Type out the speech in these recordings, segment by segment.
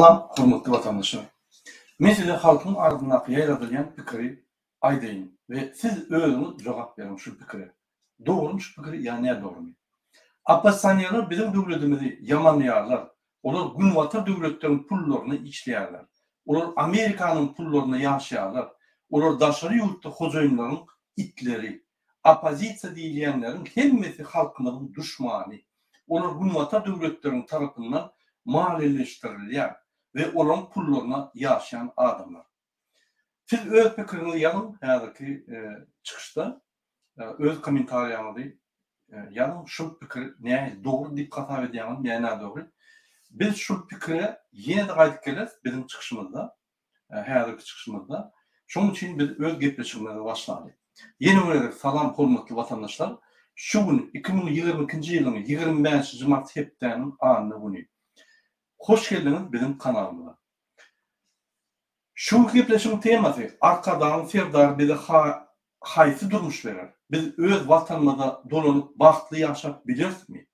Salam hormatly watandaşlar. Men size halkyň arasyndaky ýaýradylýan pikiri aýdaýyn we siz özüňiz jogap beriň şul pikire. Dogrymy şu pikir ýa nädogrymy? Oppozisionerler biziň döwletimizi ýamanlaýarlar. Olar günbatar döwletleriň pullaryna işleýärler. Olar Amerikanyň pullaryna ýaşaýarlar. Olar daşary ýurtda hojaýynlaryň itleri. Oppozisiýa diýilýänleriň hemmesi halkymyzyň duşmany. Olar günbatar döwletleriň tarapyndan maliýeleşdirilýär we olaryň pullaryna ýaşaýan adamlar. Siz öz pikiriňizi ýazyň häzirki çykyşda öz kommentariýaňyzy ýazyň şul pikir nähili dogry diýip hasap edýäňizmi ýa nädogry. Biz şul pikire ýene-de gaýdyp geleris biziň çykyşymyzda häzirki çykyşymyzda. Şonuň üçin biz öz gepleşigimize başlaly. Ýene bir gezek salam hormatly watandaşlar. Şu gün 2022-nji ýylyň 25-nji mart hepdäniň anna güni. Hoş geldiňiz biziň kanalymyza. Şu günki gepleşigiň temasy Arkadagyň Serdary bize haýsy durmuş berer? Biz öz watanymyza dolanyp bagtly ýaşap bilerismi?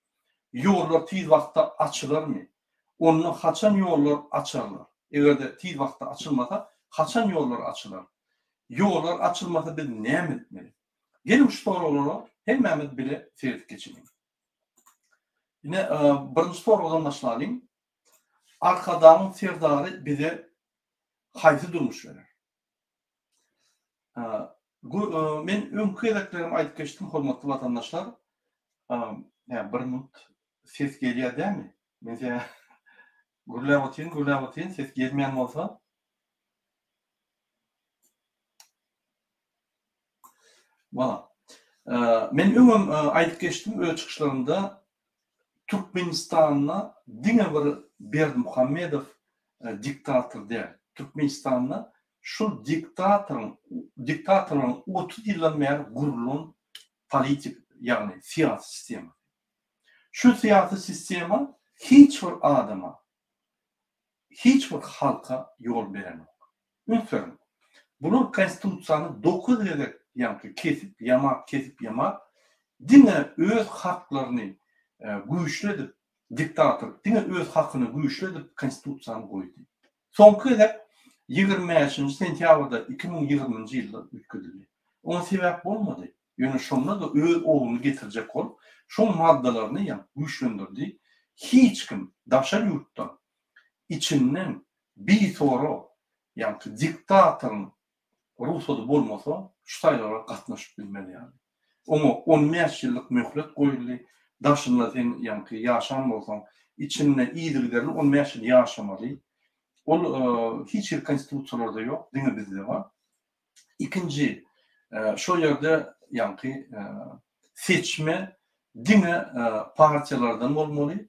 Ýollar tiz wagtda açylarmy? Onda haçan ýollar açarlar? Eger-de tiz wagtda açylmasa, haçan ýollar açylar? Ýollar açylmasa biz näme etmeli? Geliň şu soraglara hemmämiz bile seredip geçeliň. Ine, birinji soragdan başlalyň. Arkadagyň Serdary bize haýsy durmuş berer? Men öňki gezeklerim aýdyp geçdim, hormatly watandaşlar. Hä, bir minut ses gelýär dämi? Men size gürläp otyryn, gürläp otyryn, ses gelmeýän bolsa. Wala. Men öňem aýdyp geçdim öz çykyşlarymda, Türkmenistanda diňe bir Berdimuhamedow diktator däl. Türkmenistanda şul diktatoryň, diktatorlaryň 30 ýyldan bäri gurlan politik, ýagny syýasy sistemasy. Şu syýasy sistema hiç bir adama, hiç bir halka ýol berenok. Üns beriň. Bular konstitusiýany 9 gezek ýaňky kesip, ýamap, kesip, ýamap, diňe öz haklaryny güýçli edip, diktator diňe öz hakyny güýçli edip konstitusiýany goýdy. Soňky gezek 25-nji sentýabrda 2020-nji ýylda üýtgedildi. Oňa sebäp bolmady. Ýöne şonda-da öz ogluny getirjek bolup, şoň maddalaryny ýa güýçlendirdi. Hiç kim daşary ýurtdan, içinden bisorag, ýaňky diktatoryň rugsady bolmasa, şu saýlawlara gatnaşyp bilmez ýaly. Oňa on bäş ýyllyk möhlet goýuldy. Daşynda sen ýaňky ýaşan bolsaň, içinde yzygiderli on bäş ýyl ýaşamaly. Ol hiç hili konstitusiýalarda ýok, diňe bizde bar. Ikinji, şo ýerde ýaňky seçme diňe partiýalardan bolmaly.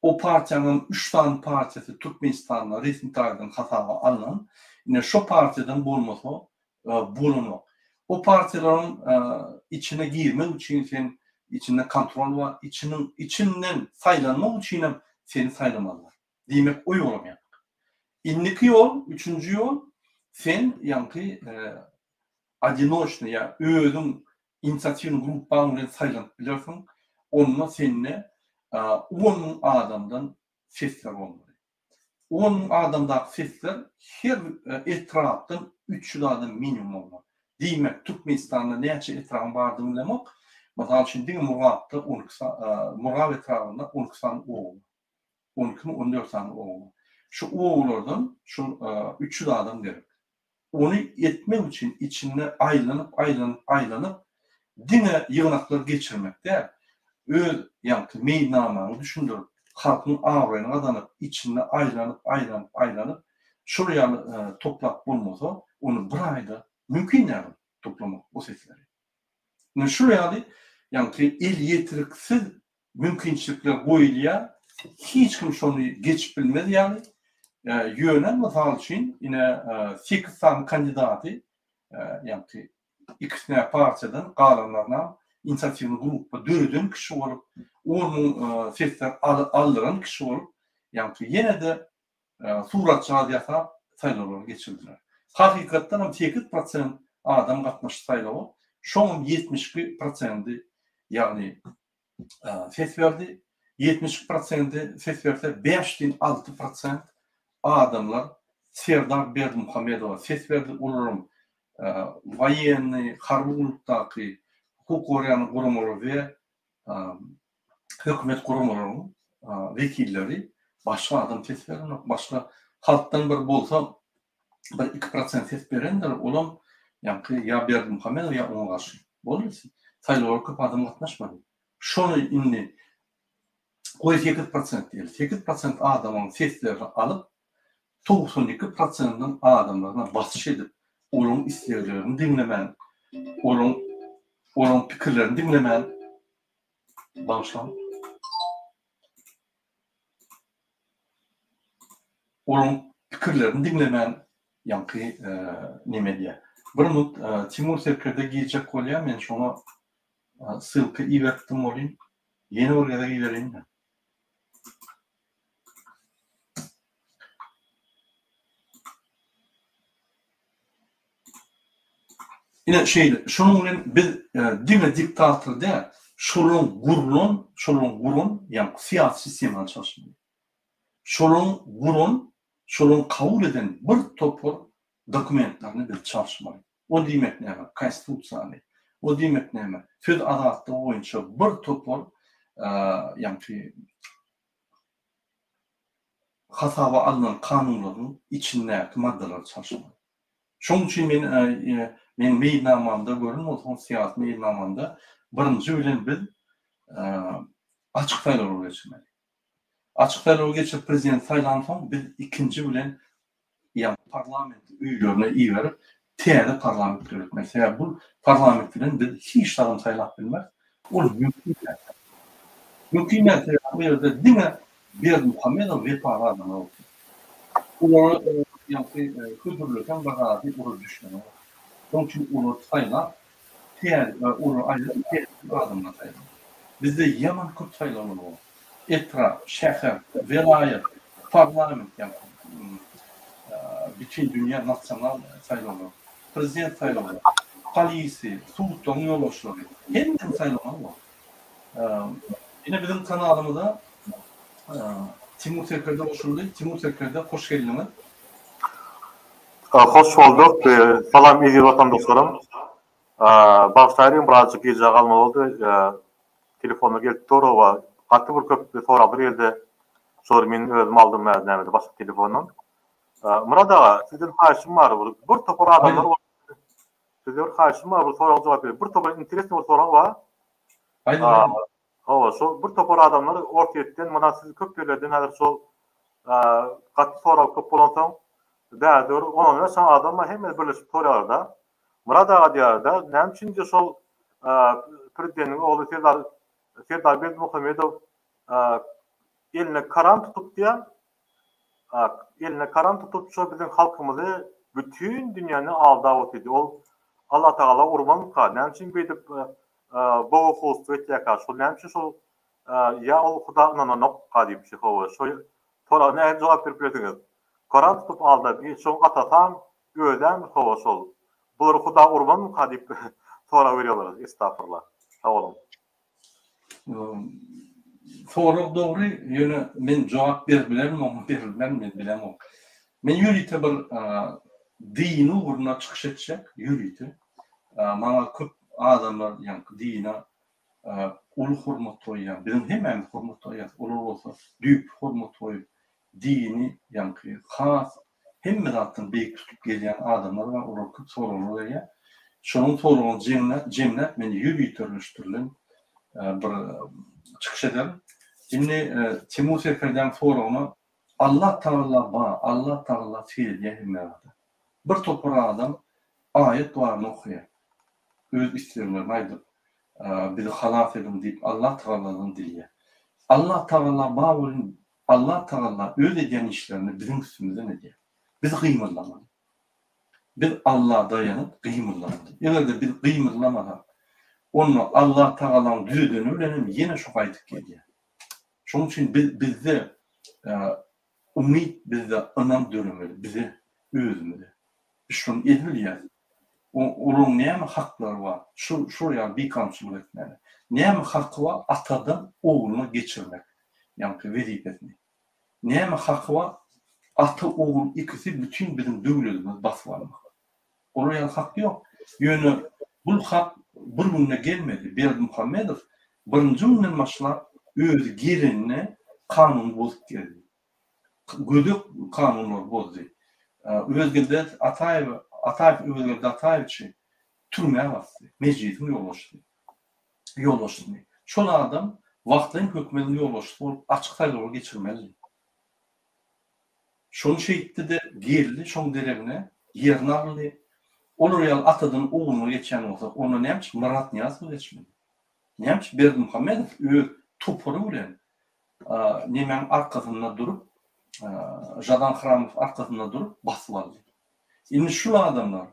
O partiýanyň üç sany partiýasy Türkmenistanda resmi taýdan hasaba alnan. Ine şo partiýadan bolmasa bolanok. O partiýalaryň içine girmek üçin sen içinde kontrol bar, içiniň içinden saýlanmak üçinem seni saýlamalylar. Diýmek o ýolam ýapyk. Indiki ýol, üçünji ýol, sen ýaňky odinoçnyý ýa özüň inisiatiwnyý gruppaň bilen saýlanyp bilersiň, onda sende 10 müň adamdan sesler bolmaly. 10 müň adamdaky sesler her etrapdan 300 adam minimum bolmaly. Diýmek, Türkmenistanda näçe etrabyň bardygyny bilemok. Mysal üçin, diňe Murgapda 12 Murgap etrabynda 12 sany oba bar. On ikimi, on dört sany oba. Şu obalardan şul 300 adam gerek. Ony etmek üçin içinde aýlanyp, aýlanyp, aýlanyp, diňe ýygnaklar geçirmek däl, öz ýaňky meýilnamaňy düşündirip, halkyň abraýyny gazanyp, içinde aýlanyp, aýlanyp, aýlanyp, şol ýaly toplap bolmasa, ony bir aýda mümkin däl toplamak o sesleri. Ine şul ýaly ýaňky elýetriksiz mümkinçilikler goýulýar, hiç kim şony geçip bilmez ýaly. Ýöne, mysal üçin, ine, sekiz sany kandidaty, ýagny ikisine partiýadan, galanlarynam inisiatiwnyý gruppa döreden kişi bolup, 10 müň sesler aldyran kişi bolup, ýagny ýene-de suratjagaz ýasap saýlawlary geçirdiler. Hakykatdan hem 8% adam gatnaşdy saýlawa, şoňam 72 prosendi, ýagny ses berdi. 72 prosendi ses berse, 5,6 prosent. adamlar Serdar Berdimuhamedowa ses berdi, olaram woýennyý, harby gullukdaky, hukuk goraýan guramalar we hökümet guramalarynyň wekilleri, başga adam ses berenok, başga halkdan bir bolsa bir 2% ses berendir, olam ýaňky ýa Berdimuhamedow ýa oňa garşy. Boldy. Saýlawlara köp adam gatnaşmady. Şony indi goý 8% diýeli. 8% adamyň seslerini alyp, 92 prosentiniň adamlaryna basyş edip, olaryň isleglerini diňlemän, olaryň olaryň pikirlerini diňlemän, bagyşlaň, olaryň pikirlerini diňlemän ýaňky neme edýär. Bir minut Timur serkerde girjek bolýar, men şoňa ssylka iberipdim welin, ýene bir gezek ibereýin-dä. Ine şeýle, şonuň bilen biz diňe diktator däl, şolaryň gurlan, şolaryň guran, ýagny syýasy sistemany çalşyrmaly. Şolaryň guran, şolaryň kabul eden bir topar dokumentlerini biz çalşmaly. O diýmek näme? Konstitusiýany. O diýmek näme? Söz azatlygy boýunça bir topar, ýagny hasaba alnan kanunlaryň içindäki maddalary çalşyrmaly. Şonuň üçin men meň meýilnamamda gören bolsaňyz syýasy meýilnamamda birinji bilen biz açyk saýlawlar geçirmeli. Açyk saýlaw geçirip prezident saýlansoň biz ikinji bilen ýagny parlamenti öýlerine iberip täze parlament döretmeli. Sebäbi bu parlament bilen biz hiç zadam saýlap bilmeris. Ol mümkin däl. Mümkin däl sebäbi bu ýerde diňe Berdimuhamedow wepaly adamlar otyr. Olara ýaňky hödürleseň bir zady olar düşünenok. Şonuň üçin olary saýlap täze olary aýryp täze adamlary saýlamaly. Bizde ýaman köp saýlawlar bor. Etrap, şäher, welaýat, parlament ýaňky bütin dünýä nasional saýlawlar, prezident saýlawlary, polisiýa, sudlaryň ýolbaşçylary hemmesini saýlamaly bor. Ine biziň kanalymyza Timur Serkerde goşuldy. Timur Serkerde hoş geldiňiz. Hoş bolduk. Salam eziz watandaşlarym. Bagyşlaýyň birazjyk gijä galmaly boldy. Telefonlar gelip dur we gaty bir köp soraglar geldi. Şolary men özüm aldym nämede başga telefondan. Myrat aga sizden haýyşym bar. Bir topar adamlar Sizden bir haýyşym bar, bir soraga jogap beriň. Bir topar interesny bir sorag bar. Aýdyň. Hawa, şol bir topar adamlar Orsýetden, mana siz köp ýerlerden häzir şol gaty sorag köp bolansoň, bärde bir on-on bäş sany adam bar, hemmesi birleşip soraýarlar-da. Myrat aga diýýärler-de, näme üçin diýýär şol prezidentiň ogly Serdar Serdar Berdimuhamedow eline karan tutup diýýär, Eline karan tutup şo biziň halkymyzy bütin dünýäni aldap otyrdy. Ol Allatagala urmanmyka? Näme üçin beýdip bogohulstwo etýärkä? Şol näme üçin şol ýa ol Huda ynananokka diýip şi hawa şo soraga nähili jogap berip bilersiňiz? Koran tutup aldap i şoň atasam özem hawa şol bulary Huda urmanmyka diýip sorag berýärler estagfurullah. Sag boluň. Sorag dogry, ýöne men jogap berip bilerin oňa, berip bilmerin men bilemok. Men ýörite bir dini ugrunda çykyş etjek, ýörite. Maňa köp adamlar ýaňky dine uly hormat goýýan, biziň hemmämiz hormat goýýas, olar bolsa düýpli hormat goýup, dini ýaňky has hemme zatdan beýik tutup gelýän adamlar bar, olar köp soraglar berýär. Şolaryň soragyny jemläp, jemläp men ýöriteleşdirilen bir çykyş ederin. Indi Timur serkerdäň soragyna Allah Tagala bar, Allah Tagala seredýär hemme zada. Bir topar adam aýat baryny okaýar. Öz isleglerini aýdyp, bizi halas ediň diýip Allah Tagaladan dileýär. Allah Tagala bar welin Allah Tagala öz edýän işlerini biziň üstümizden edýär. Biz gymyldamaly. Biz Alla daýanyp gymyldamaly. Eger-de biz gymyldamasak, onda Allah Tagalaň düzedeni bilen hem ýene şu gaýdyp gelýär. Şonuň üçin biz bizde umyt, bizde ynam döremeli bize, özümize. Biz şony edibilýäris. Olaryň näme haklary bar şu şol ýaly bikanunçylyk etmäge? Näme haky bar atadan ogluna geçirmek ýaňky wezipesini? Näme haky bar? Ata ogul ikisi bütin biziň döwletimizi basyp almak. Olar ýaly hak ýok. Ýöne bul hak bir günde gelmedi. Berdimuhamedow birinji günden başlap özi gelenine kanuny bozup geldi. Gödek kanunlary bozdy. Öwezgeldi Ataýew Ataýew Öwezgeldi Ataýewiçi türmä basdy. Mejlisiň ýolbaşçysy. Ýolbaşçysyny. Şol adam wagtlaýyn hökümediň ýolbaşçysy bolup açyk saýlawlary geçirmelidi. Şony şeýtdi-de geldi şoň deregine ýerini aldy. Olar ýaly atadan ogluna geçýän bolsa, onda näme üçin Myrat Nyýazowa geçmedi? Näme üçin Berdimuhamedow öz topary bilen nemäň arkasynda durup, Žadan Hramow arkasynda durup basyp aldy? Indi şul adamlar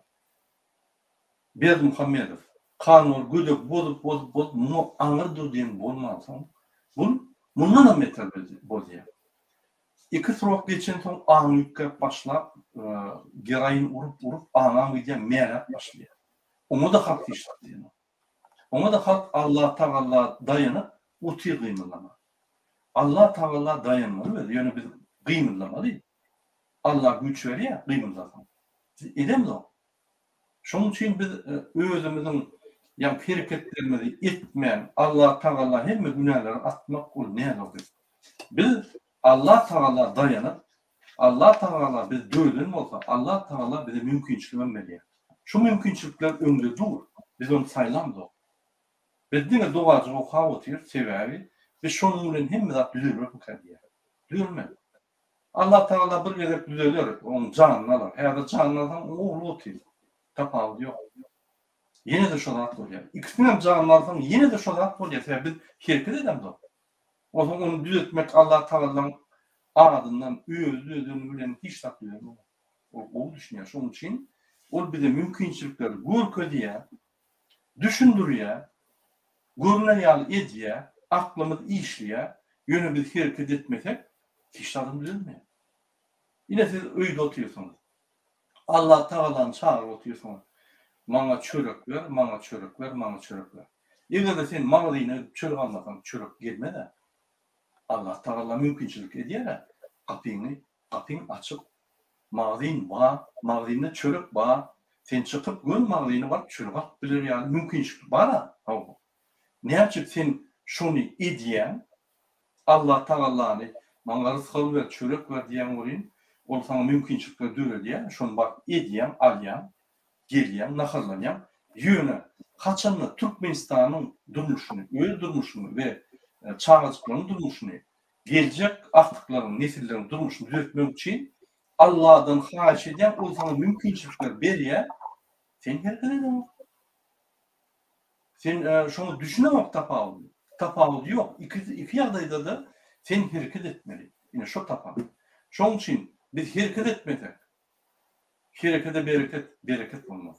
Berdimuhamedow kanunlary gödek bozup, bozup, bozup muňa aňyr dur diýen bolmansoň, bul mundanam beter bozýar. Iki srok geçensoň aňy üýtgäp başlap, geroin urup-urup aňam gidýär, mäläp başlaýar. Oňa-da halk hiç zat diýenok. Oňa-da halk Alla Tagalla daýanyp otyr gymyldama. Alla Tagalla daýanmaly biz, ýöne biz gymyldamaly. Alla güýç berýär gymyldasaň. Biz edemzok. Şonuň üçin biz özümiziň ýaňky hereketlerimizi etmän, Alla Tagalla hemme günäleri atmak ol nädogry. Biz Alla Tagalla daýanyp, Alla Tagala bizi döreden bolsa, Alla Tagala bize mümkinçiligem berýär. Şu mümkinçilikler öňde dur, biz ony saýlamzok. Biz diňe dogajyk okap otyrys, sebäbi biz şonuň bilen hemme zat düzelermikä diýýäris. Düzelmez. Allah Tagala bir gezek düzeler, onuň janyny alar. Häzir janyny alsaň, oň ogly otyr. Tapawudy ýok. Ýene-de şo zat bolýar. Ikisiniňem janyny alsaň, ýene-de şo zat bolýar. Sebäbi biz hereket edemzok. Onsoň ony düzetmek Allah Tagalaň adyndan özi düzedeni bilen hiç zat düzelmeýär. Ol gowy düşünýär. Şonuň üçin ol bize mümkinçilikleri görkezýär, düşündirýär, görner ýaly edýär, aklymyz işleýär, ýöne biz hereket etmesek, hiç zadam düzelmeýär. Ine siz öýde otyrsyňyz. Allah Tagalany çagyryp otyrsyňyz. Maňa çörek ber, maňa çörek ber, maňa çörek ber. Eger-de sen magazyna gidip çörek almasaň, çörek gelmez-ä. Allah Tagala mümkinçilik edýär-ä, gapyňy, gapyň açyk, magazyn bar, magazynda çörek bar, sen çykyp göni magazyna baryp çörek alyp biler ýaly mümkinçilik bar-a, hawa. Näçe sen şony edýäň, Allah Tagallany maňa rysgal ber, çörek ber diýýäň welin, ol saňa mümkinçilikleri döredýär, şony baryp edýäň, alýaň, gelýäň, naharlanýaň. Ýöne haçanda Türkmenistanyň durmuşyny, öz durmuşyňy we çagajyklaryň durmuşyny, geljek agtyklaryň, nesilleriň durmuşyny düzetmek üçin Alladan haýyş edýäň, ol saňa mümkinçilikleri berýär, sen hereket edeňok. Sen şoňa düşüneňok tapawudyny. Tapawudy ýok. Iki iki ýagdaýda-da sen hereket etmeli. Ine şo tapawut. Şoň üçin biz hereket etmesek, herekede bereket, bereket bolmaz.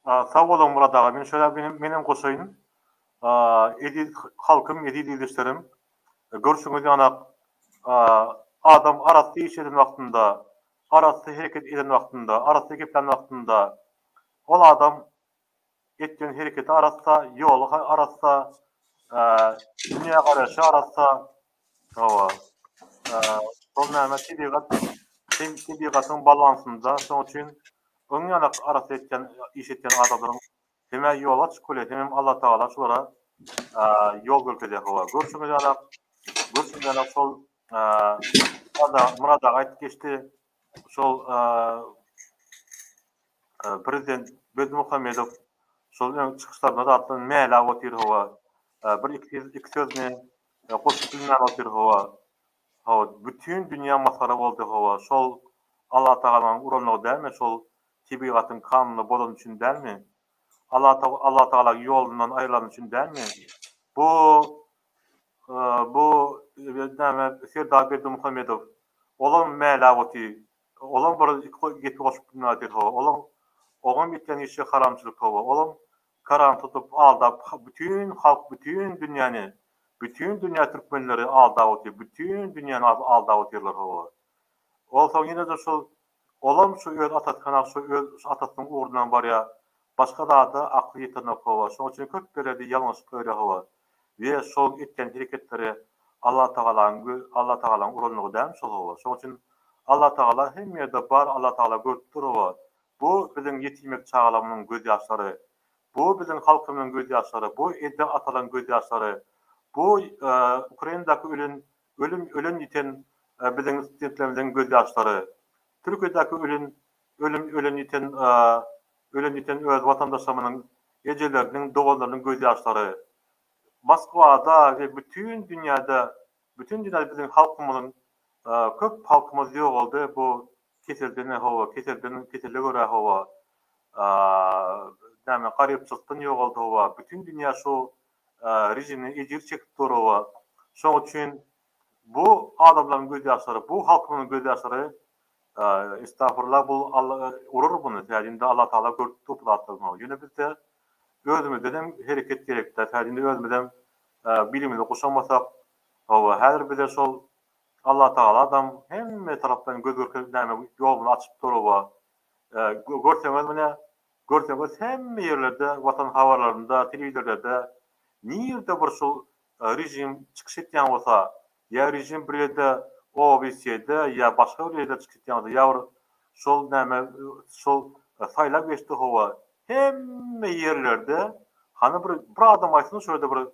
Sag boluň Myrat aga. Men şöyle menem goşaýyn. Eziz halkym, eziz ildeşlerim. Görşüňiz ýanak adam arassa iş eden wagtynda, arassa hereket eden wagtynda, arassa geplän wagtynda Ol adam etýän hereketi arassa, ýoly arassa, dünýägaraýşy arassa. Hawa. Şol näme tebigat tebigatyň balansynda, şonuň üçin öň ýanak arassa etýän iş etýän adamlaryň hemä ýol açyk bolýar, hemem Allatagala şulara ýol görkezýär. Hawa. Görşüňiz ýanak, görşüňiz ýanak şol Myrat aga aýdyp geçdi. Şol Prezident Berdimuhamedow şol öň çykyşlarynda zatdan mäläp otyr hawa. Bir iki iki sözüni goşup bilmän otyr hawa. Hawa bütin dünýä masgara boldy hawa. Şol Allatagalanyň uranlygy dälmi şol tebigatyň kanunyny bozany üçin dälmi? Allatagala ýolundan aýrylany üçin dälmi? Bu bu näme Serdar Berdimuhamedow olam mäläp otyr. Olam bir iki gepi goşup bilmän hawa. Olam oňam etýän işi haramçylyk hawa. Olam karan tutup aldap bütin halk bütin dünýäni bütin dünýä türkmenleri aldap otyr. Bütin dünýäni aldap otyrlar hawa. Onsoň ýene-de şol olam şu öz atasy kanal şu öz şu atasynyň ugrundan barýar. Başga zada akly ýetenok hawa. Şoň üçin köp ýerlerde ýalňyşyp goýýar hawa. We şol etýän hereketleri. Allatagalaň Allatagalaň uranlygy dälmi şol hawa. Şoň üçin Allatagala hemme ýerde bar Allatagala görüp dur hawa. Bu biziň ýetimek çagalarymyzyň göz ýaşlary. Bu biziň halkymyzyň göz ýaşlary. Bu ene atalaryň göz ýaşlary. Bu Ukrainadaky ölen ölüm ölen ýiten biziň studentlerimiziň göz ýaşlary. Türkiýedäki ölen ölüm ölen ýiten ölen ýiten öz watandaşlarymyzyň ejeleriniň doganlarynyň göz ýaşlary. Moskwada we bütin dünýäde bütin dünýäde biziň halkymyzyň köp halkymyz ýogaldy bu keselden hawa keselden kesele görä hawa näme garypçylykdan ýogaldy hawa bütin dünýä şu režimden ejir çekip dur hawa şoň üçin bu adamlaryň göz ýaşlary bu halkymyzyň göz ýaşlary estagfurullah bu urar muny sebäbi indi Allatagala görüp dur bu zatlary ýöne bizde Özümizden hem hereket gerekdä, sebäbi indi özümizem bilimizi guşamasak, hawa, häzir bize şol Allatagadam hemme tarapdan göz görkezip näme ýolumyzy açyp dur, hawa. Görseňiz mine, görseňiz hemme ýerlerde Watan habarlarynda, telewizorlarda nirde bir şul režim çykyş etýän bolsa, ýa režim bir ýerde OBSE-de ýa başga bir ýerde çykyş etýän bolsa, ýa bir şol näme şol saýlaw geçdi hawa, hemme ýerlerde hany bir bir adam aýtsyn şo ýerde bir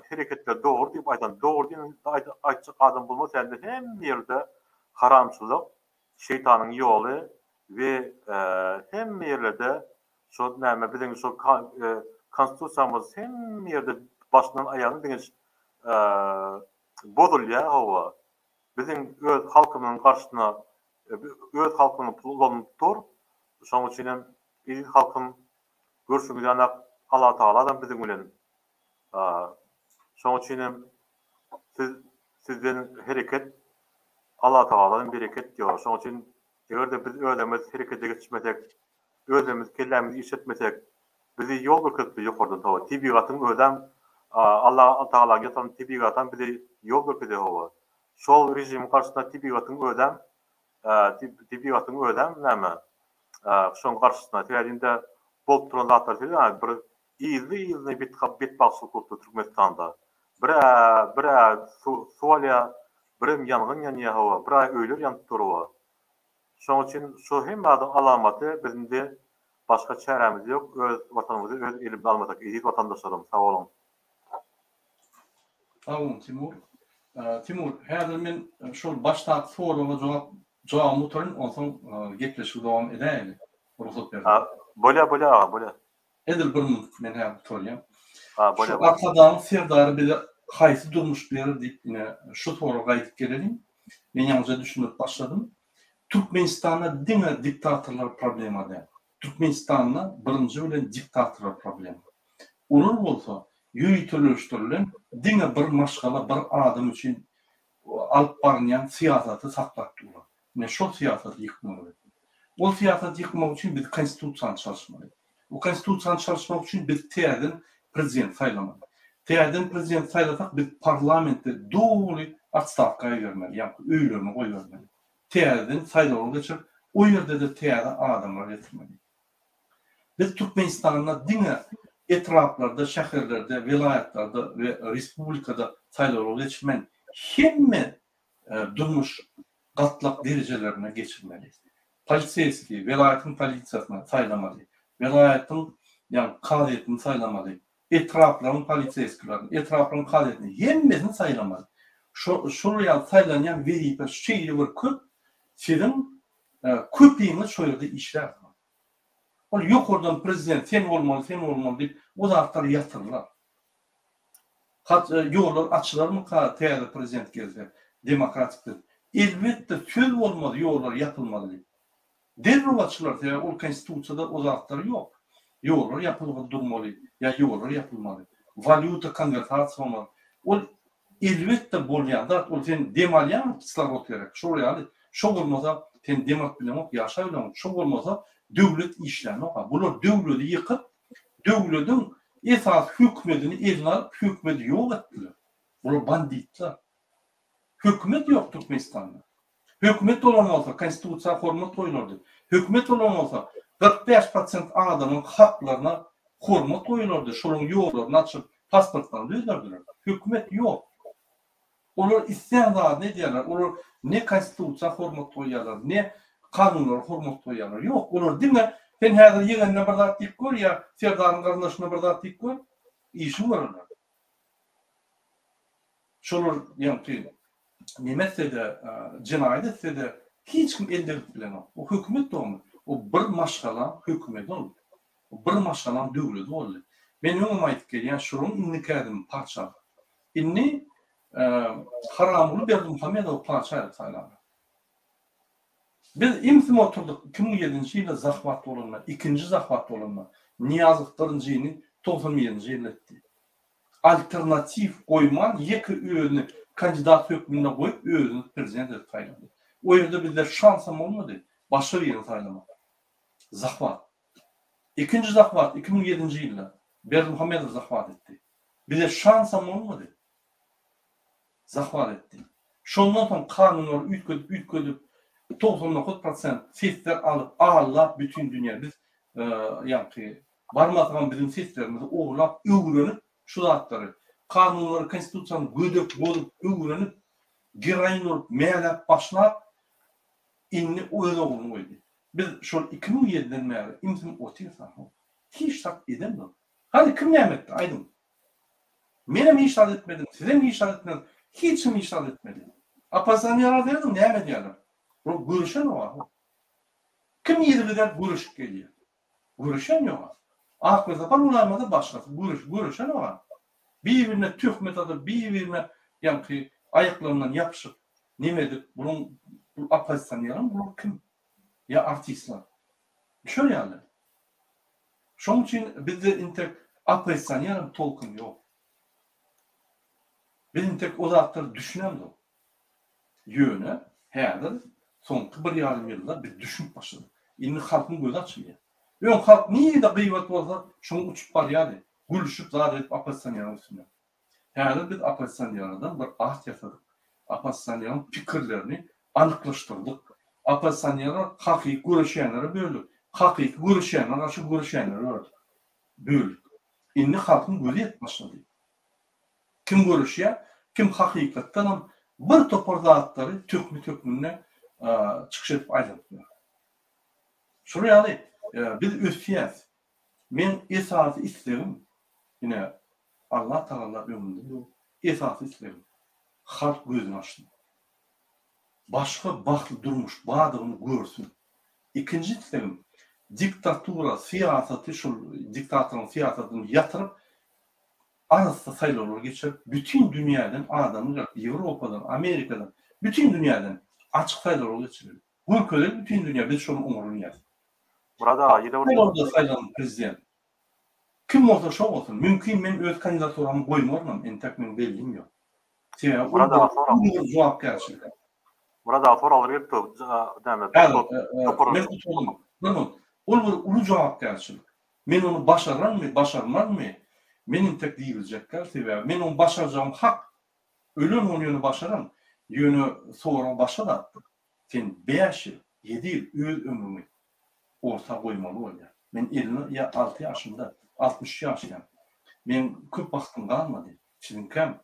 hereketler dogry diýip aýdan, dogry diýen aýtjak adam bolmaz ýa hemme ýerde haramçylyk, şeýtanyň ýoly we hemme ýerlerde Şol näme biziň şol konstitusiýamyz hemme ýerde başyndan aýagyna deňiç bozulýar hawa. Biziň öz halkymyzyň garşysyna öz halkymyzyň puly ulanylyp dur. Şonuň üçin hem eziz halkym görşüňiz ýanak Allatagala-da biziň bilen. Şonuň üçin hem siz sizden hereket Allatagaladan bereket diýýär. Şonuň üçin eger-de biz özümiz herekete geçmesek Özümiz kellämizi işletmesek, bizi ýol görkezipdir ýokardan hawa. Tebigatyň özem Alla Tagalaň ýasan tebigatam bize ýol görkezýär hawa. Şol režimiň garşysyna tebigatyň özem tebigatyň özem näme şoň garşysyna. Sebäbi indi bolup duran zatlar sebäbi bir yzly-yzyna betbagtçylyk bolup dur Türkmenistanda. Bir-ä bir-ä suw alýar, birem ýangyn ýanýar hawa, bir-ä öýler ýanyp dur hawa. Şoň üçin şu hemme zadyň alamaty biz indi başga çärämiz ýok öz watanymyzy öz elimize almasak eziz watandaşlarym sag boluň. Sag boluň Timur. Timur häzir men şol başdaky soraga jogap jogabymy gutaraýyn onsoň gepleşigi dowam edäýeli rugsat berseň. Bolýa bolýa aga bolýa. Edil bir minut men häzir gutarýan. Şu Arkadagyň Serdary bize haýsy durmuş berer diýip ine şu soraga gaýdyp geleliň. Men ýaňyja düşündirip başladym. Türkmenistanda diňe diktatorlar problema däl. Türkmenistanda birinji bilen diktatorlar problema. Olar bolsa ýöriteleşdirilen diňe bir maşgala bir adam üçin alyp barynýan syýasaty saklap durlar. Ine şol syýasaty ýykmaly. Ol syýasaty ýykmak üçin biz konstitusiýany çalyşmaly. Bu konstitusiýany çalyşmak üçin biz täzeden prezident saýlamaly. Täzeden prezident saýlasak biz parlamentde doly otstawka goýbermeli, ýagny öýlerine goýbermeli. Täzeden saýlawlar geçirip, o ýerde-de täze adamlar getirmeli. Biz Türkmenistanda diňe etraplarda, şäherlerde, welaýatlarda we respublikada saýlawlar geçirmän, hemme durmuş gatlak derejelerine geçirmeli. Poliseýskiý, welaýatyň polisiýasyny saýlamaly, welaýatyň ýagny kazyýetini saýlamaly, etraplaryň poliseýskilerini, etraplaryň kazyýetini, hemmesini saýlamaly. Şo şol ýaly saýlanýan wezipe şeýle bir köp, siziň köpiňiz şo ýerde işlärsiňiz. Ol ýokardan prezident sen bolmaly, sen bolmaly diýip, o zatlar ýatyrylar. Hat ýollar açylarmyka täze prezident gelse, demokratik prezident. Elbetde söz bolmaz ýollar ýapylmaly diýip. Derrew açylar sebäbi ol konstitusiýada o zatlar ýok. Ýollar ýapylgy durmaly ýa ýollar ýapylmaly. Walýuta konwertasiýa bolmaly. Ol elbetde bolýan zat ol sen dem alýaňmy kislorod gerek şol ýaly şo bolmasa sen dem alyp bileňok ýaşap bileňok şo bolmasa döwlet işlänok a bular döwledi ýykyp Döwlediň esasy hökümedini eline alyp hökümedi ýok etdiler. Bular banditler. Hökümet ýok Türkmenistanda. Hökümet bolan bolsa konstitusiýa hormat goýulardy. Hökümet bolan bolsa 45 prosent adamyň haklaryna hormat goýulardy, şolaryň ýollaryny açyp, pasportlaryny düzerdiler. Hökümet ýok. Olar islän zadyny edýärler. Olar ne konstitusiýa hormat goýýarlar, ne kanunlara hormat goýýarlar. Ýok, olar diňe sen häzir ýegenine bir zat diýip gör ýa Serdaryň garyndaşyna bir zat diýip gör, işiň görerler. Şolar ýaňky neme etse-de, jenaýat etse-de hiç kim el degirip bilenok. O hökümet dogmy? O bir maşgala hökümeti ol. O bir maşgalaň döwleti boldy. Men öňem aýdyp gelýän, şolaryň indiki ädimi patyşalyk. Indi Haramguly Berdimuhamedowy patyşa edip saýlarlar. Biz ümsüm oturdyk, 2007-nji ýylda zahwat bolanda, ikinji zahwat bolanda, Nyýazow birinjini 91-nji ýylda etdi. Alternatiw goýman, ýeke özüni kandidat hökmünde goýup, özüni prezident edip saýlady. O ýerde bizde şansam bolmady, başga birini saýlamak. Zahwat. Ikinji zahwat 2007-nji ýylda Berdimuhamedow zahwat etdi. Bize şansam bolmady. Zahwat etdi. Şondan soň kanunlary üýtgedip üýtgedip 99 prosent sesler alyp aldap bütin dünýä biz ýaňky barmasagam biziň seslerimizi ogurlap öwrenip şu zatlary kanunlary konstitusiýany gödek bozup öwrenip geroin bolup mäläp başlap indi öz ogluny goýdy. Biz şol 2007-den bäri ümsüm otyrys ahun. Hiç zat edemzok. Hany kim näme etdi aýdyň. Menem hiç zat etmedim, sizem hiç zat etmediňiz, hiç kim hiç zat etmedi. Oppozisionerler serediň näme edýärler. Bular göreşenok ahu. Kim yzygider göreşip gelýär. Göreşen ýok. Ak Welsapar bolaýmasa başgasy göreş göreşenok. Bir-birine töhmet atyp, bir-birine ýaňky aýaklaryndan ýapyşyp neme edip buluň bu oppozisionerem bular kim? Ýa artistler. Şol ýaly. Şoň üçin bizde intek oppozisionerem tolkun ýok. Biz intek o zatlara düşünemzok. Ýöne häzir soňky bir ýarym ýylda biz düşünip başladyk. Indi halkyň gözi açylýar. Öň halk nirede gybat bolsa şoňa uçup barýardy. Gülüşip zat edip oppozisioneriň üstünden. Häzir biz oppozisionerlerden bir at ýasadyk. Oppozisioneriň pikirlerini anyklaşdyrdyk. Oppozisionerler hakyky göreşýänlere böldük. Hakyky göreşýänlere garşy göreşýänlere böldük. Böldük. Indi halkyň gözi ýetip başlady. Kim göreşýär, kim hakykatdanam bir topar zatlary töhmet hökmünde çykyş edip aýlanyp ýör. Şular ýaly biz ösýäs. Meň esasy islegim, ine, Allah Tagala öňünde dur, esasy islegim, halk gözüni açsyn. Başga bagtly durmuş bardygyny görsün. Ikinji islegim, diktatura syýasaty, şol diktatoryň syýasatyny ýatyryp, arassa saýlawlar geçirip, bütin dünýäden adamlar gelip, Ýewropadan, Amerikadan, bütin dünýäden açyk saýlawlar geçireli. Görkezeli bütin dünýä biz şony oňarynýas. Myrat aga ýene bir. Saýlawda saýlanan prezident kim bolsa şo bolsun. Mümkin men öz kandidaturamy goýmarynam entek meň bellim ýok. Sebäbi ol Myrat aga sorag. uly bir jogapkärçilik. Myrat aga soraglar gelip dur. Näme? Häzir men gutardym. Bir minut. Ol bir uly jogapkärçilik. Men ony başararmy, başarmarmy? Men entek diýibiljek däl. Sebäbi men ony başarjagym hak. Ölen ony ýöne başaran. Ýöne sorag başga zatdyr. Sen bäş ýyl, ýedi ýyl öz ömrüňi orta goýmaly bolýar. Men 56 ýaşymda, 63 ýaşaýan. Meň köp wagtym galmady. Siziňkäm,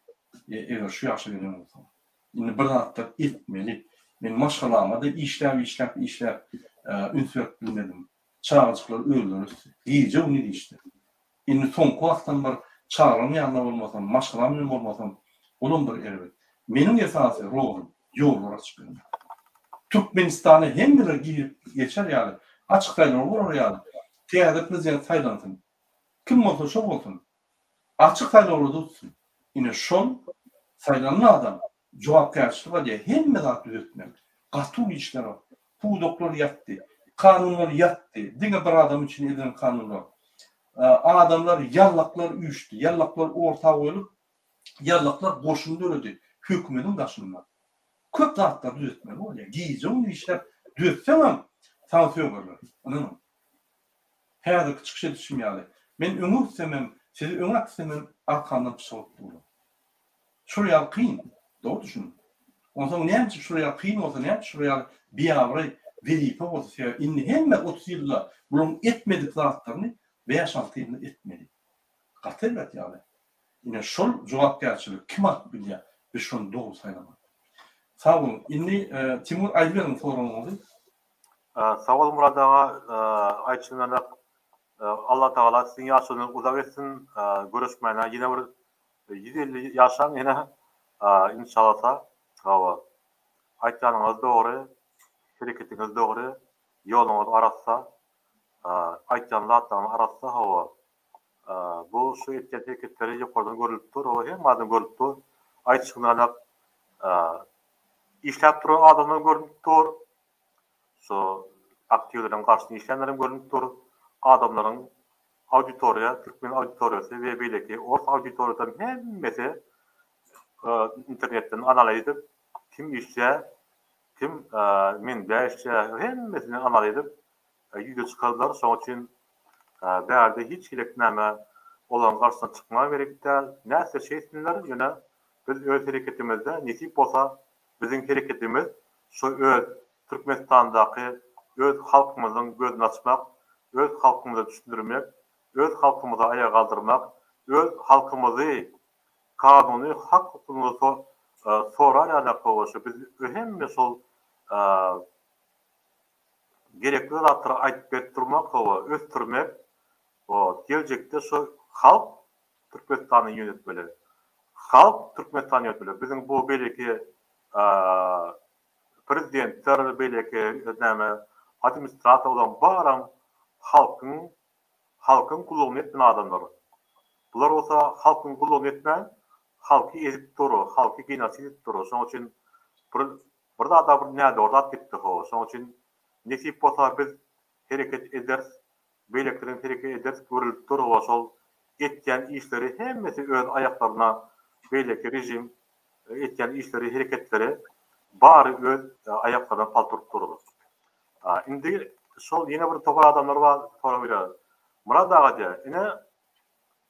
eger şu ýaşa gelen bolsaňyz. Indi bir zatlar etmeli. Men maşgalama-da işläp, işläp, işläp üns berip bilmedim. Çagajyklar özleri ösdi. Gije-gündiz işde. Indi soňky wagtam bir çagalaryň ýanynda bolmasam, maşgalam bilen bolmasam, olam bir erbet. Meniň esasy rolum ýollary açyp bermek. Türkmenistana hemmeler girip geçer ýaly, açyk saýlaw bolar ýaly, täze prezident saýlansyn. Kim bolsa şo bolsun. Açyk saýlawlarda utsun. Ine şol saýlanan adam jogapkärçilik alýar, hemme zat düzetmeli. Gaty uly işler bar. Pudaklar ýatdy, kanunlar ýatdy, diňe bir adam üçin edilen kanunlar. Adamlar ýallaklar üýşdi, ýallaklar orta goýlup, ýallaklar goşun döredi hökümediň daşynda. Köp zatlary düzetmeli bolýar. Gije-gündiz işläp düzetseňem saňa sögerler. Ynanyň. Häzirki çykyş edişim ýaly, men öňe gitsemem, sizi öňe äkitsemem arkamdan pyçak urup durlar. Şular ýaly kyn, dogry düşüniň. Onsoň näme üçin şular ýaly kyn bolsa, näme üçin şular ýaly biabraý wezipe bolsa, sebäbi indi hemme 30 ýylda bularyň etmedik zatlaryny bäş-alty ýylda etmeli. Gaty erbet ýagdaý. Ine şol jogapkärçiligi kim alyp bilýär? Biz şony dogry saýlamaly. Sag boluň. Indi Timur aýdyberiň soragyňyzy. Sag boluň Myrat aga, aýtşyňyzdan Allatagala siziň ýaşyňyzy uzak etsin, görüşmäne ýene bir 150 ýaşaň ýene inşalasa. Hawa. Aýtýanyňyz dogry, hereketiňiz dogry, ýoluňyz arassa. Aýtýan zatlaryňyz arassa hawa. Bu şu etýän hereketleri ýokardan görülip dur, hawa hemme adam görülip dur. Aýtşyňyzdan işläp duran adamlar görünip dur. Şu aktiwleriň garşysyna işleýänlerem görünip dur. Adamlaryň auditoriýa, türkmen auditoriýasy we beýleki ors auditoriýasynyň hemmesi internetden analiz edip, kim işçä, kim mende işçä, hemmesini analiz edip ýüze çykardylar. Şonuň üçin bärde hiç hili näme olaryň garşysyna çykmaga gerek däl. Nätse şeýtsinler, ýöne biz öz hereketimizde nesip bolsa Biziň hereketimiz şu öz Türkmenistandaky öz halkymyzyň gözüni açmak, öz halkymyza düşündirmek, öz halkymyzy aýaga galdyrmak, öz halkymyzy kanuny hak hukugymyzy sorar ýaly kowaşa biz hemme şol gerekli zatlary aýdyp berip durmak hawa ösdürmek geljekde şu halk Türkmenistany ýönetmeli. Halk Türkmenistany ýönetmeli. Biziň bu beýleki prezidentler, beýleki näme administrasiýa olaryň baram halkyň halkyň gullugyny etmeli adamlar. Bular bolsa halkyň gullugyny etmän, halky ezip dur, halky genosid edip dur. Şonuň üçin bir bir zada bir nädogry zat gitdi ho. Şonuň üçin nesip bolsa biz hereket ederis Beýlekileriň hereket ederis görülip dur oba şol etýän işleri hemmesi öz aýaklaryna beýleki režim etýän işleri hereketleri bary öz aýaklaryna palta urup dur. Indi şol ýene bir topar adamlar bar sorag berýärler. Myrat aga diýýär ine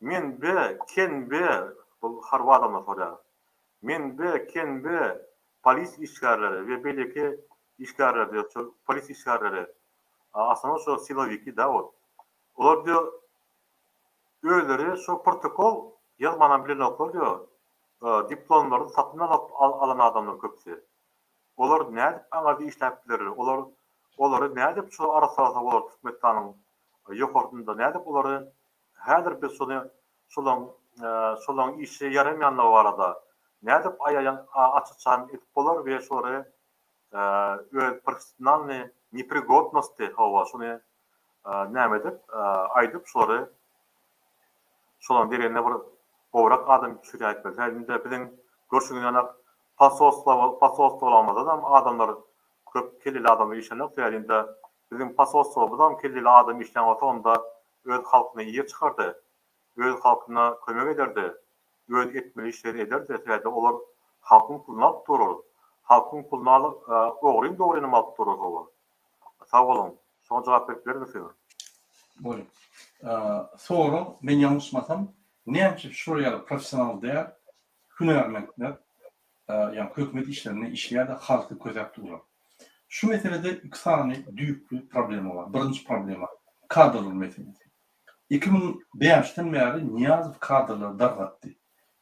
menbe kenbe bu harby adamlar sorýar. Menbe kenbe polis işgärleri we beýleki işgärler diýýär şol polis işgärleri Aslynda şo silowiki da ol. Olar diýo özleri şo protokol ýazmanam bilenoklar diýo. Diplomlaryny satyn alyp alan adamlar köpüsi. Olar nädip aňarda işläp bilerler? Olar olary nädip şo arassalasa bolar Türkmenistanyň ýokarsynda nädip olary häzir biz şony şolaň şolaň işe ýaramaýanlygy barada nädip aýaýan aç-açan edip bolar we şolary öz professionalnyý neprigodnosti hawa şuny näme edip aýdyp şolary şolaryň deregine bir gowrak adam düşürýär aýtmaly. Sebäbi indi biziň görşüňiz ýaly posolstwo posolstwolarymyzda adamlar köp kelleli adamlar işlenok. Sebäbi indi biziň posolstwomyzam kelleli adam işlän bolsa onda öz halkyny ýer çykardy. Öz halkyna kömek ederdi. Öz etmeli işlerini ederdi, sebäbi olar halkyň puluny alyp durur. Halkyň puluny alyp, ogryn dogrynam alyp durur olar. Sag boluň. Şoňa jogap berip bilermisiňiz? Bolýar. Sorag, men ýalňyşmasam, näme üçin şular ýaly professional däl hünärmentler, ýagny hökümet işlerinde işleýär-de halky kösäp durlar? Şu meselede iki sany düýpli problema bar. Birinji problema, kadrlar meselesi. 2005-den bäri Nyýazow kadrlary dargatdy.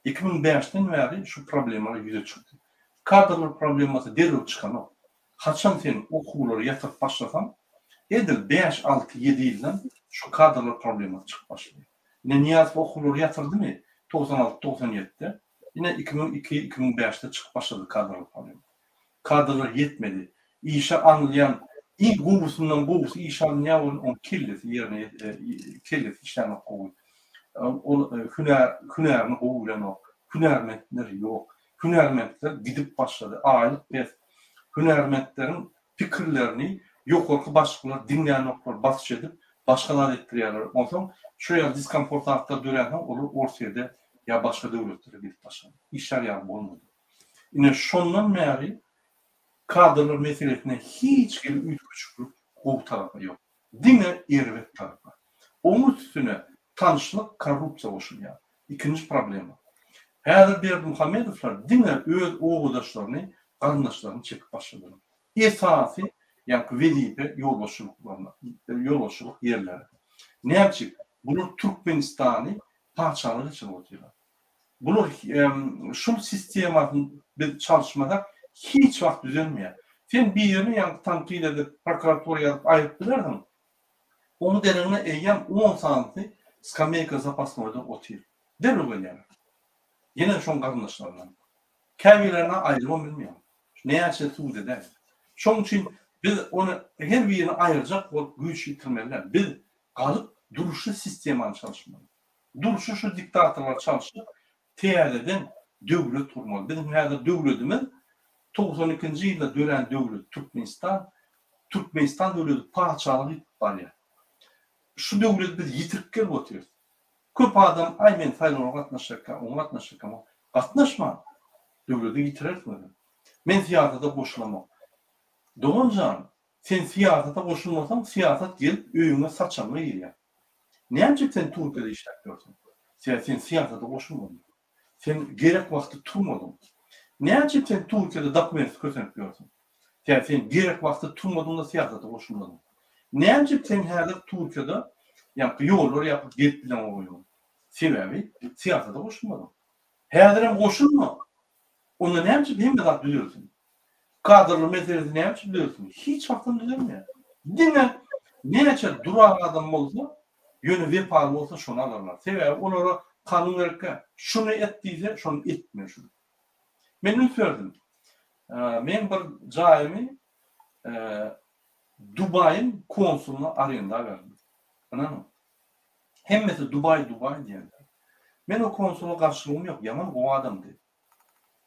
2005-den bäri şu problemalar ýüze çykdy. Kadrlar problemasy derrew çykanok. Haçan sen okuwlary ýatyryp başlasaň, edil bäş, alty, ýedi ýyldan şu kadrlar problemasy çykyp başlaýar. Ine Nyýazow okuwlary ýatyrdymy 96, 97-de, ine 2002, 2005-de çykyp başlady kadrlar problemasy. Kadrlar ýetmedi. Işe alynýan iň gowusyndan gowusy işe alynýar welin oň kellesi ýerine kellesi işlänok gowy. Ol hünär hünärini gowy bilenok. Hünärmentler ýok. Hünärmentler gidip başlady. Aýlyk pes. Hünärmentleriň pikirlerini ýokarky başlyklar diňlänoklar, basyş edip başga zat etdirýärler. Onsoň şu ýaly diskomfort zatlar döränsoň olar Orsýede ýa başga döwletlere gidip başlady. Işler ýaly bolmady. Ine şondan bäri kadrlar meselesinde hiç hili üýtgeşiklik gowy tarapa ýok. Diňe erbet tarapa. Oň üstüne tanyşlyk korrupsiýa goşulýar. Ikinji problema. Häzir Berdimuhamedowlar diňe öz obadaşlaryny, garyndaşlaryny çekip başladylar. Esasy ýaňky wezipe ýolbaşçylyklaryna, ýolbaşçylyk ýerlere. Näme üçin? Bular Türkmenistany patyşalyga geçirip otyrlar. Bular şul sistemasyny biz çalyşmasak hiç wagt düzelmeýär. Sen birini ýaňky tankyt edip, prokuratura ýazyp aýryp bilersiň. Oň deregine eýýäm on sanysy skameýka zapasnoýda otyr. Derrew gelýärler. Ýene şoň garyndaşlaryndan. Käbirlerini aýrybam bilmeýäň. Näçe sud edäý. Şoň üçin biz ony her birini aýyrjak bolup güýç ýitirmeli däl. Biz galyp durşy sistemany çalyşmaly. Durşy şu diktatorlary çalşyp täzeden döwlet gurmaly. Biziň häzir döwletimiz 92-nji ýylda dörän döwlet Türkmenistan. Türkmenistan döwleti patyşalyga ýitip barýar. Şu döwleti biz ýitirip gelip otyrys. Köp adam aý men saýlawlara gatnaşjakka, oňa gatnaşjakka, gatnaşma! Döwleti ýitirersiňiz. Men syýasata goşulamok. Dogan jan, sen syýasata goşulmasaň, syýasat gelip öýüňe saçagyňa girýär. Näme üçin sen Türkiýede işläp ýörsüň? Sebäbi sen syýasata goşulmadyň. Sen gerek wagty turmadyň. Näme üçin sen Türkiýede dokumentsiz kösenip ýörsüň? Sebäbi sen gerek wagty turmadyň-da syýasata goşulmadyň. Näme üçin sen häzir Türkiýede ýaňky ýollar ýapyp gezip bileňok öýüňe? Sebäbi syýasata goşulmadyň. Häzirem goşulma. Onda näme üçin hemme zat düzelsin? Kadrlar meselesi näme üçin düzelsin? Hiç wagtam düzelmeýär. Diňe näçe durak adam bolsa, ýöne wepaly bolsa şony alarlar. Sebäbi olara kanun gerekkä. Şuny et diýse, şony etme şuny. Men üns berdim. Men bir jaýymy Dubaýyň konsulyna arenda berdim. Ynanyň. Hemmesi Dubaý, Dubaý diýýärler. Men o konsula garşylygym ýok, ýaman gowy adamdy.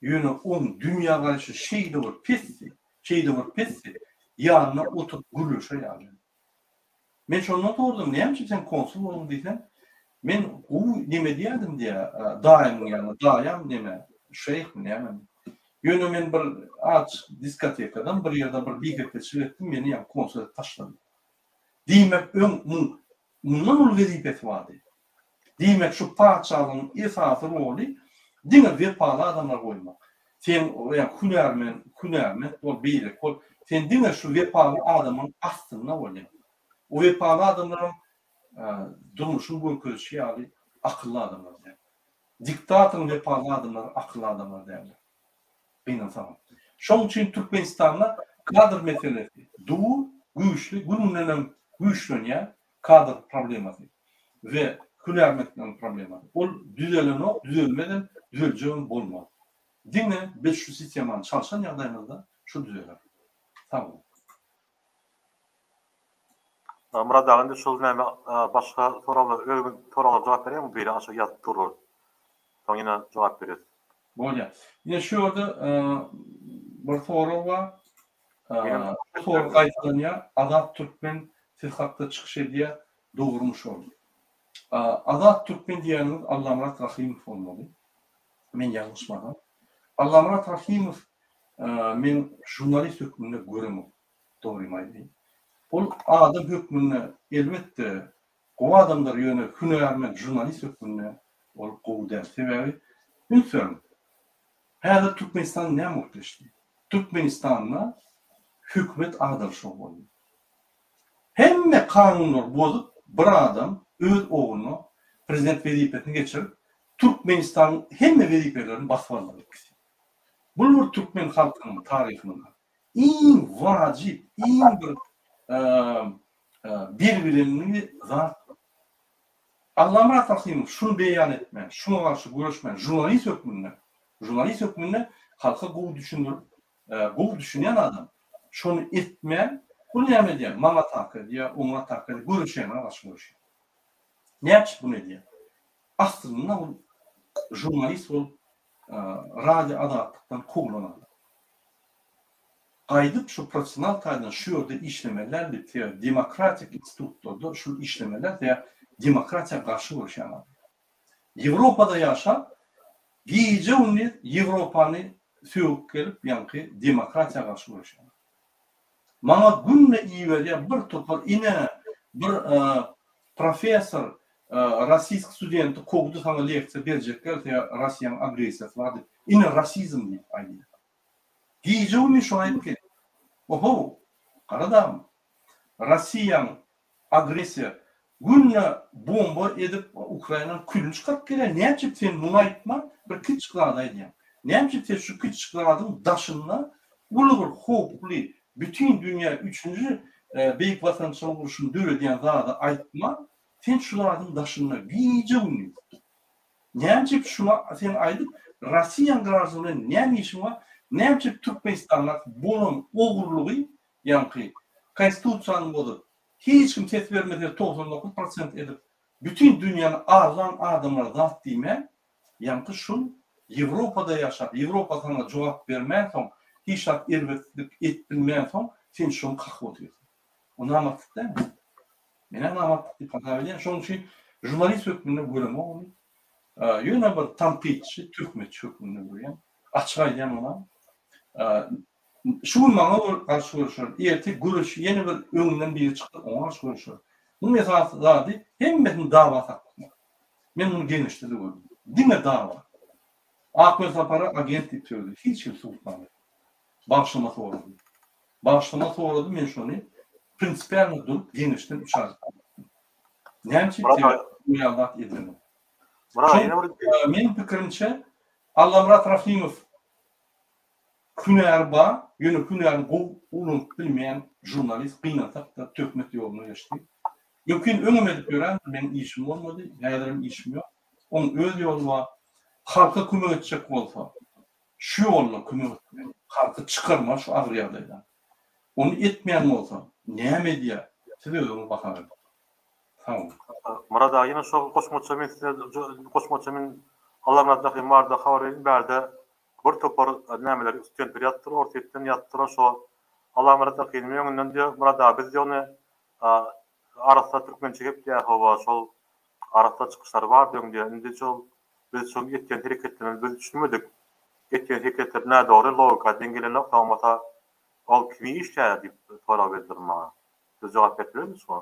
Ýöne oň dünýägaraýşy şeýle bir pesdi, şeýle bir pesdi, ýanynda oturyp gürleşer ýaly. Men şondan sordum, näme üçin sen konsul bolduň diýsem, men gowy neme diýerdim diýýär, daýymyň ýanynda, daýam neme, şeýhmi nämemi. Ýöne men bir aç diskotekadan bir ýerde bir bihepbeçilik etdim, meni ýa konsul edip taşlady. Diýmek öň muň mundan uly wezipesi bardy. Diýmek şu patyşalygyň esasy roly diňe wepaly adamlary goýmak. Sen ýa hünärmen, hünärment bol, beýleki bol, sen diňe şu wepaly adamyň astynda bolýaň. O wepaly adamlaram durmuşyň görkezişi ýaly akylly adamlar däl. Diktatoryň wepaly adamlary akylly adamlar däldir. Gynansagam. Şoň üçin Türkmenistanda kadr meselesi dur, güýçli, gün-gündenem güýçlenýär kadr problemasy we hünärmentleriň problemasy. Ol düzelenok, düzelmezem, düzeljegem bolmaz. Diňe biz şu sistemany çalşan ýagdaýymyzda şu düzeler. Sag boluň. Myrat aga indi şol näme başga soraglar özüňiz soraglara jogap berýäňmi biri aşak ýazyp durlar. Soň ýene jogap berýäs. Bolýar. Ine şu ýerde bir sorag bar. Bu sorag gaýtalanýar. Azat Türkmen siz hakda çykyş edýär. Dogrumy şol? Azat Türkmen diýýäniňiz Allamyrat Rahymow bolmaly. Men ýalňyşmasam. Allamyrat Rahymow men žurnalist hökmünde göremok. Dogrymy aýdaýyn. Ol adam hökmünde elbetde gowy adamdyr, ýöne hünärmen žurnalist hökmünde ol gowy däl. Sebäbi üns beriň. Häzir Türkmenistanda näme bolup geçdi? Türkmenistanda hökümet agdaryşygy boldy. Hemme kanunlary bozup bir adam öz ogluna prezident wezipesini geçirip Türkmenistanyň hemme wezipelerini basyp aldylar ikisi. Bul bir türkmen halkynyň taryhynda iň wajyp, iň bir belgilenmeli zat. Allamyrat Rahymow şuny beýan etmän, şuňa garşy göreşmän, žurnalist hökmünde, žurnalist hökmünde halka gowy düşündirip, gowy düşünýän adam. Şony etmän, bu näme edýär? Maňa ataka edýär, oňa ataka edýär, göreşýänlere garşy göreşýär. Näçe bunu edýär? Aslynda ol žurnalist bolup Radio Azatlykdan kowlan adam. Gaýdyp şu professional taýdan şu ýerde işlemeli däl diýip, sebäbi demokratik institutlarda şul işlemeli däl, sebäbi demokratiýa garşy göreşýän adam. Ýewropada ýaşap, gije-gündiz Ýewropany sögüp gelip, ýaňky demokratiýa garşy göreşýän. Maňa günde iberýär bir topar ine bir professor rossiýsk studenti kowdy saňa leksiýa berjekler sebäbi Rossiýanyň agressiýasy bar diýip. Ine rasizm diýip aýdýar. Gije-gündiz şony aýdyp gelýär. Ohow, gara dagym. Rossiýaň agressiýa. Günde bomba edip Ukrainanyň külüni çykaryp gelýär. Näme üçin sen muny aýtman bir kiçijik zady aýdýaň? Näme üçin sen şu kiçijik zadyň daşynda uly bir howply bütin dünýä üçünji Beýik Watançylyk urşuny döredýän zady aýtman sen şu zadyň daşynda gije-gündiz. Näme üçin şuny sen aýdyp Rossiýanyň graždany bilen näme işiň bar? Näme üçin Türkmenistandaky bolan ogurlygy ýaňky konstitusiýany bozup Hiç kim ses bermese 99 prosent edip bütin dünýäni aldan adamlara zat diýmän ýaňky şul Ýewropada ýaşap Ýewropa saňa jogap bermänsoň hiç zat erbetlik et bilmänsoň sen şony kakyp otyrsyň. O namartlyk dälmi? Menä namartlyk diýip hasap edýän şonuň üçin žurnalist hökmünde göremok ony. Ýöne bir tankytçy, töhmetçi hökmünde görýän. Açyk aýdýan onam. Şu gün maňa garşy göreşer, erte göreş ýene bir öňünden biri çyksa oňa garşy göreşer. Munuň esasy zady hemmesini dawa saklamak. Men muny geňeşde-de gördüm. Diňe dawa. Ak Welsapara agent diýip sögdi. Hiç hili subutnama ýok. Bagyşlama sorady. Bagyşlama sorady, men şony prinsipialno durup geňeşden üç aý saklattym. Näme üçin? Sebäbi bu ýaly zat edilenok. Meniň pikirimçe Allamyrat Rahymow Hünäri bar, ýöne hünärini gowy ulanyp bilmeýän žurnalist gynansak-da töhmet ýoluna geçdi. Mümkin öňem edip ýörendir, meň işim bolmady, häzirem işim ýok. Oň öz ýoly bar. Halka kömek etjek bolsa, şu ýolda kömek etmeli. Halky çykarmaly şu agyr ýagdaýdan. Ony etmeýän bolsa, näme edýär, siz özüňiz baha beriň. Sag boluň. Myrat aga ýene şo goşmaça men size goşmaça men Allamyrat Rahym barada habar bereýin bärde Bir topar nämeler studentler ýazypdyr Orsýetden ýazypdyr şo Allamyrat Akynyň öňünden diýýär Myrat aga biz diýýär ony arassa türkmençe gepleýär hawa şol arassa çykyşlary bardy öň diýýär indi şol biz şoň etýän hereketlerine biz düşünmedik etýän hereketleri nädogry logika deň gelenok bolmasa ol kimi işleýär diýip sorag berdiler maňa siz jogap berip bilermiňiz şoňa?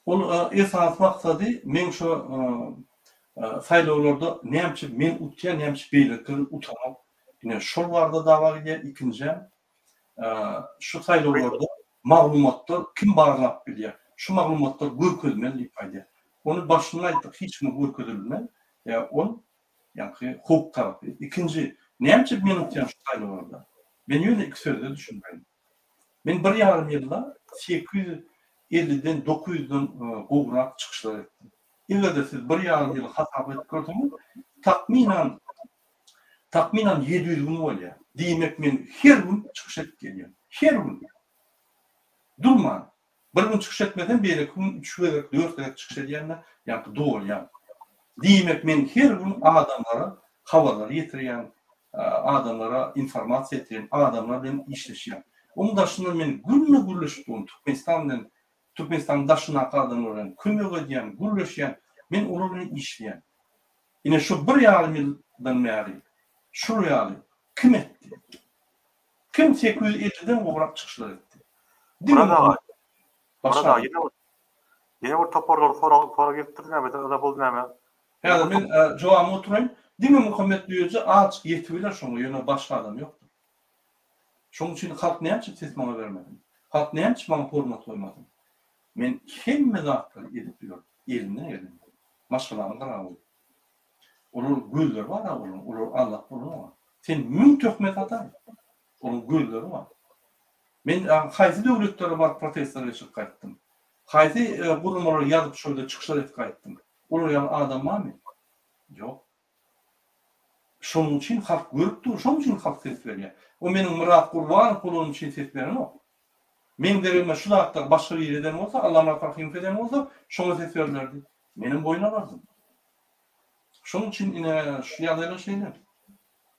Ol esasy maksady meň şo saýlawlarda näme üçin men utýan, näme üçin beýlekiler utanok. Ine şol barada dawa gidýär. Ikinjäm şu saýlawlarda maglumatlar kim barlap bilýär? Şu maglumatlar görkezmeli diýip aýdýar. Ony başynda aýtdyk hiç kime görkezilmez. Ýa ol ýaňky howp tarapy. Ikinji näme üçin men utýan şu saýlawlarda? Men ýöne iki sözde düşündireýin. Men bir ýarym ýylda 850-den 900-den gowrak çykyşlar etdim. Eger-de siz bir ýarym ýyly hasap edip görseňiz, takmynan takmynan 700 gün bolýar. Diýmek, men her gün çykyş edip gelýän. Her gün. Durman. Bir gün çykyş etmesem, beýleki gün üç gezek, dört gezek çykyş edýän-de, ýaňky dolýan. Diýmek, men her gün adamlara habarlary ýetirýän, adamlara informasiýa ýetirýän, adamlar bilen işleşýän. Onuň daşyndan men günde gürleşip durun, Türkmenistan bilen, Türkmenistanyň daşyndaky adamlar bilen kömek edýän, gürleşýän, men olar bilen işleýän. Ine şu bir ýarym ýyldan bäri şul ýaly kim etdi? Kim 850-den gowrak çykyşlar etdi? Diňe Myrat aga, Muhammet. Myrat Başga aga adam. ýene bir ýene bir toparlar sorag sorag gelipdir näme ýa bul näme? Häzir men jogabymy oturaýyn. Diňe Muhammet Düýeji azjyk ýetibiler şoňa, ýöne başga adam ýokdur. Şonuň üçin halk näme üçin ses maňa bermesin? Halk näme üçin maňa hormat goýmasyn? Men hemme zatlary edip ýördim, elimden geleni. Maşgalamy gyra goýup. Olar gözleri bar-a olaryň, olary aldap bolanok-a. Sen müň töhmet ataý, olaryň gözleri bar. Men haýsy döwletlere baryp protestler geçirip gaýtdym? Haýsy guramalara ýazyp şol ýerde çykyşlar edip gaýtdym? Olar ýaly adam barmy? Ýok. Şonuň üçin halk görüp dur, şonuň üçin halk ses berýär. O meniň Myrat Gurbanow bolanym üçin ses berenok. Meň deregime şu zatlary başga biri eden bolsa, Allamyrat Rahymow eden bolsa, şoňa ses berilerdi. Menem boýun alardym. Şonuň üçin ine şu ýagdaýlar şeýle.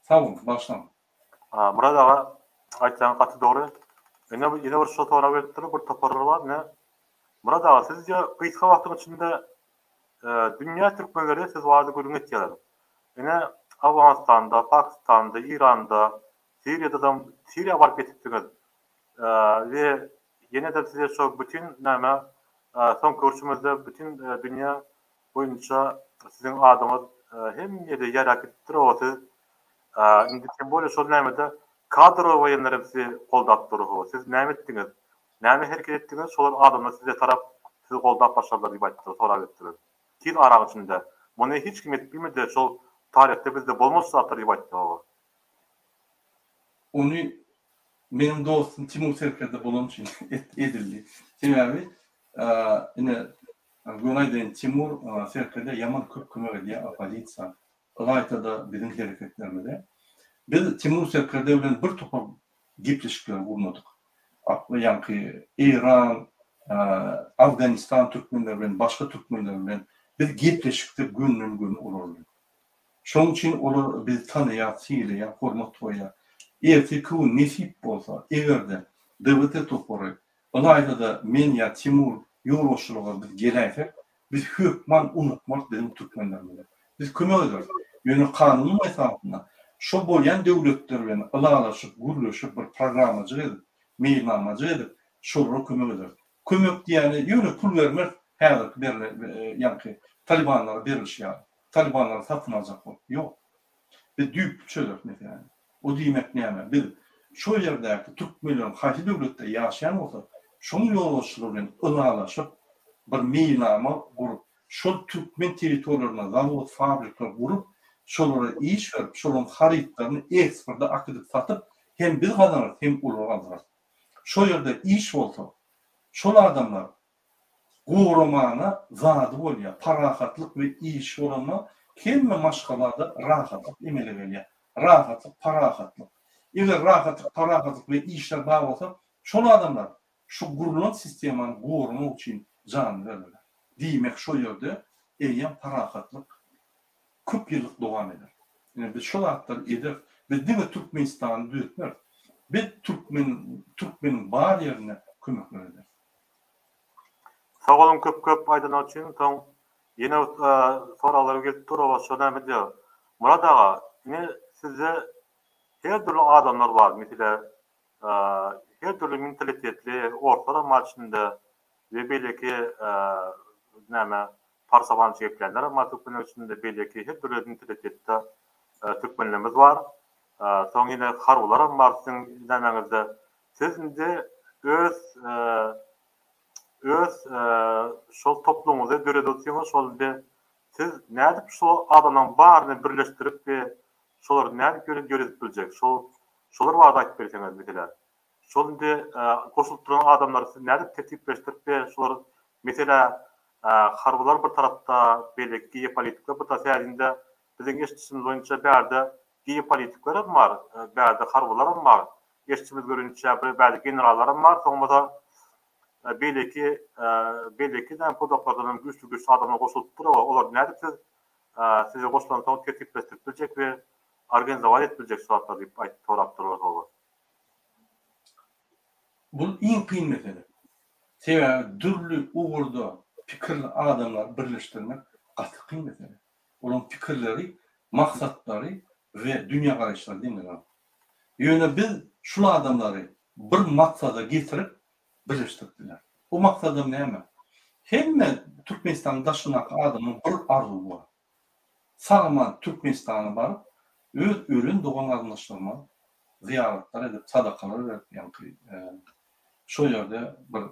Sag boluň, bagyşlaň. Myrat aga aýtýaň gaty dogry. Ine ýene bir şu sorag gelipdir, bir toparlar bar ine. Myrat aga siz diýe gysga wagtyň içinde dünýä türkmenleri siz barada gürrüň etýärler. Ine Owganystanda, Pakistanda, Iranda, Siriýadadam Siriýa baryp ýetipdiňiz. We ýene-de size şo bütin näme soňky görşümizde bütin dünýä boýunça siziň adyňyz hemme ýerde ýaýrap gidipdir oba siz indi tem bolýa şol nämede kadrowy woýenlerem sizi goldap dur how siz näme etdiňiz näme hereket etdiňiz şolar adamlar size tarap. sizi goldap başladylar diýip aýtdylar, sorag etdiler. Tiz araň içinde. Muny hiç kim edip bilmedi, şol taryhda bizde bolmadyk zatlar diýip aýtdy hawa. Ony meniň dostum Timur serkerde bolany üçin edildi. Sebäbi ine göni aýdaýyn Timur serkerde ýaman köp kömek edýär oppozisiýa, ylaýta-da biziň hereketlerimize. Biz Timur serkerde bilen bir topar gepleşikleri gurnadyk. Ýaňky Eýran, Afganistan türkmenleri bilen, başga türkmenler bilen biz gepleşikde gönden-göni olar bilen. Şonuň üçin olar bizi tanaýar, sylaýar, hormat goýýar. Ertirki gün nesip bolsa, eger-de DWT topary, ylaýta-da men ýa Timur ýolbaşçylyga biz geläýsek, biz hökman unutmarys biziň türkmenlerimizi. Biz kömek ederis. Ýöne kanunyň esasynda şo bolýan döwletler bilen ylalaşyp, gürleşip, bir programmajyk edip, meýilnamajyk edip, şolara kömek ederis. Kömek diýýäni ýöne pul bermeris, häzirki berle ýaňky talibanlara berilişi ýaly. Talibanlary satyn aljak bolup. Ýok. Biz düýpli çözeris meseläni. O diýmek näme? Biz şo ýerdäki türkmenleriň haýsy döwletde ýaşaýan bolsa, şoň ýolbaşçylary bilen ylalaşyp, bir meýilnama gurup, şol türkmen territoriýalarynda zawod, fabrikler gurup, şolara iş berip, şolaryň harytlaryny eksporta äkidip satyp, hem biz gazanarys, hem olar gazanarys. Şo ýerde iş bolsa, şol adamlar goramana zady bolýar. Parahatlyk we iş bolanda hemme maşgalada rahatlyk emele gelýär. Rahatlyk, parahatlyk. Eger rahatlyk, parahatlyk we işler bar bolsa, şol adamlar şu gurlan sistemany goramak üçin janyny bererler. Diýmek şo ýerde eýýäm parahatlyk köp ýyllyk dowam eder. Ine biz şo zatlary ederis. Biz diňe Türkmenistany düzetmeris. Biz türkmen türkmeniň bar ýerinde kömekler ederis. Sag boluň köp köp aýdanyňyz üçin soň ýene soraglar gelip dur oba şo näme diýýär Myrat aga ine sizde her dürli adamlar bar mesele her dürli mentalitetli orslaram bar içinde we beýleki näme parsabança gepleýänlerem bar türkmenler içinde beýleki her dürli mentalitetde türkmenlerimiz bar soň ýene harbylaram bar siziň nämäňizde Siz indi öz öz şol toplumyňyzy döredipsiňiz, şol indi siz nädip şol adamlaryň baryny birleşdirip we şolary nädip ýöredip biljek? Şol şolar barada aýdyp berseňiz meselä. Şol indi goşulyp duran adamlary siz nädip tertipleşdirip we şolar meselä harbylar bir tarapda, beýleki geopolitikler bir tarapda, sebäbi indi biziň eşidişimiz boýunça bärde geopolitikler hem bar, bärde harbylar hem bar. Eşitişimiz görünçä bir bärde generallaram bar, soň bolsa beýleki beýleki näme pudaklardan hem güýçli güýçli adamlar goşulypdyr. Olar nädip siz size goşulansoň tertipleşdirip biljek we organizować edip biljek şu zatlary diýip aýt sorapdyrlar hawa. Bul iň kyn mesele. Sebäbi dürli ugurda pikirli adamlary birleşdirmek gaty kyn mesele. Olaryň pikirleri, maksatlary we dünýägaraýyşlary deňeňok. Ýöne biz şul adamlary bir maksada getirip birleşdirip bileris. O maksadam näme? Hemme Türkmenistanyň daşyndaky adamyň bir arzuwy bar. Sag-aman Türkmenistana baryp, öz ölen dogan-garyndaşlaryma zyýaratlar edip, sadakalar berip, ýaňky şo ýerde bir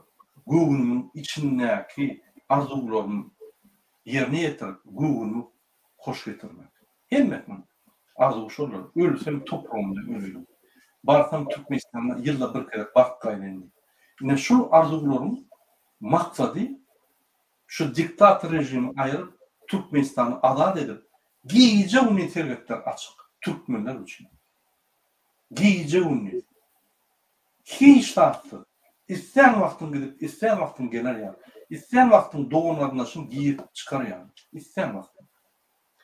göwnümiň içindäki arzuwlarymy ýerine ýetirip, göwnümi hoş getirmek. Hemmesiniň arzuwy şoldur. Ölsem topragymda öleýin. Barsam Türkmenistana ýylda bir gezek baryp gaýdaýyn diýip. Ine şul arzuwlaryň maksady şu diktator režimi aýyryp, Türkmenistany azat edip, gije-gündiz serhetler açyk türkmenler üçin. Gije-gündiz. Hiç zatsyz. Islän wagtyň gidip, islän wagtyň geler ýaly. Islän wagtyň dogan-garyndaşyň girip çykar ýaly. Islän wagtyň.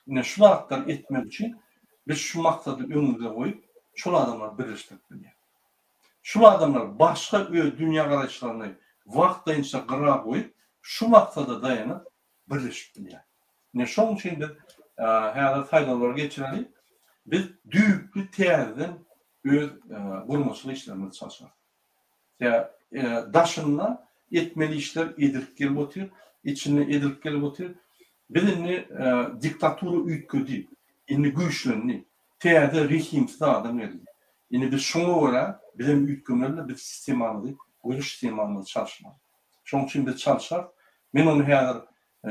Ine şu zatlary etmek üçin biz şu maksady öňümize goýup, şol adamlary birleşdirip bilýäris. Şul adamlar başga öz dünýägaraýyşlaryny wagtlaýynça gyra goýup, şu maksada daýanyp birleşip bilýär. Ine şoň üçin biz häzir saýlawlary geçireli, biz düýpli täzeden öz gurmaçylyk işlerimizi çalşarys. Daşynda etmeli işler edilip gelip otyr, içinde edilip gelip otyr. Biz indi diktatura üýtgedi, indi güýçlendi, täze rehimsiz adam geldi. Indi biz şoňa görä bizem üýtgemeli, biz sistemamyzy, göreş sistemamyzy çalşmaly. Şonuň üçin biz çalşarys. Men ony häzir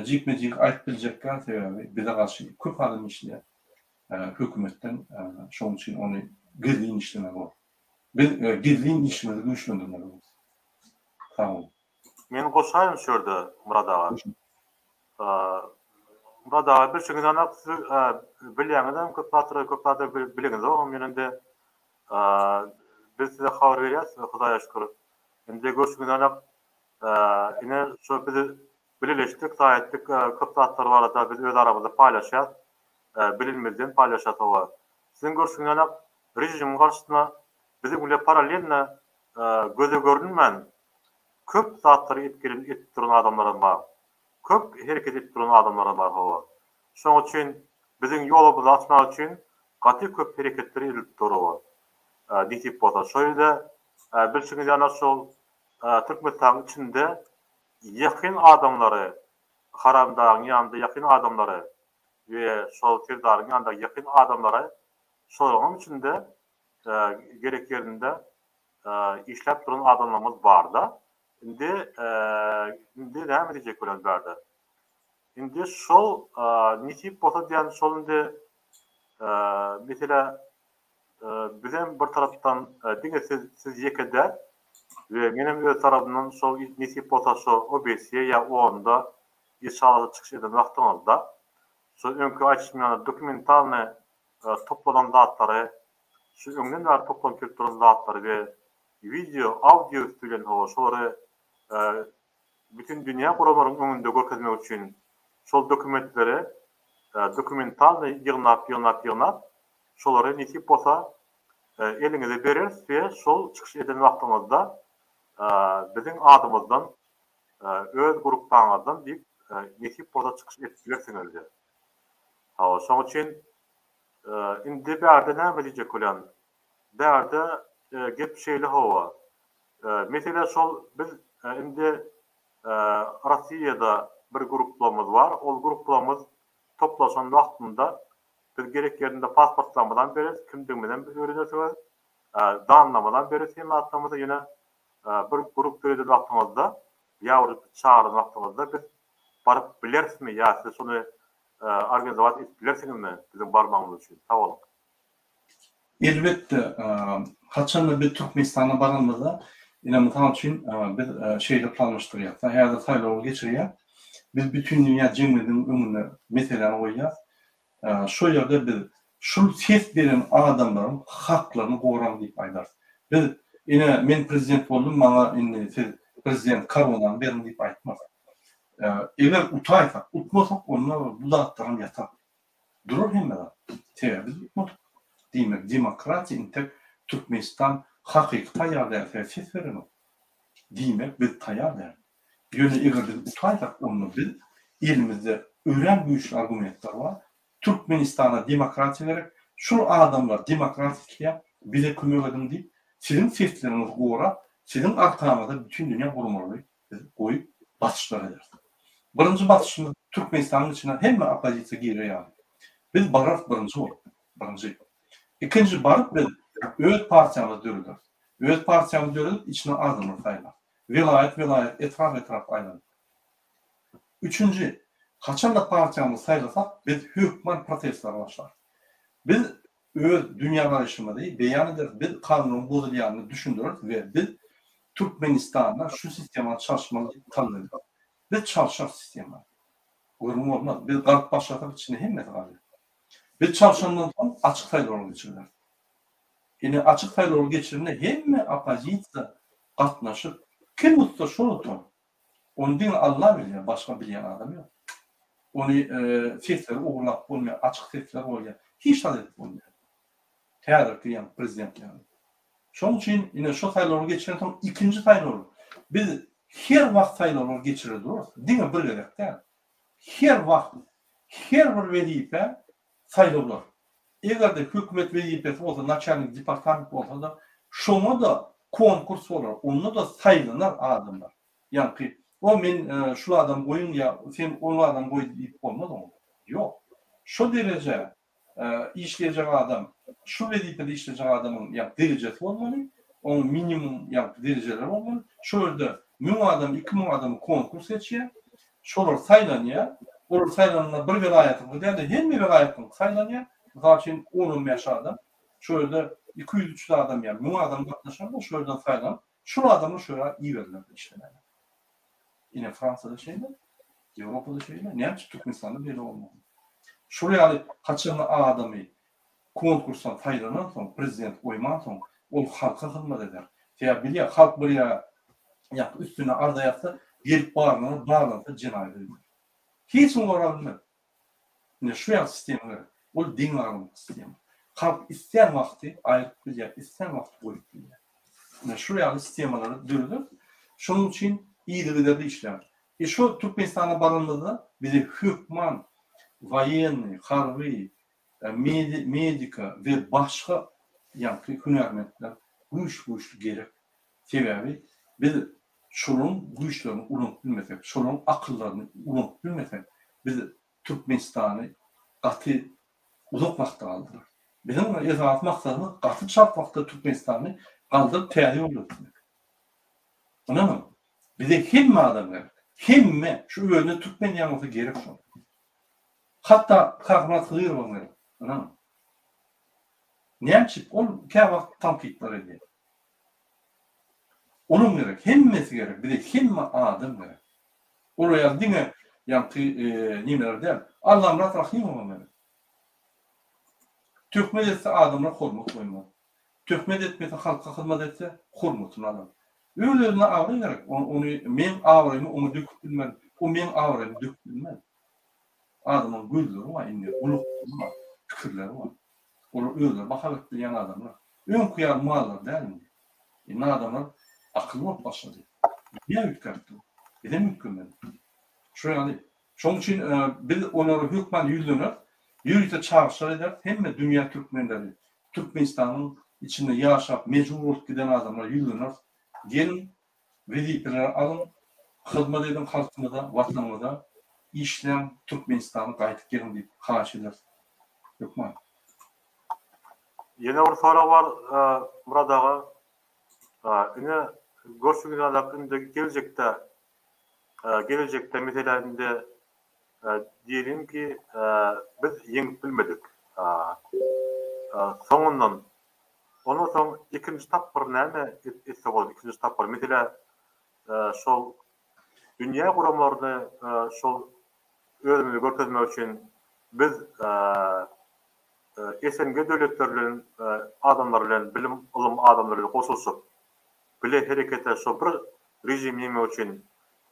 jikme-jik aýdyp biljek däl, sebäbi bize garşy köp adam işleýär hökümetden, şonuň üçin ony gizlin işlemeli bolar. Biz gizlin işimizi güýçlendirmeli bolarys. Sag boluň. Men goşaýyn şu ýerde Myrat aga. Myrat aga bilşiňiz ýaly siz bilýäňizem köp zatlary köp zatlary bileňizok ýöne indi biz size habar berýäs Hudaýa şükür. Indi görşüňiz ýaly ine şu biz bileleşdik saý etdik köp zatlar barada biz öz aramyzda paýlaşýas bilinmezden paýlaşýas hawa. Siziň görşüňiz ýaly režimiň garşysyna biziň bile paralelno göze görünmän köp zatlary edip gelen edip duran adamlaram bar. Köp hereket edip duran adamlaram bar hawa. Şoň üçin biziň ýolumyzy açmak üçin gaty köp hereketler edilip dur hawa. Nesip bolsa şo ýerde bilşiňiz ýaly şol Türkmenistanyň içinde ýakyn adamlary Haramdagyň ýanynda ýakyn adamlary we şol Serdaryň ýanynda ýakyn adamlary şolaryňam içinde gerek ýerinde işläp duran adamlarymyz barda. Indi indi näme diýjek bolýan bärde. Indi şol nesip bolsa diýen şol indi mesele bizem bir tarapdan diňe siz siz ýeke däl we menem öz tarapymdan şol nesip bolsa şo OBSE ýa OON-da inşallah çykyş eden wagtyňyzda şo öňki aýdyşym ýaly dokumentalnyý toplanan zatlary, şu öňden bäri toplanyp gelip duran zatlary we wideo, audio üsti bilen hawa şolary bütin dünýä guramalaryň öňünde görkezmek üçin şol dokumentleri dokumentalnyý ýygnap, ýygnap, ýygnap şolary nesip bolsa eliňize bereris we şol çykyş eden wagtyňyzda biziň adymyzdan öz gruppaňyzdan diýip nesip bolsa çykyş edip bilersiňiz. Hawa, şoň üçin indi bärde näme diýjek bolýan? Bärde gep şeýle hawa. Mesele şol biz indi Rossiýada bir gruplamyz bar. Ol gruplamyz toplaşan wagtynda biz gerek ýerinde pasportlarymyzam bereris, kimdigimizem öwrenersiňiz, danlamyzam bereris hemme zatlarymyzy. Ýöne bir grup döreden wagtyňyzda ýa bir çagyran wagtyňyzda biz baryp bilerismi ýa siz şony organizowat edip bilersiňizmi biziň barmagymyz üçin? Sag boluň. Elbetde, haçanda biz Türkmenistana baranymyzda, ine mysal üçin biz şeýle planlaşdyrýas, häzir saýlawlar geçirýär, biz bütindünýä jemgyýetiniň öňünde meseläni goýýas, Şo ýerde biz şul ses beren adamlaryň haklaryny goraň diýip aýdarys. Biz ine men prezident boldum maňa indi siz prezident koronany beriň diýip aýtmarys. Eger utaýsak, utmasak onda bu zatlaram ýatar. Durar hemme zat. Sebäbi biz utmadyk. Diýmek demokratiýa intek Türkmenistan hakyky taýýar däl sebäbi ses berenok. Diýmek biz taýýar däl. Ýöne eger biz utaýsak, onda biz elimizde örän güýçli argumentler bar. Türkmenistana demokratiýa gerek, şul adamlar demokratiýa isleýär, bize kömek ediň diýip, siziň sesleriňizi gorap, siziň arkaňyzda bütin dünýä guramalary biz goýup basyşlar ederis. Birinji basyşymyz Türkmenistanyň içine hemme oppozisiýa girer ýaly. Biz bararys birinji bolup, birinji. Ikinji baryp biz öz partiýamyzy dörederis. Öz partiýamyzy döredip içine adamlar saýlarys. Welaýat-welaýat, etrap-etrap aýlanyp. Üçünji, haçan-da partiýamyzy saýlasak, biz hökman protestlere başlarys. Biz öz dünýägaraýşymyzy beýan ederis, biz kanunyň bozulýanyny düşündireris we biz Türkmenistanda şu sistemany çalyşmaly diýip talap ederis. Biz çalşarys sistemany. Gürrüň bolmaz. Biz galyp başlasak içinde hemmesi galýar. Biz çalşandan soň açyk saýlawlar geçiriler. Ine açyk saýlawlar geçirilende hemme oppozisiýa gatnaşyp kim utsa şol utar. Ony diňe Alla bilýär başga bilýän adam ýok. Ony sesleri ogurlap bolmaýar açyk sesler bolýar. Hiç zat edip bolmaýar. Häzirki ýaňky prezident ýaly. Şonuň üçin ine şo saýlawlar geçiren soň ikinji saýlawlar. Biz her wagt saýlawlar geçirer durarys. Diňe bir gezek däl. Her wagt her bir wezipä saýlawlar. Eger-de hökümet wezipesi bolsa, naçalnik departament bolsa-da, şoňa-da konkurs bolar, onda-da saýlanar adamlar. Ýaňky, o men şul adamy goýuň ýa sen ol adamy goý diýip bolmaz oňa. Ýok. Şo derejä işlejek adam, şu wezipede işlejek adamyň ýa derejesi bolmaly, oň minimum ýa derejeleri bolmaly. Şo ýerde 1000 adam, 2000 adam konkurs geçýär. Şolar saýlanýar. Olar saýlananda bir welaýatyňky däl-de, hemme welaýatyňky saýlanýar. Mysal üçin, on-on bäş adam. Şo ýerde 200-300 adam ýa 1000 adam gatnaşanda şo ýerden saýlanyp, şol adamlar şo ýere iberiler işlemäge. Ine Fransiýada şeýle, Ýewropada şeýle, näme üçin Türkmenistanda beýle bolmasyn? Şol ýaly haçanda adamy konkursdan saýlanan soň, prezident goýman soň, ol halka hyzmat eder. Sebäbi bilýär, halk bir ýa ýa üstüne arza ýazsa, gelip barlanar, barlansa jenaýat ediler. Hiç kim gorap bilmez. Ine şu ýaly sistema gerek. Ol deňagramlyk sistema. Halk islän wagty aýryp bilýär, islän wagty goýup bilýär. Ine şu ýaly sistemalary dörederis. Şonuň üçin yzygiderli işläris. E şo Türkmenistana baranymyzda bize hökman woýennyý, harby, medika we başga ýaňky hünärmentler güýçli-güýçli gerek. Sebäbi biz şolaryň güýçlerini ulanyp bilmesek, şolaryň akyllaryny ulanyp bilmesek, biz Türkmenistany gaty uzak wagtda galdyrarys. Biziň esasy maksadymyz gaty çalt wagtda Türkmenistany galdyryp täze ýola gitmek. Ynanyň, bize hemme adam gerek. Hemme, şu özüne türkmen diýen bolsa gerek şol. Hatda Kakamyrat Hydyrowam gerek. Ynanyň. Näme üçin? Ol käwagt tankytlar edýär. Olam gerek, hemmesi gerek, bize hemme adam gerek. Olar ýaly diňe ýaňky nimeler däl, Allamyrat Rahymowam gerek. Töhmet etse adamlar hormat goýmaz. Töhmet etmese halka hyzmat etse hormatyny alar. Öz-özüne abraý gerek, ony meň abraýymy oňa döküp bilmerin, o meň abraýymy döküp bilmez. Adamyň gözleri bar indi, gulaklary bar, pikirleri bar. Olar özleri baha berip bilýän adamlar. Öňki ýaly mallar däl indi. Indi adamlar akylly bolup başlady. Dünýä üýtgäp dur. Bizem üýtgemeli. Şo ýaly. Şonuň üçin biz olara hökman ýüzleneris. Ýörite çagyryşlar ederis. Hemme dünýä türkmenleri, Türkmenistanyň içinde ýaşap mejbur bolup giden adamlara ýüzleneris. Geliň, Wezipeleri alyň, hyzmat ediň halkyňyza, Watanyňyza, işläň, Türkmenistana gaýdyp geliň diýip haýyş ederis. Hökman. Ýene bir sorag bar Myrat aga. Ine görşüňiz ýaly indi geljekde gelejekde meselem indi diýeliň ki biz ýeňip bilmedik. Soňundan Ondan soň ikinji tapgyr näme etse bolar ikinji tapgyr meselä şol dünýä guramalaryny şol özümizi görkezmek üçin biz SNG döwletleri bilen adamlar bilen bilim ylym adamlary bilen goşulyşyp bile herekete şo bir režimi ýeňmek üçin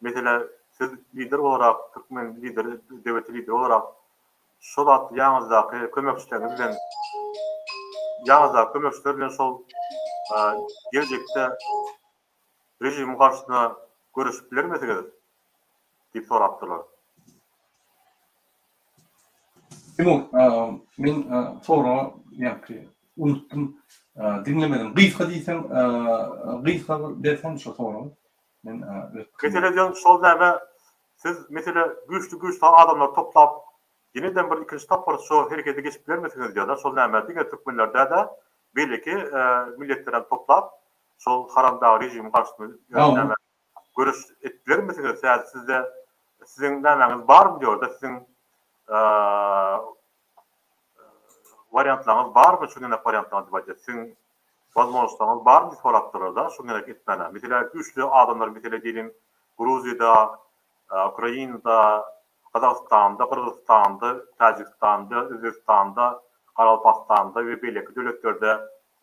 meselä siz lider bolarak türkmen lideri döwleti lideri bolarak Şol wagt ýanyňyzdaky kömekçileriňiz bilen ýanyňyzdaky kömekçiler bilen şol geljekde režimiň garşysyna göreşip bilermisiňiz? diýip sorapdyrlar. Timur, men soragy ýaňky unutdym, diňlemedim. Gysga diýseň, gysga bir berseň şo soragy. Men öz pikirim. Mesele diýen şol näme Siz mesele güýçli güýçli adamlary toplap ýeneden bir ikinji tapgyr şo herekete geçip bilermisiňiz diýýärler şol näme diňe türkmenler dälde beýleki milletlerem toplap şol haramdag režimiň garşysyna näme göreş edip bilermisiňiz sebäbi sizde siziň nämäňiz barmy diýýärde siziň wariantlaryňyz barmy şuň ýaly wariantlaryňyz diýip aýdýar siziň Wazmožnostyňyz barmy diýip sorapdyrlar-da, şuny gerek etmäne. Mesele güýçli adamlar mesele diýeliň Gruziýada, Ukrainada, Gazagystanda, Gyrgyzystanda, Täjigistanda, Özbegistanda, Garagalpagystanda we beýleki döwletlerde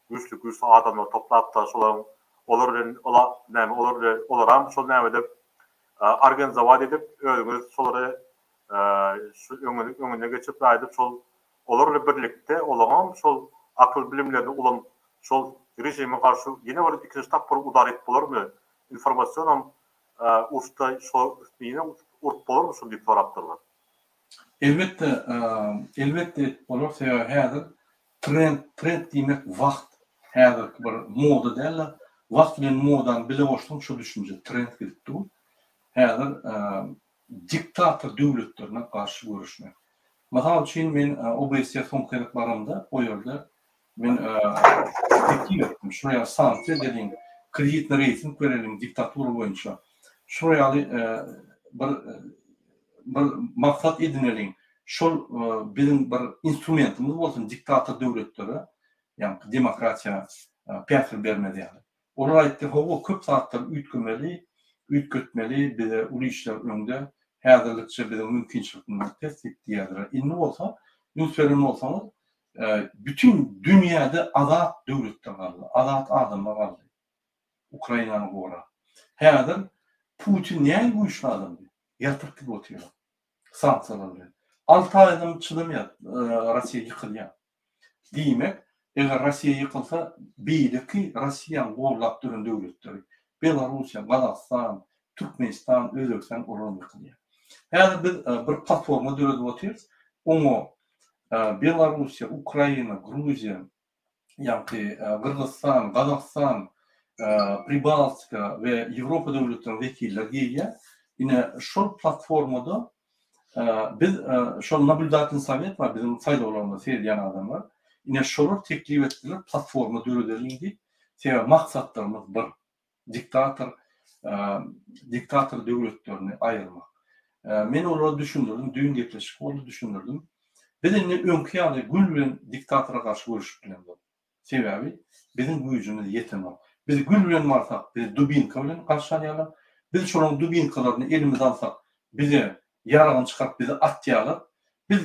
güýçli güýçli adamlary toplap-da şolaryň olar bilen ola näme olar bilen olaram şol näme edip organizowat edip özüňiz şolary şu öňüne geçip aýdyp şol Olar bilen birlikde olaňam şol akyl bilimlerini ulanyp şol režime garşy ýene bir ikinji tapgyr udar edip bolarmy? Informasionam uruşda şo üstüne ýene urup bolarmy şuny diýip sorapdyrlar. Elbetde elbetde edip bolar sebäbi häzir trend trend diýmek wagt häzirki bir moda dälde wagt bilen modany bile goşsaň şo düşünje trend gidip dur. Häzir diktator döwletlerine garşy göreşmek. Mysal üçin, men OBSE soňky gezek baramda, o ýerde men teklip etdim, şular ýaly sanksiýa edeliň, kreditni reýting bereliň diktatura boýunça. Şular ýaly bir. bir maksat edineliň, şol biziň bir instrumentimiz bolsun diktator döwletlere, ýagny demokratiýa päsgel bermez ýaly. Olar aýtdy, hawa, köp zatlar üýtgemeli, üýtgetmeli, bize uly işler öňde, häzirlikçe biziň mümkinçilikimiz pes diýip diýýärdiler. Indi bolsa, üns beren bolsaňyz, bütin dünýäde azat döwletler galdy, azat adamlar galdy Ukrainany gorap. Häzir Putin näme güýçli adamdy? Ýatyryp gidip otyr sanksiýalar bilen. Alty aýdan çydamaýar, Russiýa ýykylýar. Diýmek, eger Russiýa ýykylsa, beýleki Russiýany gollap duran döwletleri, Belarussiýa, Gazagystan, Türkmenistan, Özbegistan olaram ýykylýar. Häzir biz bir platforma döredip otyrys. Oňa Belarussiýa, Ukraina, Gruziýa, ýaňky Gyrgyzystan, Gazagystan, Pribaltika we Ýewropa döwletleriniň wekilleri girýär. Ine, şol platformada biz şol nablýudatelnyý sowet bar, biziň saýlawlarymyza seredýän adamlar. Ine, şolar teklip etdiler, platforma döredeliň diýip. Sebäbi maksatlarymyz bir. Diktator diktator döwletlerini aýyrmak. Men olara düşündirdim, düýn gepleşik boldy, düşündirdim. Biz indi öňki ýaly gül bilen diktatora garşy göreşip bilemzok. Sebäbi biziň güýjümiz ýetenok. Biz gül bilen barsak, bizi dubinka bilen garşy alýarlar. Biz şolaryň dubinkalaryny elimize alsak, bize ýaragyny çykaryp bizi atýarlar. Biz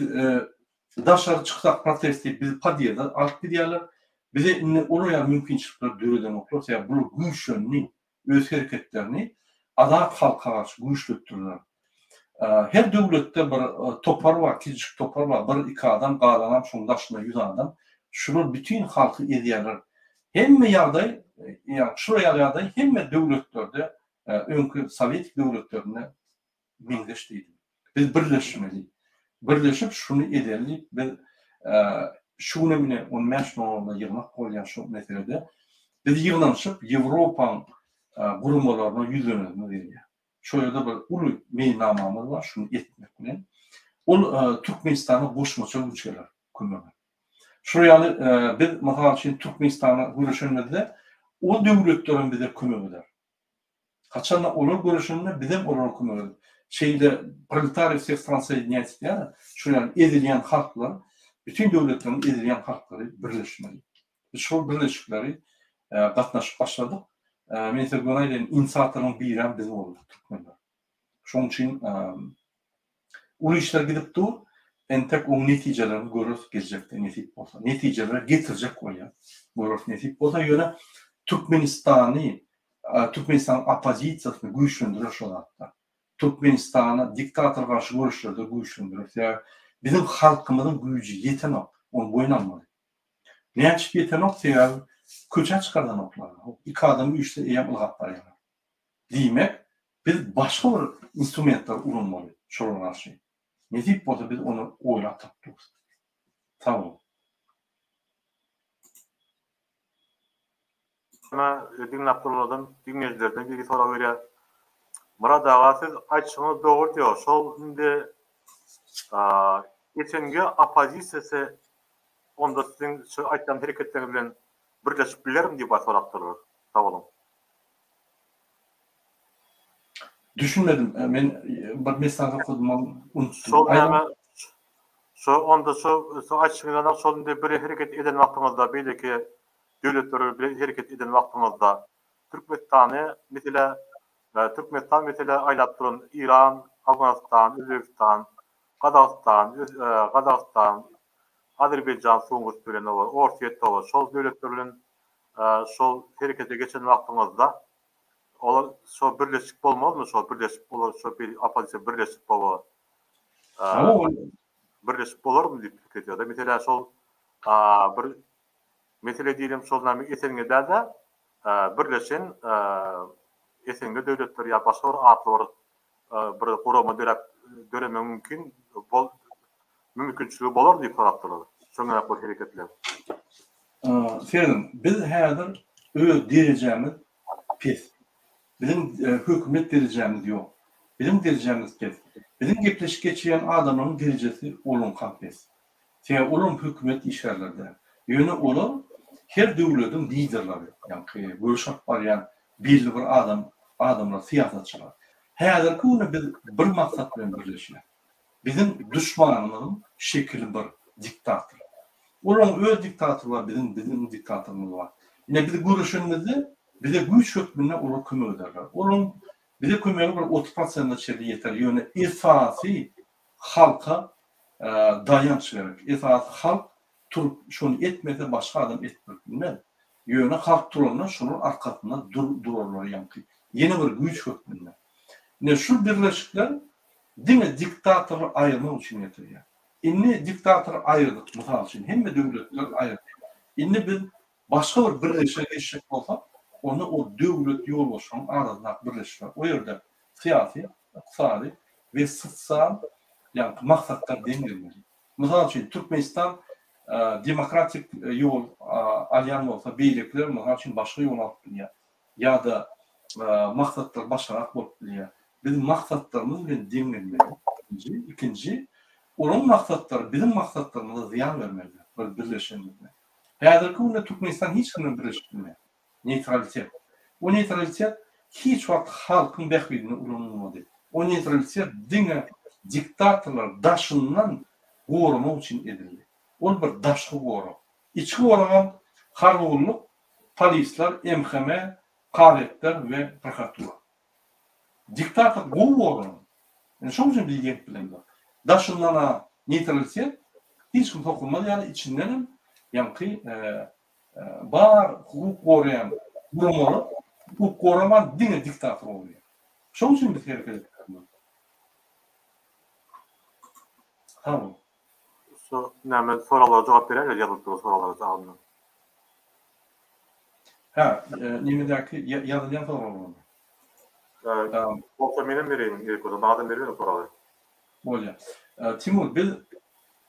daşary çyksak protest diýip bizi podýezde alyp gidýärler. Bize indi olar ýaly mümkinçilikleri döredenoklar. Sebäbi bular güýçlendi. Öz hereketlerini azat halka garşy güýçletdirler. Her döwletde bir topar bar, kiçijik topar bar, bir iki adam, galanam şoň daşynda ýüz adam. Şular bütin halky ezýärler. Hemme ýagdaý, ýagny şular ýaly ýagdaý hemme döwletlerde, öňki sowet döwletlerinde meňzeş diýdim. Biz birleşmeli. Birleşip şuny edeli diýip biz şu günem ine 15 nowambrda ýygnak bolýar şu meselede. Biz ýygnanyşyp Ýewropaň guramalaryna ýüzlenesimiz gelýär. Şo ýerde bir uly meýilnamamyz bar şuny etmek bilen. Ol Türkmenistana goşmaça güýç geler kömege. Şol ýaly biz mysal üçin Türkmenistana göreşenimizde o döwletler hem bize kömek eder. Haçanda olar göreşende bizem olara kömek edip, şeýle proletariý wseh stran soýedinýat diýýär, şol ýaly ezilýän halklar, bütin döwletleriň ezilýän halklary birleşmeli. Biz şol birleşikleri gatnaşyp başladyk. Men size göni aýdaýyn, inisiatorlaryň birem biz bolduk, türkmenler. Şonuň üçin Uly işler gidip dur, entek oň netijelerini göreris geljekde nesip bolsa. Netijelere getirjek bolýas. Göreris nesip bolsa, ýöne Türkmenistany, Türkmenistanyň oppozisiýasyny güýçlendirer şo zatlar. Türkmenistany diktatora garşy göreşlerde güýçlendirer. Sebäbi biziň halkymyzyň güýji ýetenok, ony boýun almaly. Näçip ýetenok, sebäbi köçä çykardanoklar. Iki adam üýşse eýýäm ylgap barýarlar. Diýmek, biz başga bir instrumentleri ulanmaly şolara garşy. Nesip bolsa biz ony oýlap tapyp durus. Sag boluň. Hemme diňläp duranlardan, diňleýjilerden biri sorag berýär. Myrat aga siz aýtşyňyz dogry diýýär. Şol indi SNG oppozisiýasy onda siziň şu aýtýan hereketleriňiz bilen birleşip bilermi diýip sorapdyrlar. Sag boluň. Düşünmedim. Men bir mesaj okadym, ony unutdym. Şol näme? Şo onda şo şo aýtşyňyzdan şol indi bir hereket eden wagtyňyzda beýleki döwletler bilen hereket eden wagtyňyzda Türkmenistany mesele Türkmenistan mesele aýlap duran Iran, Awganystan, Özbegistan, Gazagystan, Gazagystan, Azerbaýjan suwuň bilen Orsýet şol döwletler bilen şol herekete geçen wagtyňyzda olar şo birleşik bolmazmy şo birleşip olar şo bir oppozisiýa birleşip baba birleşip bolarmy diýip pikir edýärler. Meselä şol bir mesele diýelim şol näme SNG däl-de birleşen SNG döwletleri ýa başga bir atly bir bir gurama döräp döremegi mümkin bol mümkinçiligi bolar diýip sorapdyrlar. Şoňa bir hereketler. Serediň, biz häzir öz derejämiz pes. Biziň hökümet derejämiz ýok. Biziň derejämiz pes. Biziň gepleşik geçirýän adamlaryň derejesi olaňkam pes. Sebäbi olaram hökümet işgärleri däl. Ýöne olar her döwlediň liderleri, ýaňky göreş alyp barýan belli bir adam, adamlar, syýasatçylar. Häzirki günde biz bir maksat bilen birleşýäs. Biziň duşmanymyzyň şekili bir, diktator. Olaryň öz diktatory bar, biziň biziň diktatorymyz bar. Ine biz göreşenimizde bize güýç hökmünde olar kömek ederler. Olaryň bize kömegi bir 30 prosente çenli ýeter, ýöne esasy halka daýanç gerek. Esasy halk turup şony etmese başga adam etdirip bilmez. Ýöne halk turanda şolar arkasynda durarlar ýaňky ýene bir güýç hökmünde. Ine şu birleşikler diňe diktatory aýyrmak üçin getirýär. Indi diktatory aýyrdyk mysal üçin hemme döwletler aýyrdy. Indi biz başga bir birleşige geçjek bolsak onda ol döwlet ýolbaşçylaryň arasyndaky birleşikler o ýerde syýasy, ykdysady we sosial ýaňky maksatlar deň gelmeli. Mysal üçin, Türkmenistan demokratik ýol alýan bolsa, beýlekiler, mysal üçin, başga ýol alyp bilýär. Ýa-da maksatlar başgarak bolup bilýär. Biz maksatlarymyz bilen deň gelmeli. Birinji. Ikinji, olaryň maksatlary biziň maksatlarymyza zyýan bermeli, bir birleşenimizde. Häzirki günde Türkmenistan hiç kim bilen birleşip bilmeýär. Neýtralitet. O neýtralitet hiç wagt halkyň bähbidine ulanylmady. O neýtralitet diňe diktatorlary daşyndan goramak üçin edildi. Ol bir daşky gorag. Içki goragam harby gulluk, polisler, MHM, kazetler we prokuratura. Diktator gowy goralan. Ine şoň üçin biz ýeňip bilemzok. Daşyndan-a neýtralitet, hiç kim sokulmaz ýaly, içindenem ýaňky Bar hukuk goraýan guramalar hukuk goraman diňe diktator goraýar. Şoň üçin biz hereket edip bilemzok. Sag boluň. Şu näme soraglara jogap beräýeli ýazylyp duran soraglara alyndan. Hä, nemedäki ýazylýan soraglarmy? Bolsa menem bereýin gerek bolsa, adam bermedi soragy. Bolýar. Timur, biz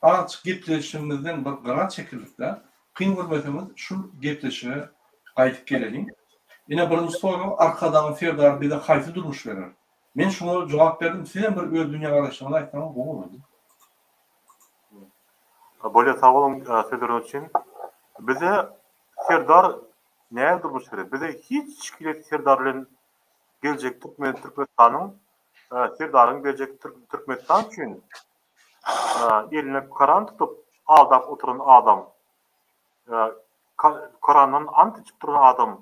azajyk gepleşigimizden bir gyra çekildik-de, kyn görmeseňiz şul gepleşige gaýdyp geleliň. Ine birinji sorag Arkadagyň Serdary bize haýsy durmuş berer? Men şuňa jogap berdim, sizem bir öz dünýägaraýşyňyzy aýtsaňyz gowy bolardy. Bolýar sag boluň sözleriňiz üçin. Bize Serdar näme durmuş berer? Bize hiç hili Serdar bilen geljek Türkmen Türkmenistanyň Serdaryň berjek Türkmenistan üçin eline Koran tutup aldap oturan adam, Korandan ant içip duran adam,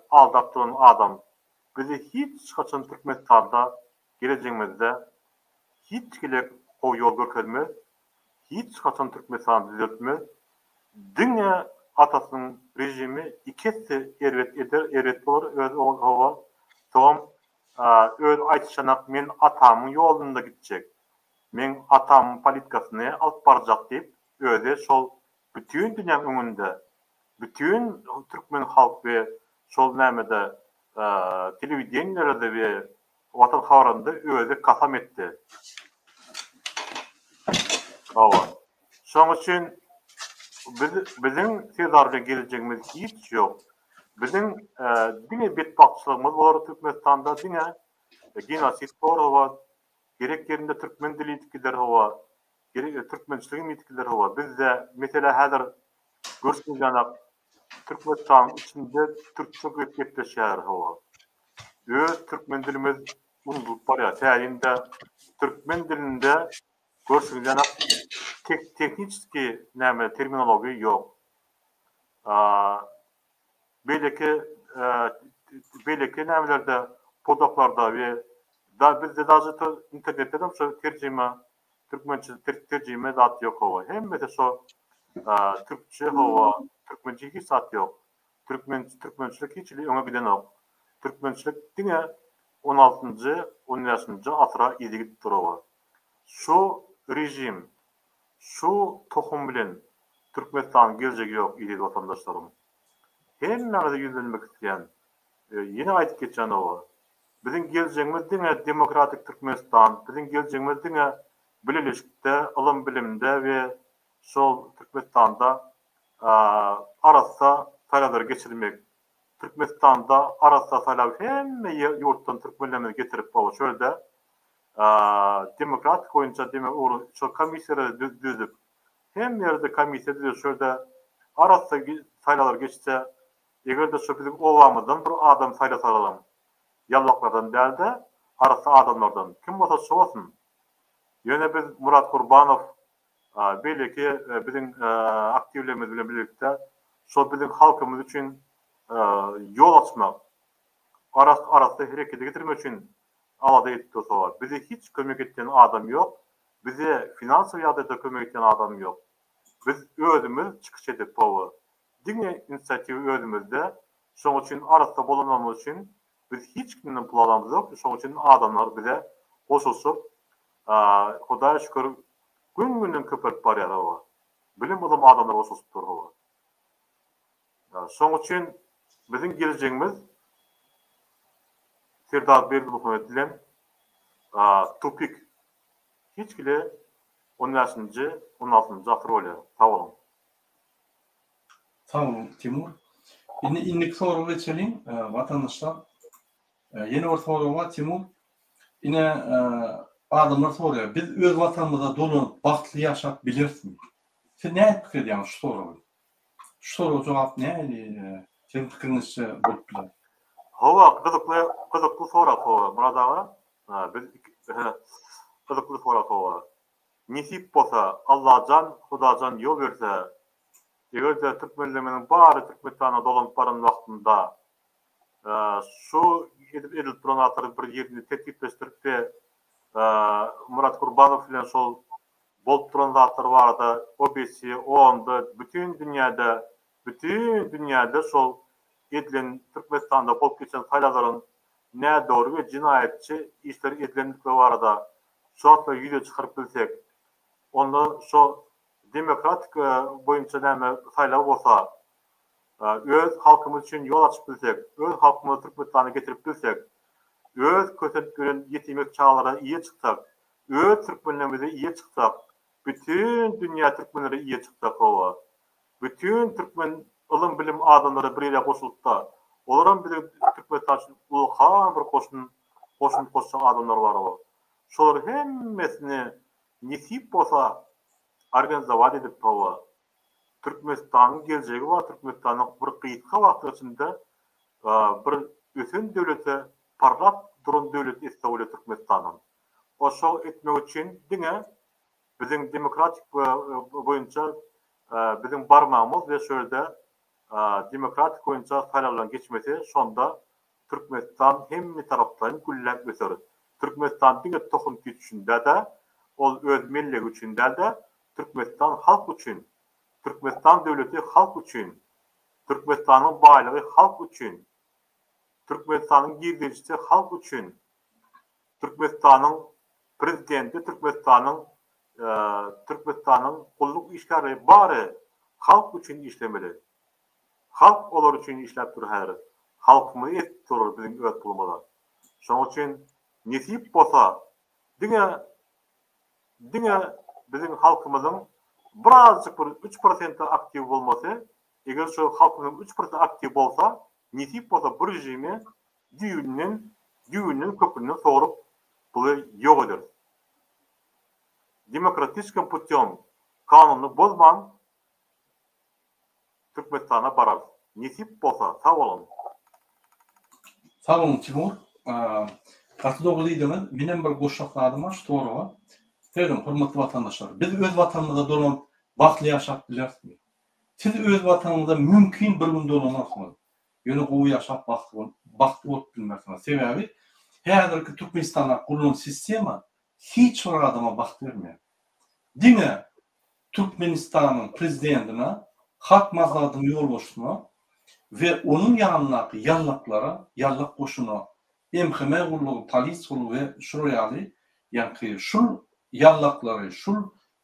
aldap duran adam bizi hiç haçan Türkmenistanda gelejegimizde hiç hili gowy ýol görkezmez, hiç haçan Türkmenistany düzeltmez, diňe atasynyň režimi iki esse erbet eder, erbet bolar öz hawa, soňam öz aýdyşanak men atamyň ýolunda gitjek, meň atamyň politkasyny alyp barjak diýip özi şol bütin dünýäň öňünde, bütin türkmen halk we şol nämede telewideniýelerde we Watan habarynda özi kasam etdi. Hawa. Şoň üçin biz biziň Serdar bilen gelejegimiz hiç ýok. Biziň diňe betbagtçylygymyz bolar Türkmenistanda diňe genosid bolar hawa. Gerek ýerinde türkmen dili ýitip gider hawa. Gerek türkmençiligem ýitip gider hawa. Bizde mesele häzir görşüňiz ýaly Türkmenistanyň içinde türkçe gepleşýärler hawa. Öz türkmen dilimiz unudylyp barýar. Täýinde türkmen dilinde görşüňiz ýaly tehniçeskiý näme terminologiýa ýok. Beýleki beýleki nämelerde pudaklarda we da bizde daže internetde hem şo terjime türkmençe terjime zat ýok hawa. Hemmesi şo türkçe hawa, türkmençe hiç zat ýok. Türkmen türkmençilik hiç hili öňe gidenok. Türkmençilik diňe on altynjy, on bäşinji asyra yzy gidip dur hawa. Şu režim, şu tohum bilen Türkmenistanyň geljegi ýok eziz watandaşlarym. Hemmäňize ýüzlenmek isleýän, ýene aýdyp geçýän hawa. Biziň geljegimiz diňe demokratik Türkmenistan, biziň geljegimiz diňe bileleşikde, ylym-bilimde we şol Türkmenistanda arassa saýlawlary geçirmek. Türkmenistanda arassa saýlaw hemme ýurtdan türkmenlerimizi getirip hawa şu ýerde demokratik boýunça demek ugry şol komissiýalary düzüp hemme ýerde komissiýa düzüp şu ýerde arassa saýlawlar geçse eger-de şu biziň obamyzdan bir adam saýlasalaram ýallaklardan däl-de. Arassa adamlardan. Kim bolsa şo bolsun. Ýöne biz Murat Gurbanow beýleki biziň aktiwlerimiz bilen bilelikde şol biziň halkymyz üçin ýol açmak, arassa herekete getirmek üçin alada edip dursalar. Bize hiç kömek etýän adam ýok. Bize finansowy ýagdaýda kömek etýän adam ýok. Biz özümiz çykyş edip hawa. Diňe inisiatiwa özümizde. Şoň üçin arassa bolanymyz üçin biz hiç kimden pul alamyzok. Şoň üçin adamlar bize goşulyşyp Hudaýa şükür gün-günden köpelip barýar hawa. Bilim ylym adamlar goşulyşyp dur hawa. Şoň üçin biziň gelejegimiz Serdar Berdimuhamedow bilen tupik. Hiç hili on bäşinji, on altynjy asyr bolýar. Sag boluň. Sag boluň Timur. Indi indiki soraga geçeliň watandaşlar. Ýene bir sorag bar Timur. Ine adamlar soraýar. Biz öz watanymyza dolanyp bagtly ýaşap bilerismi? Siz nähili pikir edýäňiz şu soragy? Şu soraga jogap nähili siziň pikiriňizçe bolup biler? Hawa, gyzykly, gyzykly sorag hawa, Myrat aga. Biz gyzykly sorag hawa. Nesip bolsa, Allajan, Hudajan ýol berse, eger-de türkmenlerimiziň bary Türkmenistana dolanyp baran wagtynda, şu edip edilip duran zatlary bir ýerinde tertipleşdirip we Myrat Gurbanow bilen şol bolup duran zatlar barada OBSE, OON-da, bütin dünýäde, bütin dünýäde şol edilen Türkmenistanda bolup geçen saýlawlaryň nädogry we jenaýatçy işler edilendikleri barada şu zatlary ýüze çykaryp bilsek, onda şo demokratik boýunça näme saýlaw bolsa, öz halkymyz üçin ýol açyp bilsek, öz halkymyzy Türkmenistana getirip bilsek, öz kösenip ýören ýetimek çagalara ýe çyksak, öz türkmenlerimize ýe çyksak, bütin dünýä türkmenlere ýe çyksak hawa. Bütin türkmen ylym bilim adamlary bir ýere goşulypda, olaram biziň Türkmenistan üçin ullakan bir goşun goşun goşjak adamlar bar hawa. Şolary hemmesini nesip bolsa organizowat edip hawa. Türkmenistanyň geljegi bar Türkmenistanyň bir gysga wagtyň içinde bir ösen döwlete parlap duran döwlet etse bolýar Türkmenistanam. Oşo etmek üçin diňe biziň demokratik boýunça biziň barmagymyz we şu ýerde demokratik boýunça saýlawlaryň geçmesi şonda Türkmenistan hemme taraplaýyn gülläp öser. Türkmenistan diňe tohum tüýs üçin däl-de, ol öz mellegi üçin däl-de, Türkmenistan halk üçin, Türkmenistan döwleti halk üçin, Türkmenistanyň baýlygy halk üçin, Türkmenistanyň girdejisi halk üçin, Türkmenistanyň Prezidenti Türkmenistanyň Türkmenistanyň gulluk işgärleri bary halk üçin işlemeli. Halk olar üçin işläp dur häzir. Halkymyz etip durur biziň öz pulumyza. Şoň üçin nesip bolsa diňe diňe biziň halkymyzyň birazjyk bir üç prosenti aktiw bolmasy eger şu halkymyzyň üç prosenti aktiw bolsa nesip bolsa bu režimi düýbünden düýbünden kökünden sogrup buly ýok ederis. Demokratiçkim putýom kanuny bozman Türkmenistana bararys. Nesip bolsa sag boluň. Sag boluň Timur. Gaty dogry diýdiňiz. Menem bir goşjak zadym bar şu soraga. Serediň hormatly watandaşlar. Biz öz watanymyza dolanyp bagtly ýaşap bilerismi? Siz öz watanyňyza mümkin bir gün dolanarsyňyz. Ýöne gowy ýaşap bagtly bolup bilmersiňiz. Sebäbi häzirki Türkmenistanda gurlan sistema hiç bir adama bagt bermeýär. Diňe Türkmenistanyň prezidentine, Halk Maslahatynyň ýolbaşçysyna we onuň ýanyndaky ýallaklara, ýallak goşuna, MHM gullugy, polisiýa gullugy we şular ýaly, ýaňky şul ýallaklary, şul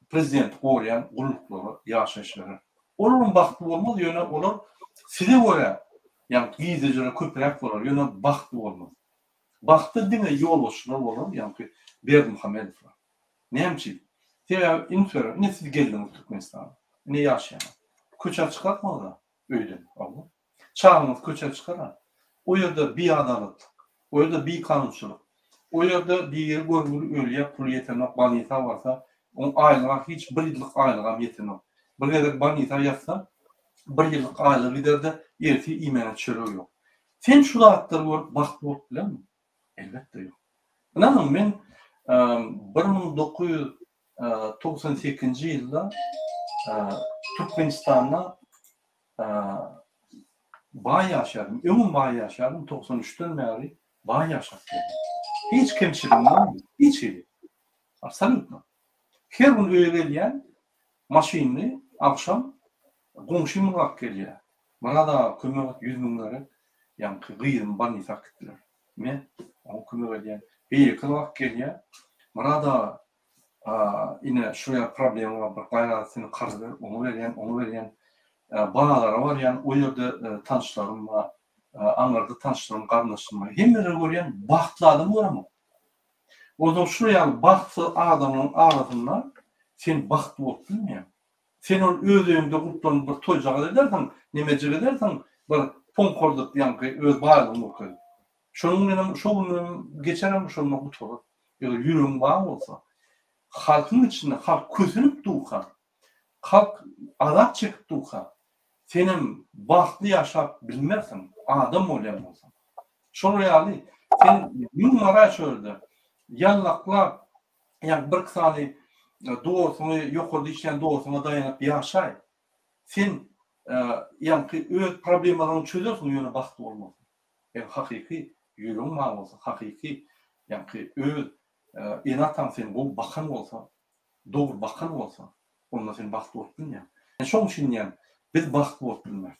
prezidenti goraýan gulluklara ýaşaýyş berer. Olaram bagtly bolmaz, ýöne olar size görä, ýaňky girdejileri köpräk bolar, ýöne bagtly bolmaz. Bagtly diňe ýolbaşçylar bolar, ýaňky Berdimuhamedowlar. Näme üçin? Sebäbi üns beriň, ine siz geldiňiz Türkmenistana. Ine ýaşaýaňyz. Köçä çykarmaňyz-a öýden. Hawa. Çagaňyzy köçä çykaran. O ýerde biadalatlyk, o ýerde bikanunçylyk. O ýerde biri görgüli ölýär, puly ýetenok, bolnisa barsa, oň aýlyga hiç bir ýyllyk aýlygam ýetenok. Bir gezek bolnisa ýatsa, bir ýyllyk aýlygy gider-de, ertir iýmäne çöregi ýok. Sen şu zatlary görüp bagtly bolup bilermiň? Elbetde ýok. Ynanyň, men 1998-nji ýylda Türkmenistanda baý ýaşadym. Öňem baý ýaşadym, 93-den bäri baý ýaşap geldim. Hiç kemçiligim bolmady, hiç hili. Absolýutno. Her gün öýe gelýän, maşynly, agşam goňşym ylgap gelýär. Myrat aga kömek et, 100 müň gerek, ýaňky gyzymy bolnisa äkitdiler. Men oňa kömek edýän. Beýleki ylgap gelýär. Myrat aga, ine şu ýaly problema bar, bir gaýrat et, seni karz ber, oňa berýän, oňa berýän. Bazara barýan, o ýerde tanyşlarym bar, aňyrda tanyşlarym, garyndaşlarym bar. Hemmeleri görýän, bagtly adam göremok. Onsoň şular ýaly bagtsyz adamlaryň arasynda sen bagtly bolup bilmeýäň. Sen ol öz öýüňde gutlanyp bir toýjagaz edersiň, nemejik edersiň, bir poňkardyp ýaňky öz baýlygyňy görkezip. Şonuň bilenem şo günüň geçerem şonda gutarar. Eger ýüregiň bar bolsa, halkyň içinde halk kösenip durka, halk azap çekip durka, senem bagtly ýaşap bilmersiň, adam bolýan bolsaň. Şolar ýaly sen müň maraý şo ýerde ýallaklap, ýa birki sany dostuňy, ýokarda işleýän dostuňa daýanyp ýaşaý. Sen ýaňky öz problemalaryňy çözersiň, ýöne bagtly bolmarsyň. Eger hakyky ýüregiň bar bolsa, hakyky ýaňky öz ene-ataň seni gowy bakan bolsa, dogry bakan bolsa, onda sen bagtly bolup bilmeýäň. Şoň üçin diýýän, biz bagtly bolup bilmeris.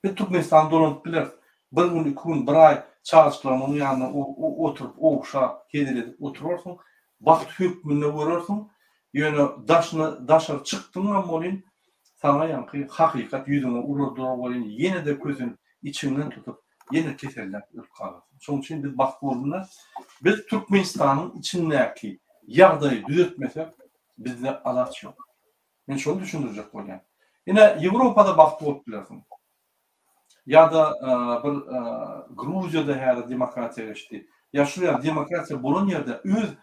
Biz Türkmenistana dolanyp bileris. Bir gün, iki gün, bir aý çagajyklaryňyň ýanynda oturyp, ogşap, hezil edip oturarsyň. Bagt hökmünde görersiň. Ýöne daşyna, daşary çykdyňam welin, saňa ýaňky hakykat ýüzüňe urar durar welin, ýene-de kösenip, içiňden tutup, ýene keselläp ölüp galarsyň. Şonuň üçin biz bagtly bolup bilmeris. Biz Türkmenistanyň içindäki ýagdaýy düzetmesek, bizde alaç ýok. Men şony düşündirjek bolýan. Ine, Ýewropada bagtly bolup bilersiň. Ýa-da bir Gruziýada häzir demokratiýa geçdi. Ýa şu ýaly demokratiýa bolan ýerde öz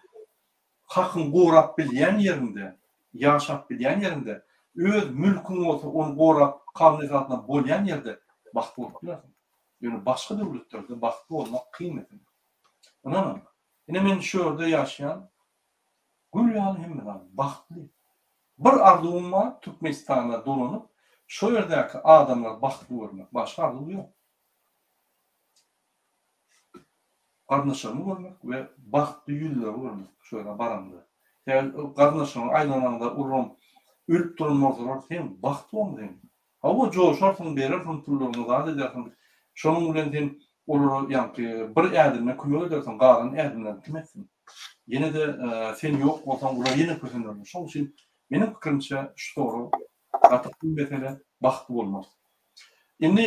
hakyňy gorap bilýän ýeriňde, ýaşap bilýän ýeriňde, öz mülküň bolsa ony gorap kanun esasynda bolýan ýerde bagtly bolup bilersiň. Ýöne başga döwletlerde bagtly bolmak kyn mesele. Ynanyň. Ine men şu ýerde ýaşaýan. Gül ýaly hemme zat, bagtly. Bir arzuwym bar, Türkmenistana dolanyp, şo ýerdäki adamlary bagtly görmek. Başga arzuw ýok. Garyndaşlarymy görmek we bagtly ýüzleri görmek şo ýere baramda. Sebäbi garyndaşlaryňa aýlanaňda olaram ölüp duran bolsalar, sen bagtly bolmasyň. Hawa, joşarsyň, berersiň pullaryňy, zat edersiň. Şonuň bilen sen olara ýaňky bir ädimden kömek edersiň, galan ädimlerini kim etsin? Ýene-de sen ýok bolsaň, olar ýene kösenerler. Şonuň üçin meniň pikirimçe şu sorag gaty kyn mesele, bagtly bolmaz. Indi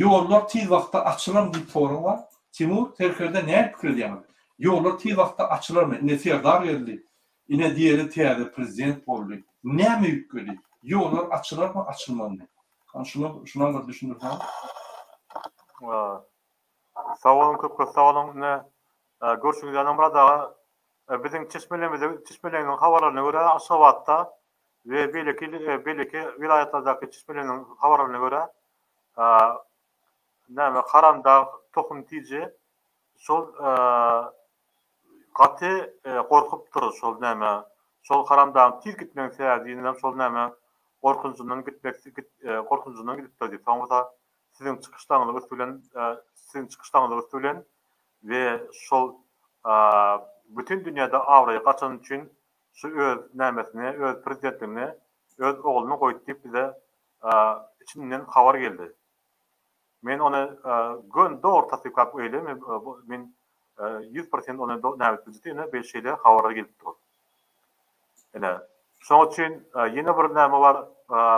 ýollar tiz wagtda açylarmy diýip sorag bar. Timur, serkerde näme pikir edýäňiz? Ýollar tiz wagtda açylarmy? Ine Serdar geldi. Ine diýeli täze prezident boldy. Näme üýtgedi? Ýollar açylarmy, açylmazmy? Hany şuny şunam bir düşündirseňiz. Sag boluň köp köp sag boluň. Ine görşüňiz ýaly Myrat aga biziň çeşmelerimize çeşmelerimiziň habarlaryna görä Aşgabatda we beýleki beýleki welaýatlardaky çeşmeleriniň habarlaryna görä näme Haramdag tohum tiji şol Gaty gorkupdyr şol näme şol haramdagyň tiz gitmegiň sebäbi diýeninem şol näme gorkunjyndan gitmek gorkunjyndan gidipdir diýip soň bolsa siziň çykyşlaryňyzyň üsti bilen siziň çykyşlaryňyzyň üsti bilen we şol bütin dünýäde abraýy gaçany üçin şu öz nämesini öz prezidentligini öz ogluny goýdy diýip bize içinden habar geldi. Men ony göni dogry tassyklap öýle men 100% ony näme etmejek ine bir şeýle habarlar gelip dur. Ine şoň üçin ýene bir näme bar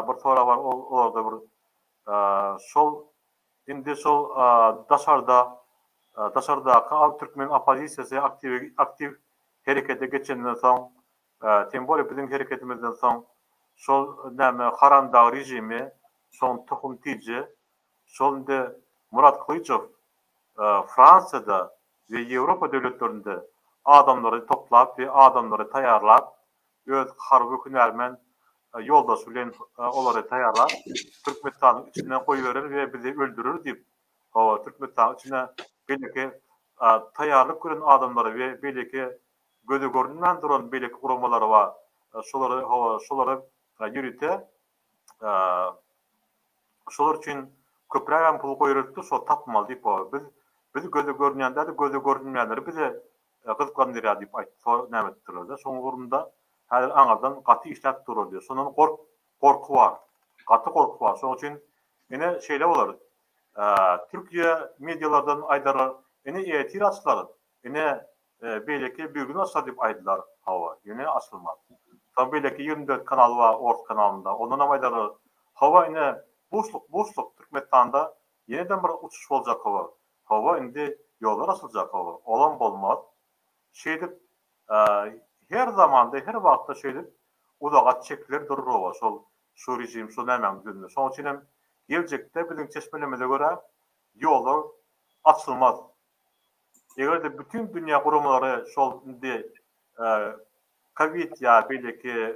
bir sorag bar olarda bir şol indi şol daşarda daşardaky türkmen oppozisiýasy aktiw aktiw herekete geçenden soň Tem bolýa biziň hereketimizden soň şol näme haramdag režimi şoň tohum tiji şol indi Murat Gylyjow Fransiýada we Ýewropa döwletlerinde adamlary toplap we adamlary taýýarlap öz harby hünärmen ýoldaşy bilen olary taýýarlap Türkmenistanyň içine goýberer we bizi öldürer diýip hawa Türkmenistanyň içine beýleki. taýýarlyk gören adamlary we beýleki göze görünmän duran beýleki guramalary bar. Şolary hawa şolary ýörite şolar üçin köprägem pul goýulypdyr, şol tapmaly diýip hawa biz biz göze görünýän däl-de göze görünmeýänleri bize gyzyklandyrýar diýip aýtdy, näme etdirler-de. Şoň ugrunda häzir aňyrdan gaty işläp durlar diýýär. Şondan gork gorky bar. Gaty gorky bar. Şonuň üçin ine şeýle bolar. Türkiýe medialardan aýdarlar, ine ertir açylar, ine beýleki birgün açylar diýip aýdylar. Hawa, ýöne açylmaz. Soň beýleki 24 kanal bar ors kanalynda. Ondanam aýdarlar, hawa ine buşluk, buşluk Türkmenistanda ýeneden bir uçuş boljak hawa. Hawa indi ýollar açyljak hawa. Olam bolmaz. Şeýdip her zamanda her wagtda şeýdip uzaga çekiler durur hawa şol şu režim şu nämäň düzüminde. Şonuň üçin hem geljekde biziň çeşmelerimize görä ýollar açylmaz. Eger-de bütin dünýä guramalary şol indi kowid ýa beýleki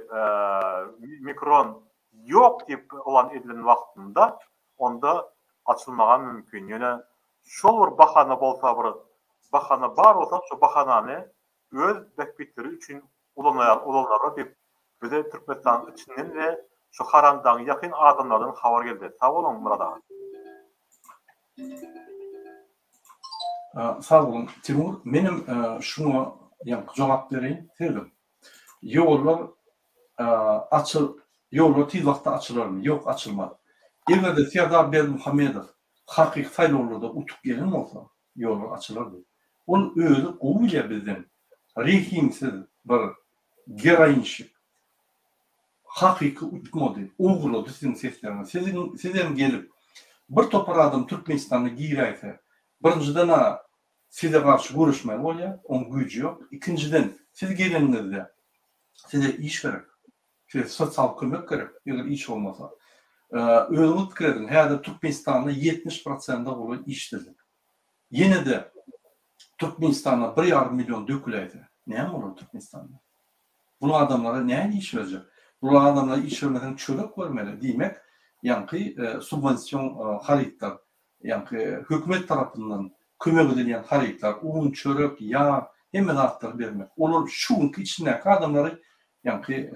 mikron ýok diýip yglan edilen wagtynda onda açylmagam mümkin. Ýöne şol bir bahana bolsa bir bahana bar bolsa şo bahanany öz bähbitleri üçin ulanarlar diýip bize Türkmenistanyň içinden we şu haramdagyň ýakyn adamlardan habar geldi. Sag boluň Myrat aga. Sag boluň Timur. Menem şuňa ýaňky jogap bereýin. Sergin. Ýollar açyl ýollar tiz wagtda açylarmy? Ýok açylmaz. Eger-de Serdar Berdimuhamedow hakyky saýlawlarda utup gelen bolsa ýollar açylardy. Ol özi gowy bilýär bizden rehimsiz bir geroinşik hakyky utmady, ogurlady siziň sesleriňizi. Siziň sizem gelip bir topar adam Türkmenistana giräýse birinjiden-ä size garşy göreşmeli bolýar, oň güýji ýok. Ikinjiden siz geleniňizde size iş gerek. Size sosial kömek gerek, eger iş bolmasa. Özüňiz pikir ediň, häzir Türkmenistanda 70 prosente golaý işsizlik. Ýene-de Türkmenistanda bir ýarym million döküläýse, näme bolar Türkmenistanda? Bul adamlara nähili iş berjek? Bul adamlara iş bermeseň çörek bermeli. Diýmek, ýaňky subwension harytlar, ýaňky hökümet tarapyndan kömek edilýän harytlar, un, çörek, ýag, hemme zatlary bermek. Olar şu günki içindäki adamlary ýaňky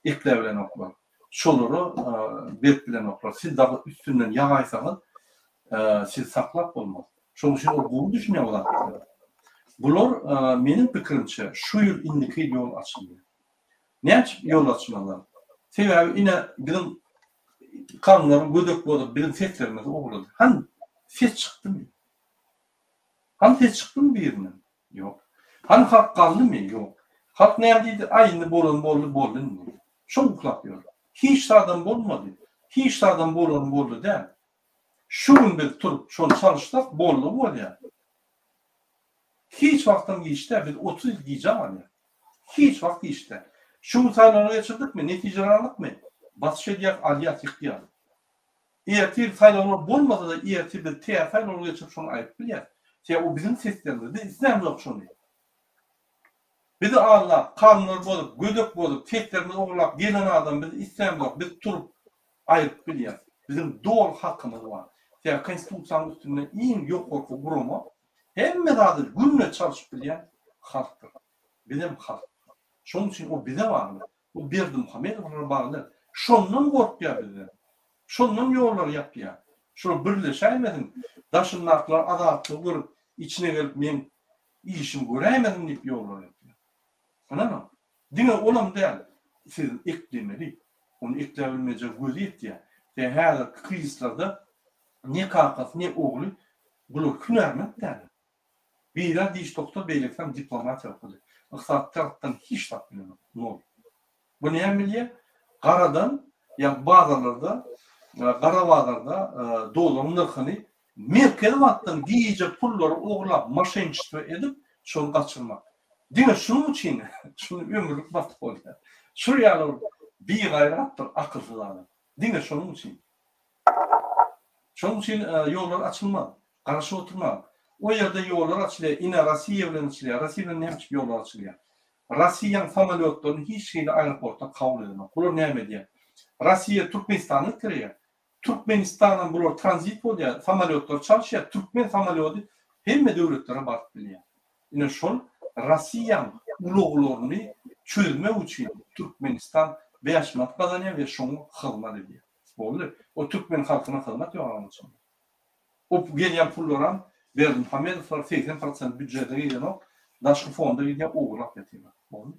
ekläbilenoklar. Şolara berip bilenoklar. Siz dagy üstünden ýagaýsaňyz, sizi saklap bolmaz. Şonuň üçin ol gowy düşünýär bu zatlara. Bular meniň pikirimçe şu ýyl indiki ýyl ýol açylýar. Näme üçin ýol açmazlar? Sebäbi ine biziň kanunlary gödek bozup biziň seslerimizi ogurlady. Hany ses çykdymy? Hany ses çykdymy birinden? Ýok. Hany halk galdymy? Ýok. Halk näme diýdi? Aý indi bolany boldy, boldy indi. Şo uklap ýör. Hiç zadam bolmady. Hiç zadam bolany boldy däl. Şu gün biz turup şony çalyşsak boldugy bolýar. Hiç wagtam giç däl, biz 30 ýyl gijä galýas. Hiç wagt giç däl. Şu gün saýlawlary geçirdikmi, netijeleri aldykmy? Basyş edýäs, alýas, ýykýas. Ertir saýlawlar bolmasa-da ertir biz täze saýlawlar geçirip şony aýryp bilýäs. Sebäbi o biziň seslerimiz. Biz islämzok şony. Bizi aldap, kanunlary bozup, gödek bozup, seslerimizi ogurlap gelen adam biz islämzok. Biz turup aýryp bilýäs. Biziň doly hakymyz bar. Sebäbi konstitusiýanyň üstünde iň ýokarky gurama hemme zady günde çalşyp bilýän halkdyr. Bizem halk. Şonuň üçin o bize bagly. Bu Berdimuhamedowlara bagly. Şondan gorkýar bizden. Şondan ýollary ýapýar. Şolar birleşäýmesin, daşyndakylar azatlygy görüp, içine gelip meň işimi göräýmesin diýip ýollary ýapýar. Ynanyň. Diňe olam däl, siz eklemeli. Ony ekläbilmejek gözi ýetýär. Sen häzirki krizislerde ne kakasy, ne ogly bular hünärment däl. Biri-ä diş doktor, beýlekisem diplomatiýa okady. Ykdysady tarapdan hiç zat bilenok, nol. Bu näme bilýär? Garadan, ýagny bazarlarda, gara bazarda dollaryň nyrhyny Merkezi bankdan gije pullary ogurlap, moşenniçestvo edip, şony gaçyrmak. Diňe şunuň üçin şuny ömürlik basyp bolýar. Şul ýaly bir bigaýrat bir akylsyz adam. Diňe şonuň üçin. Şonuň üçin ýollar açylmaz. Garaşyp oturmaň. O ýerde ýollar açylýar. Ine Rossiýa bilen açylýar. Rossiýa bilen näme üçin ýollar açylýar? Rossiýaň samolýotlaryny hiç hili aeroportda kabul edenok. Bular näme edýär? Rossiýa Türkmenistana getirýär. Türkmenistandan bular tranzit bolýar, samolýotlary çalyşýar. Türkmen samolýody Hemme döwletlere baryp bilýär. Ine şol Rossiýaň ulaglaryny çözmek üçin Türkmenistan 5 manat gazanýar we şoňa hyzmat edýär. Boldy. O türkmen halkyna hyzmat ýok onuň içinde. O gelýän pullaram Berdimuhamedowlar 80 prosent býujete gidenok, daşky fonda gidýär, ogurlap ýatyrlar. Boldy.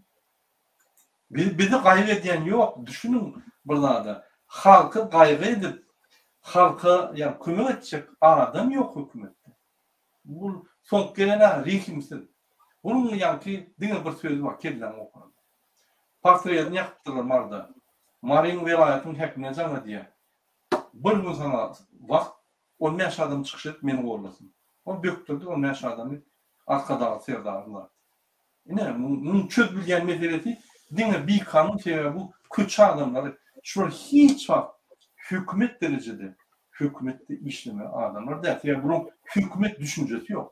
Bizi gaýgy edýän ýok, düşüniň bir zada. Halky gaýgy edip, halka ýa kömek etjek adam ýok hökümetde. Bu soňky gelen-ä rehimsiz. Bunuň ýaňky diňe bir sözi bar, kelläňi goparan. Portretini ýakypdyrlar Maryda. Maryň welaýatyň häkimine jaň edýär. Bir gün saňa wagt, on bäş adam çykyş edip meni gollasyn. Ol bökdürdi on bäş adamy Arkadagly Serdarly zat. Ine, munuň çözüp bilýän meselesi diňe bikanun, sebäbi bu köçe adamlary, şular hiç wagt hökümet derejede hökümetde işlemeli adamlar däl. Sebäbi bularyň hökümet düşünjesi ýok.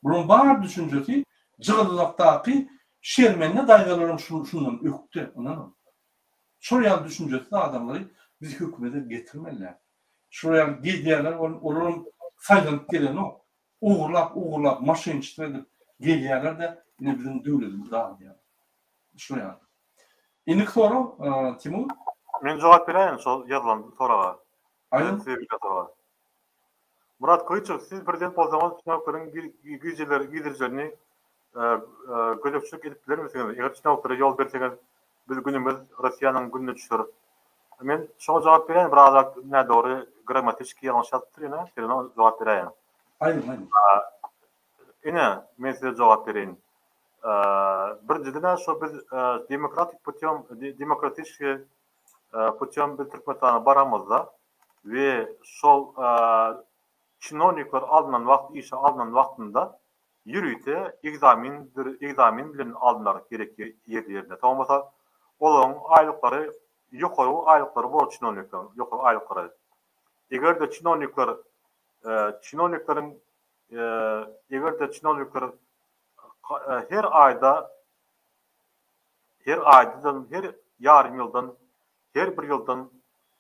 Bularyň bar düşünjesi jygyldakdaky şermende daýzalaryň şundan ökde, ynanyň. Şol ýaly düşünjesiz adamlary biz hökümete getirmeli däl. Şular ýaly gezýärler, olaram saýlanyp gelenok. Ogurlap ogurlap maşençilik edip gelýärler-de ine biziň döwletimizi dagydýarlar. Şular ýaly. Indiki sorag Timur. Men jogap beräýin şol ýazylan soraga. Aýdyň. Size berlen soraga. Murat Gylyçow siz prezident bolsaňyz çinownikleriň girdejilerini gözegçilik edip bilermisiňiz? Eger çinowniklere ýol berseňiz biz günümiz Rossiýanyň gününe düşer. Men şoňa jogap beräýin birazrak nädogry grammatiki ýalňyş ýazypdyr ýöne sen oňa jogap beräýiň. Aýdyň aýdyň. Ine men size jogap bereýin. Birinjiden-ä şo biz demokratik putýom demokratiçki putýom biz Türkmenistana baramyzda we şol çinownikler alnan wagt işe alnan wagtynda ýörite ekzamindir ekzamin bilen alnar gerek ýerli-ýerinde. Soň bolsa olaryň aýlyklary ýokary aýlyklary bor çinownikleriň ýokary aýlyklary. Eger-de çinownikler çinownikleriň eger-de çinownikler her aýda her aýdadan her ýarym ýyldan her bir ýyldan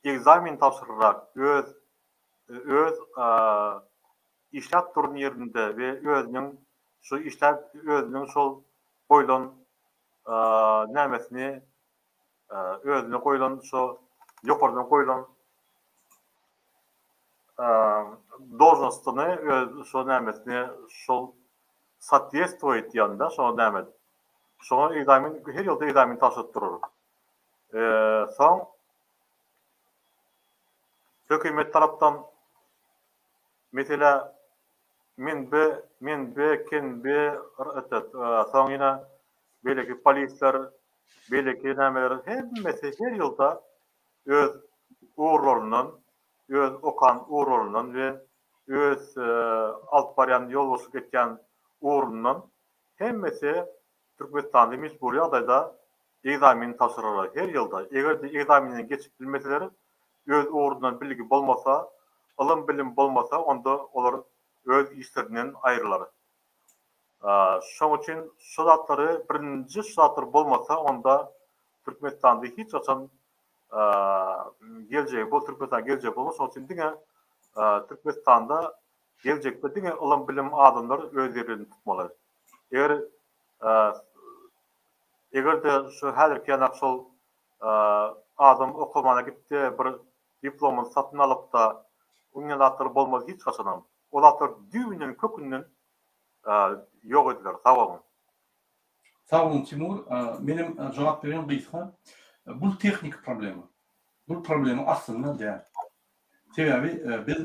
ekzamin tabşyryrrak öz öz işläp duran ýerinde we özüniň şu işläp özüniň şol goýlan nämesini özüne goýlan şo ýokardan goýlan dolžnostyny öz şo nämesini şol sootwestwoýt diýende şoňa näme şoňa ekzamen her ýylda ekzamen tabşyryp durur. Soň hökümet tarapdan Mesele men be, men be, ken be, etet, soň ýene beýleki polisler, beýleki nämeler hemmesi her ýylda öz ugurlaryndan, öz okan ugurlaryndan we öz alyp barýan ýolbaşçylyk etýän ugrundan hemmesi Türkmenistanda mejbury ýagdaýda ekzamen tabşyrarlar her ýylda. Eger-de ekzamenden geçip bilmeseler, öz ugrundan bilgi bolmasa, ylym-bilim bolmasa, onda olar öz işlerinden aýrylar. Şoň üçin şu zatlary birinji şu zatlar bolmasa, onda Türkmenistanda hiç haçan geljegi bol Türkmenistan geljegi bolmaz. Şoň üçin diňe Türkmenistanda geljekde diňe ylym-bilim adamlar öz ýerlerini tutmaly. Eger eger-de şu häzirki ýanak şol adam okamana gitdi, bir diplomyny satyn alyp-da, oňa zatlar bolmaz hiç haçanam. O zatlar düýbünden, kökünden ýok ediler. Sag boluň. Sag boluň Timur. Menem jogap bereýin gysga. Bul tehniki problema. Bul problema aslynda däl. Sebäbi biz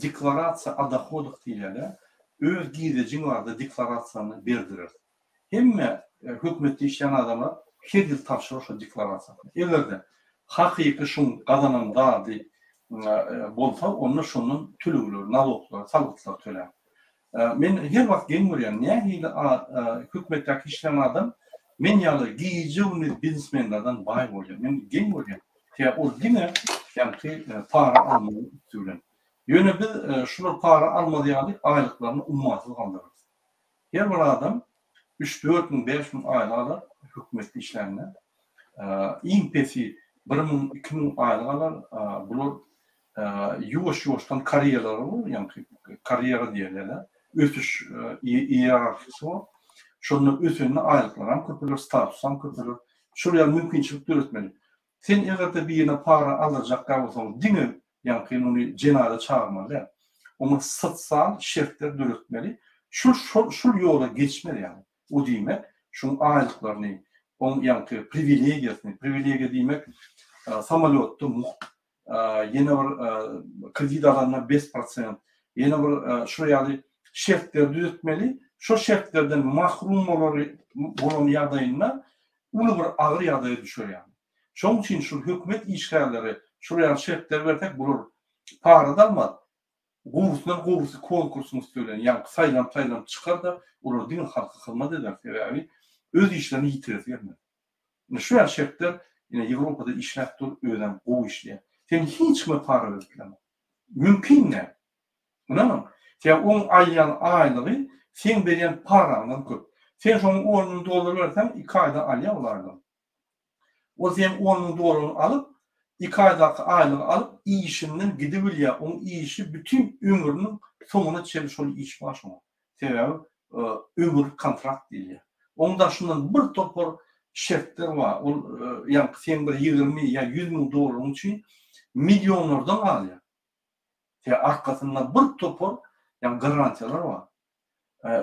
deklarasiýa o dohodah diýilýär-de, öz girdejiň barada deklarasiýany berdireris. Hemme hökümetde işleýän adamlar her ýyl tabşyrar şo deklarasiýasyny. Eger-de hakyky şuň gazanan zady bolsa, onda şondan tölegleri, naloglary, salgytlary tölär. Men her wagt geň görýän, nähili hökümetdäki işleýän adam men ýaly gije-gündiz biznesmenlerden baý bolýar. Men geň görýän. Sebäbi ol diňe ýaňky para almagyň üsti bilen. Ýöne biz şular para almaz ýaly aýlyklaryny ummasyz galdyrarys. Her bir adam üç-dört müň, 5000 aýlyk alar hökümetde işlände. Iň pesi 1000, 2000 aýlyk alar. Bular ýuwaş-ýuwaşdan karýeralary bor, ýaňky karýera diýilýär-de. ösüş iýerarhiýasy bar. Şonda ösende aýlyklaram köpeler, statusam köpeler. Şol ýaly mümkinçilik döretmeli. Sen eger-de birine para aldyrjak bolsaň, diňe ýaňky muny jenaza çagyrmaly däl. Oňa sosial şertler döretmeli. Şul şol şul ýola geçmez ýaly. O diýmek, şuň aýlyklaryny, oň ýaňky priwilegiýasyny, priwilegiýa diýmek, samolýotda mugt, ýene bir kredit alanda bes prosent, ýene bir şul ýaly şertleri düzetmeli. Şol şertlerden mahrum bolary bolan ýagdaýynda uly bir agyr ýagdaýa düşer ýaly. Şoň üçin şul hökümet işgärleri şul ýaly şertler bersek bular para-da almaz. Gowusyndan gowusy konkursyň üsti bilen ýaňky saýlanyp saýlanyp çykar-da olar diňe halka hyzmat eder sebäbi öz işlerini ýitiresi gelmez. Ine şu ýaly şertler ine Ýewropada işläp dur özem gowy işleýär. Sen hiç kime para berip bileňok. Mümkin däl. Ynanyň. Sebäbi oň alýan aýlygy seň berýän paraňdan köp. Sen şoňa 10 müň dollar berseň iki aýda alýar ol aýlygy. Ol seň 10 müň dollaryňy alyp, iki aýdaky aýlygy alyp işinden gidibilýär. Oň işi bütin ömrüniň soňuna çenli şol iş bar şoňa. Sebäbi ömürlik kontrakt diýilýär. Oň daşyndan bir topar şertler bar. Ol ýaňky seň bir 20 ýa 100 müň dollaryň üçin millionlardan galýar. Sebäbi arkasynda bir topar ýaňky garantiýalar bar.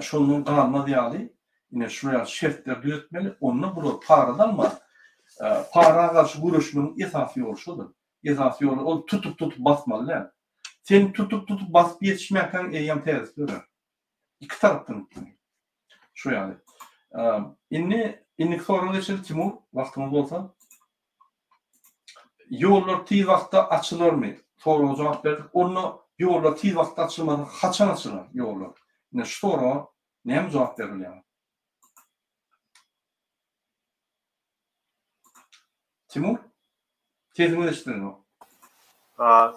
Şondan galmaz ýaly ine şu ýaly şertler düzetmeli. Onda bular para almaz. Para garşy göreşmegiň esasy ýoly şudur. Esasy ýoly ol tutup-tutup basmaly däl. Sen tutup-tutup basyp ýetişmänkäň eýýäm täzesi dörär. Iki tarapdan gitmeli. Şu ýaly. Indi indiki soraga geçeli Timur, wagtyňyz bolsa. Ýollar tiz wagtda açylarmy? Soraga jogap berdik. Onda ýollar tiz wagtda açylmasa haçan açylar ýollar? Ine şu soraga näme jogap berilýär? Timur? Sesiňiz eşidilenok.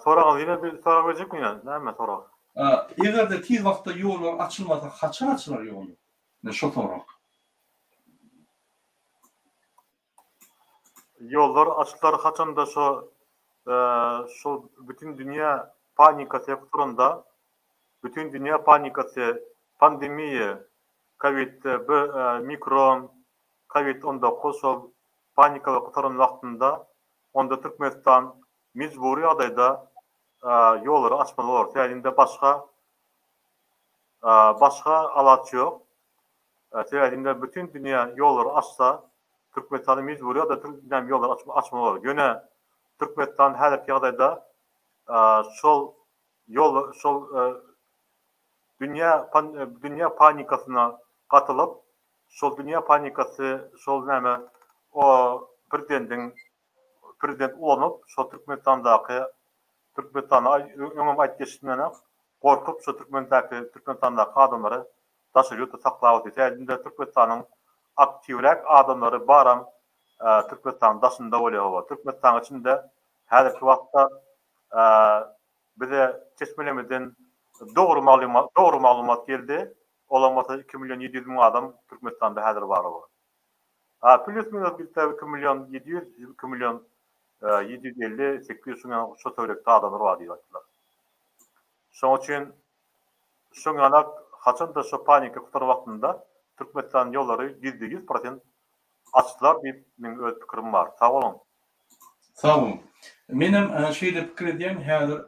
Soragyňyzy ýene bir sorap berjekmi ýa näme sorag? Eger-de tiz wagtda ýollar açylmasa haçan açylar ýollar? Ine şo sorag. Ýollar açylar haçanda şo şo bütin dünýä panikasy gutaranda bütin dünýä panikasy pandemiýa kowid mikron kowid 19 şol panikalar gutaran wagtynda onda Türkmenistan mejbury ýagdaýda ýollary açmaly bolar. Sebäbi indi başga başga alaç ýok. Sebäbi indi bütin dünýä ýollary açsa, Türkmenistany mejbury ýagdaýda ýollary açmaly bolar. Ýöne Türkmenistan häzirki ýagdaýda şol ýol şol dünýä dünýä panikasyna gatylyp, şol dünýä panikasy şol näme o prezidentiň prezident ulanyp şol Türkmenistandaky Türkmenistana öňem aýdyp geçdim ýöne gorkup şo Türkmendäki Türkmenistandaky adamlary daşary ýurtda saklap otyr. Sebäbi indi Türkmenistanyň aktiwräk adamlary baram Türkmenistanyň daşynda bolýar hawa. Türkmenistanyň içinde häzirki wagtda bize çeşmelerimizden dogry maglumat dogry maglumat geldi. Olam bolsa 2 million 700 müň adam Türkmenistanda häzir bar oba. A plus minus bizde 2 million 700, 2 million 750, 800 şuňa şo töwerekde adamlar bar diýip aýtdylar. Şoň üçin şoň ýalak haçanda şo panika gutaran wagtynda Türkmenistan ýollary 100% prosent açdylar diýip meň öz pikirim bar. Sag boluň. Sag boluň. Menem şeýle pikir edýän häzir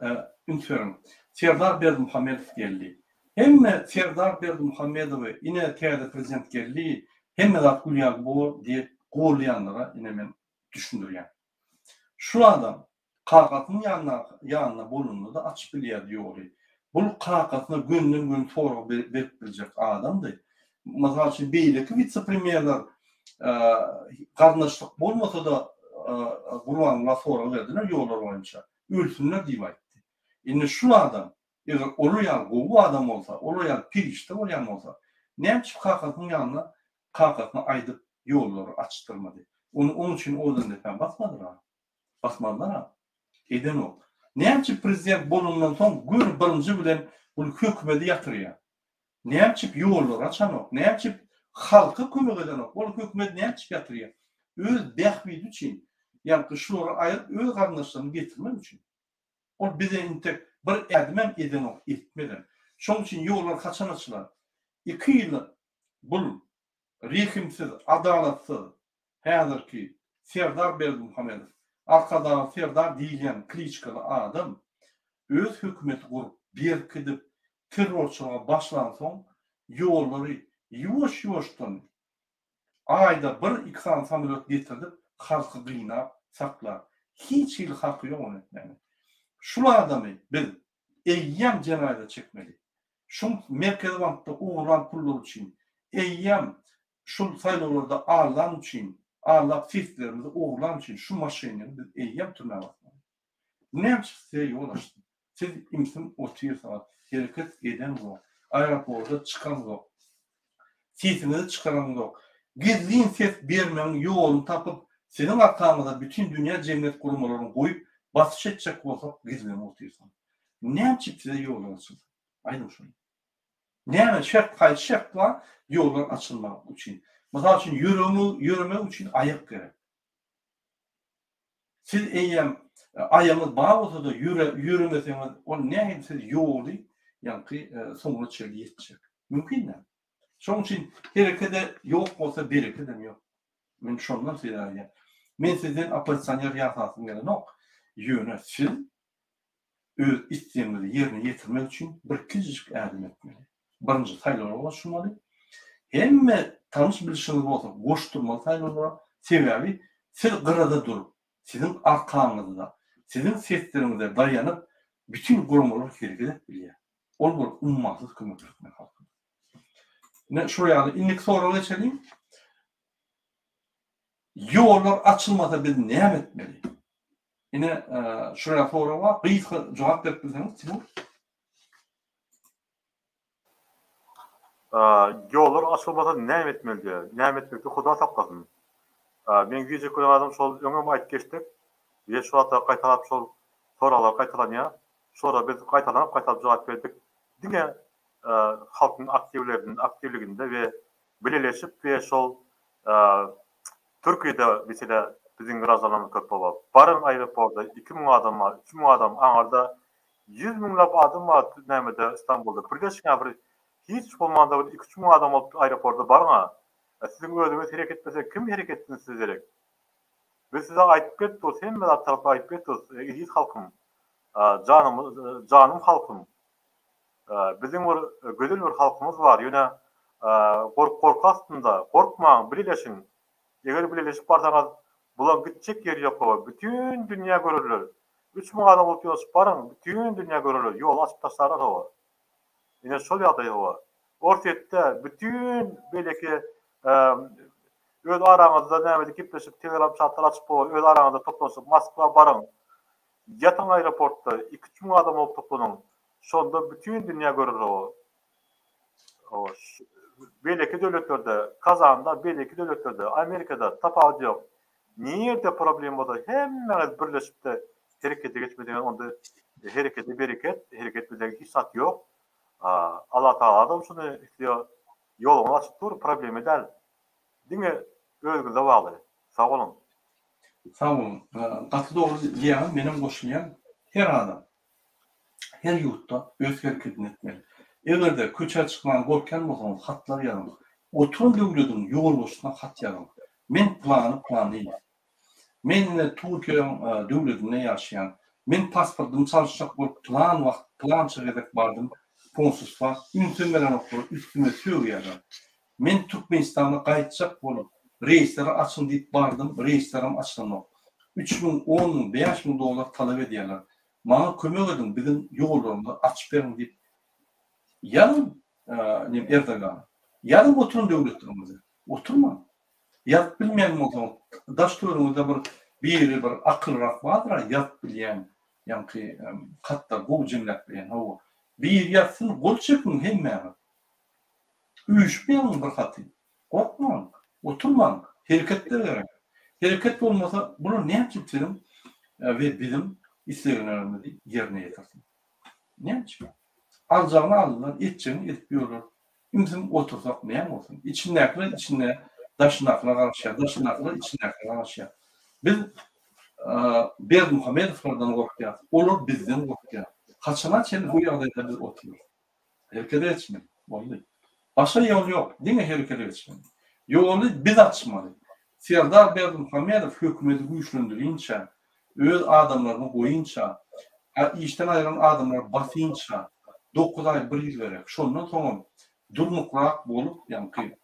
üns beriň. Serdar Berdimuhamedow geldi. Hemme Serdar Berdimuhamedowy ine täze prezident geldi, hemme zat gül ýaly bor diýip goldaýanlara ine men düşündirýän. Şu adam Kakasynyň ýanyna ýanynda bolanda-da açyp bilýärdi ýoly. Bul kakasyna gönden-göni sorag berip biljek adamdy. Mysal üçin, beýleki witse-premýerler garyndaşlyk bolmasa-da Gurbangula sorag berdiler ýollar boýunça. Ölsünler diýip aýtdy. Indi şul adam, eger olar ýaly gowy adam bolsa, olar ýaly perişde bolýan bolsa, näme üçin kakasynyň ýanyna kakasyna aýdyp ýollary açdyrmady? Ony oň üçin owadan depä basmadylar. Basmazlar-a. Edenok. Näme üçin prezident bolandan soň göni birinji bilen bul hökümedi ýatyrýar? Näme üçin ýollary açanok? Näme üçin halka kömek edenok? Ol hökümedi näme üçin ýatyrýar? Öz bähbidi üçin. Ýaňky şulary aýryp öz garyndaşlaryny getirmek üçin. Ol bize intek bir ädimem edenok, etmezem. Şoň üçin ýollar haçan açylar? Iki ýyl bul rehimsiz, adalatsyz häzirki Serdar Berdimuhamedow, Arkadagly Serdar diýilýän kliçkaly adam öz hökümeti gurup, berkidip, terrorçylyga başlansoň ýollary ýuwaş-ýuwaşdan Aýda bir iki sany samolýot getirdip halky gynap saklar. Hiç hili haky ýok ony etmäne. Şul adamy biz eýýäm jenaýada çekmeli. Şuň Merkezi bankda ogurlan pullary üçin, eýýäm şul saýlawlarda aldan üçin, aldap seslerimizi ogurlan üçin şu moşennigi biz eýýäm türmä basmaly. Näme üçin size ýol açdy? Siz ümsüm otyrsyňyz, hereket edeňzok, aeroporda çykaňzok, sesiňizi çykaraňzok. Gizlin ses bermegiň ýoluny tapyp, siziň arkaňyza bütin dünýä jemgyýet guramalaryny goýup, basyş etjek bolsak, gizlenip otyrsyňyz. Näme üçin size ýollar açyldy? Aýdyň şony. Näme şert, haýsy şert bar ýollar açylmagy üçin? Mysal üçin, ýöremek üçin aýak gerek. Siz eýýäm aýagyňyz bar bolsa-da ýöremeseňiz, ol nähili siz ýoly ýaňky soňuna çenli ýetjek? Mümkin däl. Şonuň üçin herekede ýok bolsa berekedem ýok. Men şondan size aýdýan. Men sizden oppozisioner ýasasym gelenok. Ýöne siz öz islegiňizi ýerine ýetirmek üçin bir kiçijik ädim ätmeli. Birinji saýlawlara goşulmaly. Hemme tanyş-bilşiňiz bolsa goşdurmaly saýlawlara. Sebäbi siz gyrada durup, siziň arkaňyzda, siziň sesleriňize daýanyp bütin guramalar hereket edip bilýär. Ol bir ummasyz kömek türkmen halkyna. Ine şol ýaly indiki soraga geçeliň. Ýollar açylmasa biz näme etmeli? Ine şuraya sorag bar. Gysga jogap berip bilseňiz Timur. Ýollar açylmasa näme etmeli diýýär. Näme etmekde Huda saklasyn. Meň diýjek bolan zadym şol öňem aýdyp geçdik. We şu wagtda gaýtalap şol soraglar gaýtalanýar. Şolara biz gaýtalanyp gaýtalap jogap berdik. Diňe halkyň aktiwliginde we bileleşip we şol Türkiýede mesele biziň graždanlarymyz köp baba. Baryň aeroporda 2000 adam bar, 3000 adam aňarda 100 müňläp adam bar nämede Istanbulda. Birleşiň-ä bir hiç bolmanda bir 2-3 müň adam bolup aeroporda baryň-a. Siziň özüňiz hereket etmese kim hereket etsin size derek. Biz size aýdyp gelip durus hemme zat tarapy aýdyp gelip durus eziz halkym. Janym janym halkym. Biziň bir gözel bir halkymyz bar, ýöne gork gorky astynda, gorkmaň, bileleşiň. Eger bileleşip barsaňyz, bulaň gitjek ýeri ýok baba, bütin dünýä görerler. 3000 adam bolup ýygyşyp baryň, bütin dünýä görerler, ýoly açyp taşlarlar hawa. Ine şol ýagdaý hawa. Orsýetde bütin beýleki öz araňyzda nämede gepleşip, telegram çatlar açyp hawa, öz araňyzda toplanyşyp Moskwa baryň. Ýatyň aeroportda, iki-üç müň adam bolup toplanyň. Şonda bütin dünýä görer o. Beýleki döwletlerde, Kazanda, beýleki döwletlerde, Amerikada tapawudy ýok. Nirde problem bolsa hemmäňiz birleşipde herekete geçmeseňiz onda herekete bereket, hereket etmeseňiz hiç zat ýok. Allah Tagala-da şuny isleýär. Ýoluňyz açyk dur, problema däl. Diňe özüňize bagly. Sag boluň. Sag boluň. Gaty dogry diýýäňiz, menem goşulýan. Her adam her ýurtda öz herekedini etmeli. Eger-de köçä çykmaga gorkýan bolsaňyz hatlar ýazyň. Oturan döwlediň ýolbaşçysyna hat ýazyň. Men plany planyýew. Men ine Türkiýäň döwledinde ýaşaýan. Men pasportymy çalyşjak bolup plan wagt plança gezek bardym konsulstwa ünsem berenoklar üstüme sögýärler. Men Türkmenistana gaýtjak bolup, reýsleri açyň diýip bardym, reýslerem açylanok. 3000, 10000, 5000 dollar talap edýärler. Maňa kömek ediň, biziň ýollarymyzy açyp beriň diýip ýazyň nem Erdogana. Ýazyň oturan döwletleriňize. Oturmaň. Ýazyp bilmeýän bolsaňyz, daş-töweregiňizde bir biri bir akyllyrak bardyr-a ýazyp bilýän, ýaňky hatlar gowy jemläp bilýän, hawa. Biri ýazsyn, gol çekiň hemmäňiz. Üýşüp ýazyň bir haty. Gorkmaň, oturmaň, hereketler gerek. Hereket bolmasa, bular näçe siziň we biziň isleglerimizi ýerine ýetirsin? Näçe? Aljagyny aldylar, etjegini edip ýörler. Ümsüm otursak näme bolsun? Içindäkiler içinde, daşyndakylar garaşýar, daşyndakylar içindäkilere garaşýar. Biz Berdimuhamedowlardan gorkýarys, olar bizden gorkýar. Haçana çenli bu ýagdaýda biz oturarys? Herekete geçmeli. Boldy. Başga ýol ýok. Diňe herekete geçmeli. Ýoly biz açmaly. Serdar Berdimuhamedow hökümeti güýçlendirinçä, öz adamlaryny goýunça, işden aýrylan adamlary basynça, dokuz aý, bir ýyl gerek. Şondan soňam durnukrak bolup, ýaňky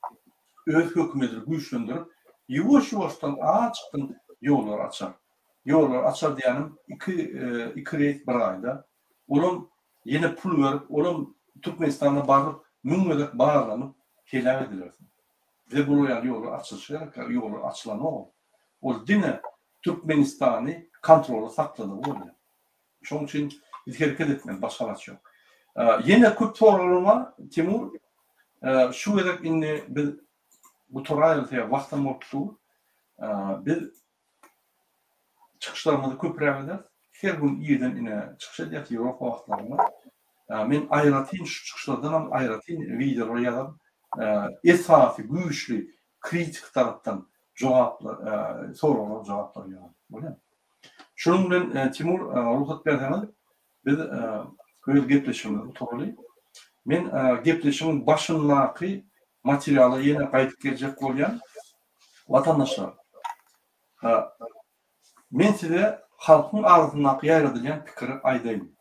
öz hökümetini güýçlendirip, ýuwaş-ýuwaşdan azjykdan ýollary açar. Ýollary açar diýýänim iki, iki reýs bir aýda. Olam ýene pul berip, olam Türkmenistanda baryp, müň gezek barlanyp, heläk edilersiň. Bize bular ýaly ýollar açylyşy gerek, ýollar açylanok ol. Ol diňe Türkmenistany kontrolda sakladygy bolýar. Şonuň üçin biz hereket etmeli, başga alaç ýok. Ýene köp soraglar bar, Timur. Şu gezek indi biz gutaraýaly, sebäbi wagtam bolup dur. Biz çykyşlarymyzy köpräk ederis. Her gün irden ine çykyş edýäris Ýewropa wagtlarynda. Men aýratyn şu çykyşlardanam aýratyn wideolar ýazaryn. Esasy güýçli kritik tarapdan jogaplar, soraglara jogaplar ýazaryn. Bolýarmy? Şunuň bilen Timur rugsat berseňiz biz öz gepleşigimizi gutaraly. Men gepleşigiň başyndaky materiala ýene gaýdyp geljek bolýan. Watandaşlar, men size halkyň arasyndaky ýaýradylýan pikiri aýdaýyn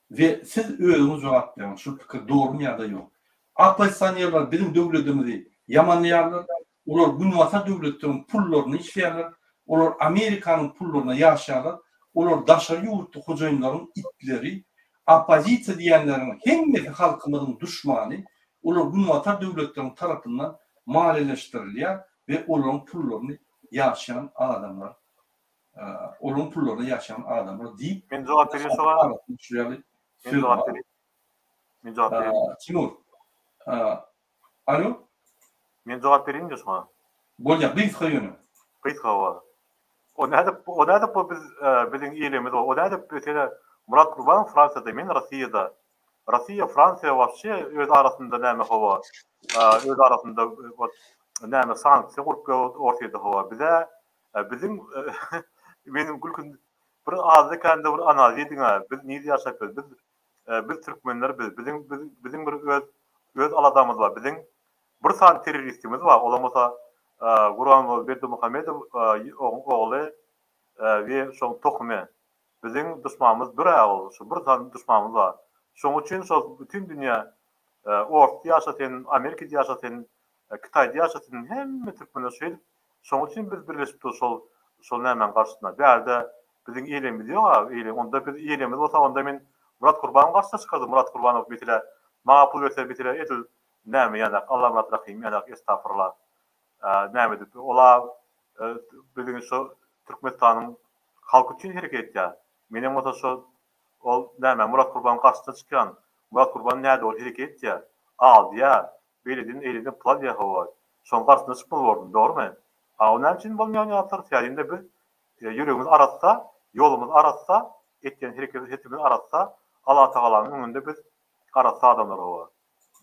we siz özüňiz jogap beriň, şul pikir dogrumy ýa-da ýok. Oppozisionerler biziň döwletimizi ýamanlaýarlar, olar günbatar döwletleriň pullaryny işleýärler, olar Amerikanyň pullaryna ýaşaýarlar, olar daşary ýurtly hojaýynlaryň itleri, oppozisiýa diýýänleriň hemmesi halkymyzyň duşmany, Olar Günbatar döwletleriň tarapyndan maliýeleşdirilýär we olaryň pullaryny ýaşaýan adamlar, olaryň pullaryna ýaşaýan adamlar diýip, Men jogap berýän şoňa. Şu ýaly Men söz jogap bar. berýän. Men jogap berýän. Timur. Alo? Men jogap berýin-de şoňa. Bolýar, gysga ýöne. Gysga hawa. O nädip, o nädip bu biz biziň ilimiz, o nädip mesele Murat Gurbanow Fransiýada, men Rossiýada. Rossiýa Fransiýa wapşe öz arasynda näme hawa öz arasynda wot näme sanksiýa gurup Orsýede hawa bize biziň meniň gülkün bir azda kände bir analiz ediňä biz nirde ýaşap ýörüs biz biz türkmenler biz biziň biziň bir öz öz aladamyz bar biziň bir sany terroristimiz bar olam bolsa Gurbanguly Berdimuhamedow ogly we şoň tohumy Biziň duşmanymyz bir-ä ol, şu bir sany duşmanymyz bar. Şoň üçin şol bütin dünýä, Orsda ýaşa sen, Amerikada ýaşa sen, Kitaýda ýaşa sen, hemme türkmenler şeýdip, şoň üçin biz birleşip durus şol, şol nämäň garşysyna. Bärde biziň eýlegimiz ýog-a, eýle, onda biz eýlegimiz bolsa, onda men Myrat Gurbanowyň garşysyna çykardym, Myrat Gurbanow meselä, maňa pul berse, meselä edil näme ýanak, Allamyrat Rahym ýanak, estagfurullah, näme edip, ol-a biziň şu Türkmenistanyň Halk üçin hereket etýär. Menem bolsa şo ol näme Murat Gurbanyň garşysyna çykýan. Murat Gurban nädogry hereket etýär. Aldýar. Beýleden eýleden pul alýar hawa. Şoň garşysyna çykmaly bordum. Dogrymy? A o näme üçin bolmaýan ýatlar? Sebäbi biz ýüregimiz arassa, ýolumyz arassa, etýän hereketimiz hetimiz arassa, Allatagalanyň öňünde biz arassa adamlar hawa.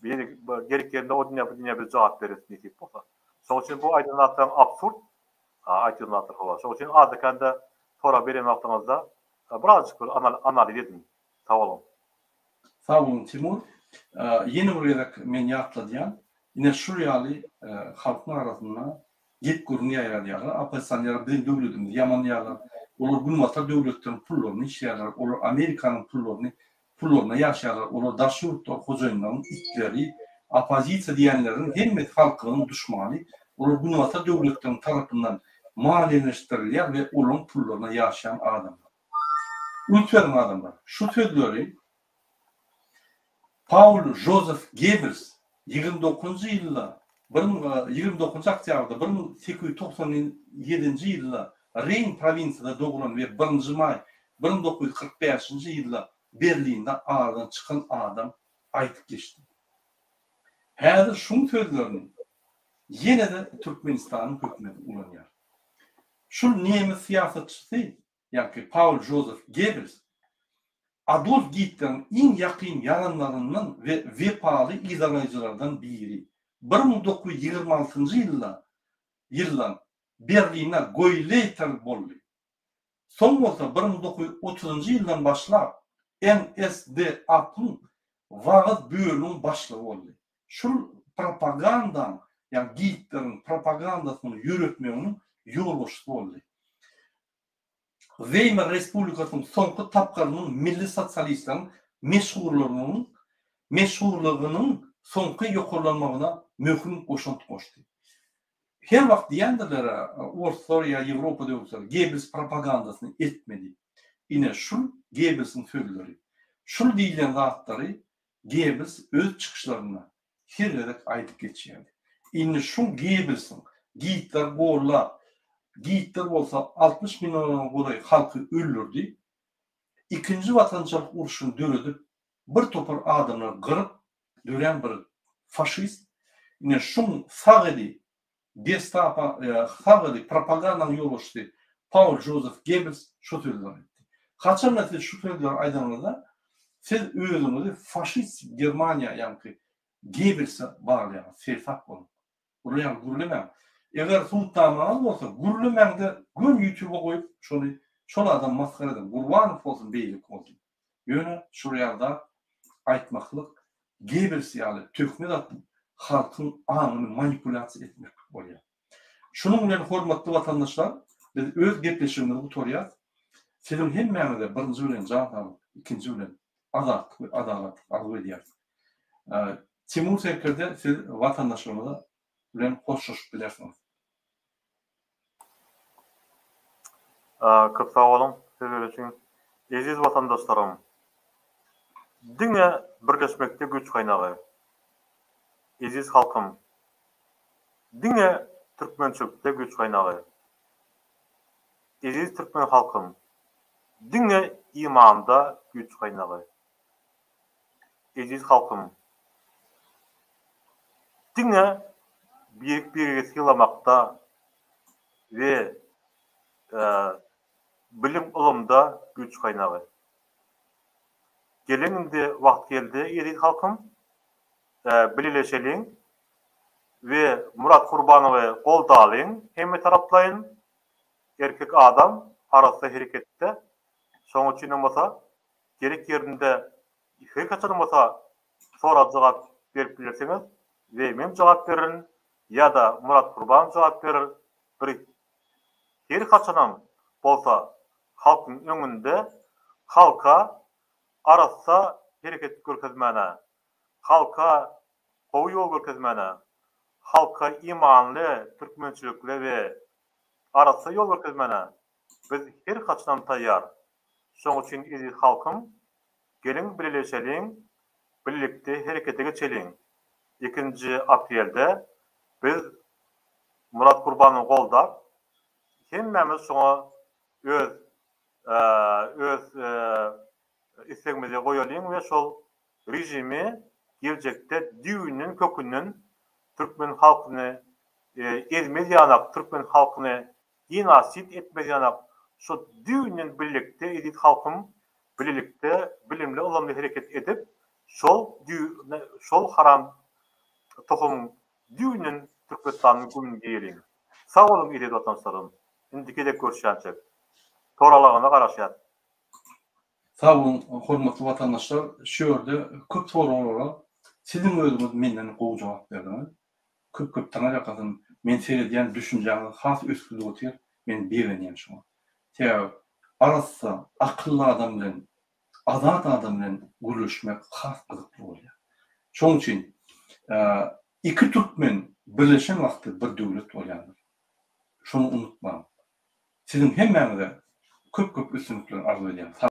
Bir gerek ýerinde o dünýä bu dünýä biz jogap bereris nesip bolsa. Şoň üçin bu aýdan zatlaryň absurd aýtýan zatlar hawa. Şoň üçin azda-kände sorag berýän wagtyňyzda birazjyk bir analiz ediň. Sag boluň. Sag boluň Timur. Ýene bir gezek men ýatladýan, ine şul ýaly halkyň arasynda gep-gürrüň ýaýradýarlar. Oppozisionerler biziň döwletimizi ýamanlaýarlar. Olar günbatar döwletleriň pullaryny içýärler. Olar Amerikanyň pullaryny pullaryna ýaşaýarlar. Olar daşary ýurtda hojaýynlaryň itleri, oppozisiýa diýenleriň hemmesi halkynyň duşmany. Olar günbatar döwletleriň tarapyndan maliýeleşdirilýär we olaryň pullaryna ýaşaýan adamlar. Üns beriň adamlar, şu sözleri Paul Jozef Gebbels 29-njy ýylda, 29-njy oktýabrda 1897-nji ýylda Reýn prowinsiýada doglan we birinji maý 1945-nji ýylda Berlinde aradan çykan adam aýdyp geçdi. Häzir şuň sözlerini ýene-de Türkmenistanyň hökümeti ulanýar. Şul nemes syýasatçysy, ýagny Paul Jozef Gebbels Adolf Gitleriň iň ýakyn ýaranlaryndan we wepaly yzarlaýjylardan biri. 1926-njy ýylda ýyldan Berlinde goýleýter boldy. Soň bolsa 1930-njy ýyldan başlap NSDAP-yň. wagyz bölüminiň başlygy boldy. Şul propagandaň, ýagny Gitleriň propagandasynyň ýöretmeginiň ýolbaşçysy boldy. Weýmar respublikasynyň soňky tapgyrynyň milli sosialistleriň meşhurlygynyň meşhurlygynyň soňky ýokarlanmagyna möhüm goşant goşdy. Her wagt diýendirler-ä, orslar ýa Ýewropa döwletleri Gebbels propagandasyny etme diýip. Ine, şul Gebbelsiň sözleri. Şul diýlen zatlary Gebbels öz çykyşlarynda her gezek aýdyp geçýärdi. Indi şu Gebbelsiň Gitleri gollap, Gitler bolsa 60 milliona golaý halky öldürdi. Ikinji watançylyk urşuny döredip, bir topar adamlary gyryp dörän bir faşist. Ine şuň sag eli Gestapo, sag eli propagandanyň ýolbaşçysy Paul Jozef Gebbels şu sözleri aýtdy. Haçanda siz şu sözleri aýdanyňyzda, siz özüňizi faşist Germaniýa, ýaňky Gebbelse baglaýaňyz, seresap boluň. Bular ýaly gürlemäň. Eger subutnamaňyz bolsa, gürlemäňde göni ýutuba goýup şony şol adamy masgara ediň. Gurbanow bolsun, beýleki bolsun. Ýöne şul ýaly zat aýtmaklyk Gebbels ýaly töhmet atyp halkyň aňyny manipulýasiýa etmeklik bolýar. Şunuň bilen hormatly watandaşlar biz öz gepleşigimizi gutarýas. Siziň hemmäňize birinji bilen jan saglyk, ikinji bilen azatlyk we adalatlyk arzuw edýäris. Timur serkerde siz watandaşlarymyza bilen hoşlaşyp bilersiňiz. Köp sag boluň sözler üçin. Eziz watandaşlarym! Diňe birleşmekde güýç gaýnagy. Eziz halkym! Diňe türkmençilikde güýç gaýnagy. Eziz türkmen halkym! Diňe imanda güýç gaýnagy. Eziz halkym! Diňe birek-biregi sylamakda we bilim-ylymda güýç gaýnagy. Geliň indi wagt geldi eziz halkym bileleşeliň we Murat Gurbanowy goldalyň hemme taraplaýyn erkek adam arassa hereketde şoň üçinem bolsa gerek ýerinde her haçan bolsa sorag jogap berip bilersiňiz we men jogap bererin ýa-da Murat Gurbanow jogap berer bir her haçanam bolsa halkyň öňünde halka arassa hereket görkezmäne, halka gowy ýol görkezmäne, halka imanly, türkmençilikli we arassa ýol görkezmäne biz her haçanam taýýar. Şoň üçin eziz halkym, geliň bileleşeliň, birlikde herekete geçeliň. Ikinji aprelde biz Murat Gurbanowy goldap, hemmämiz şoňa öz öz islegimizi goýalyň we şol režimi geljekde düýbünden kökünden türkmen halkyny ezmez ýanak, türkmen halkyny genosid etmez ýanak şo düýbünden birlikde eziz halkym bilelikde bilimli ylymly hereket edip şol şol haram tohumyň düýbünden Türkmenistanyň gümüni geýeliň. Sag boluň eziz watançylarym. Indiki gezek görüşýänçek. Soraglaryňyza garaşýas. Sag boluň hormatly watandaşlar şu ýerde köp soraglara siziň özüňiz menden gowy jogap berdiňiz. Köp köp taňa ýakasyn men seredýän düşünjäňiz has ösgülip otyr men begenýän şoňa. Sebäbi arassa akylly adam bilen azat adam bilen gürleşmek has gyzykly bolýar. Şoň üçin iki türkmen birleşen wagty bir döwlet bolýandyr. Şony unutmaň. Siziň hemmäňize köp köp üstünlikler arzuw edýän.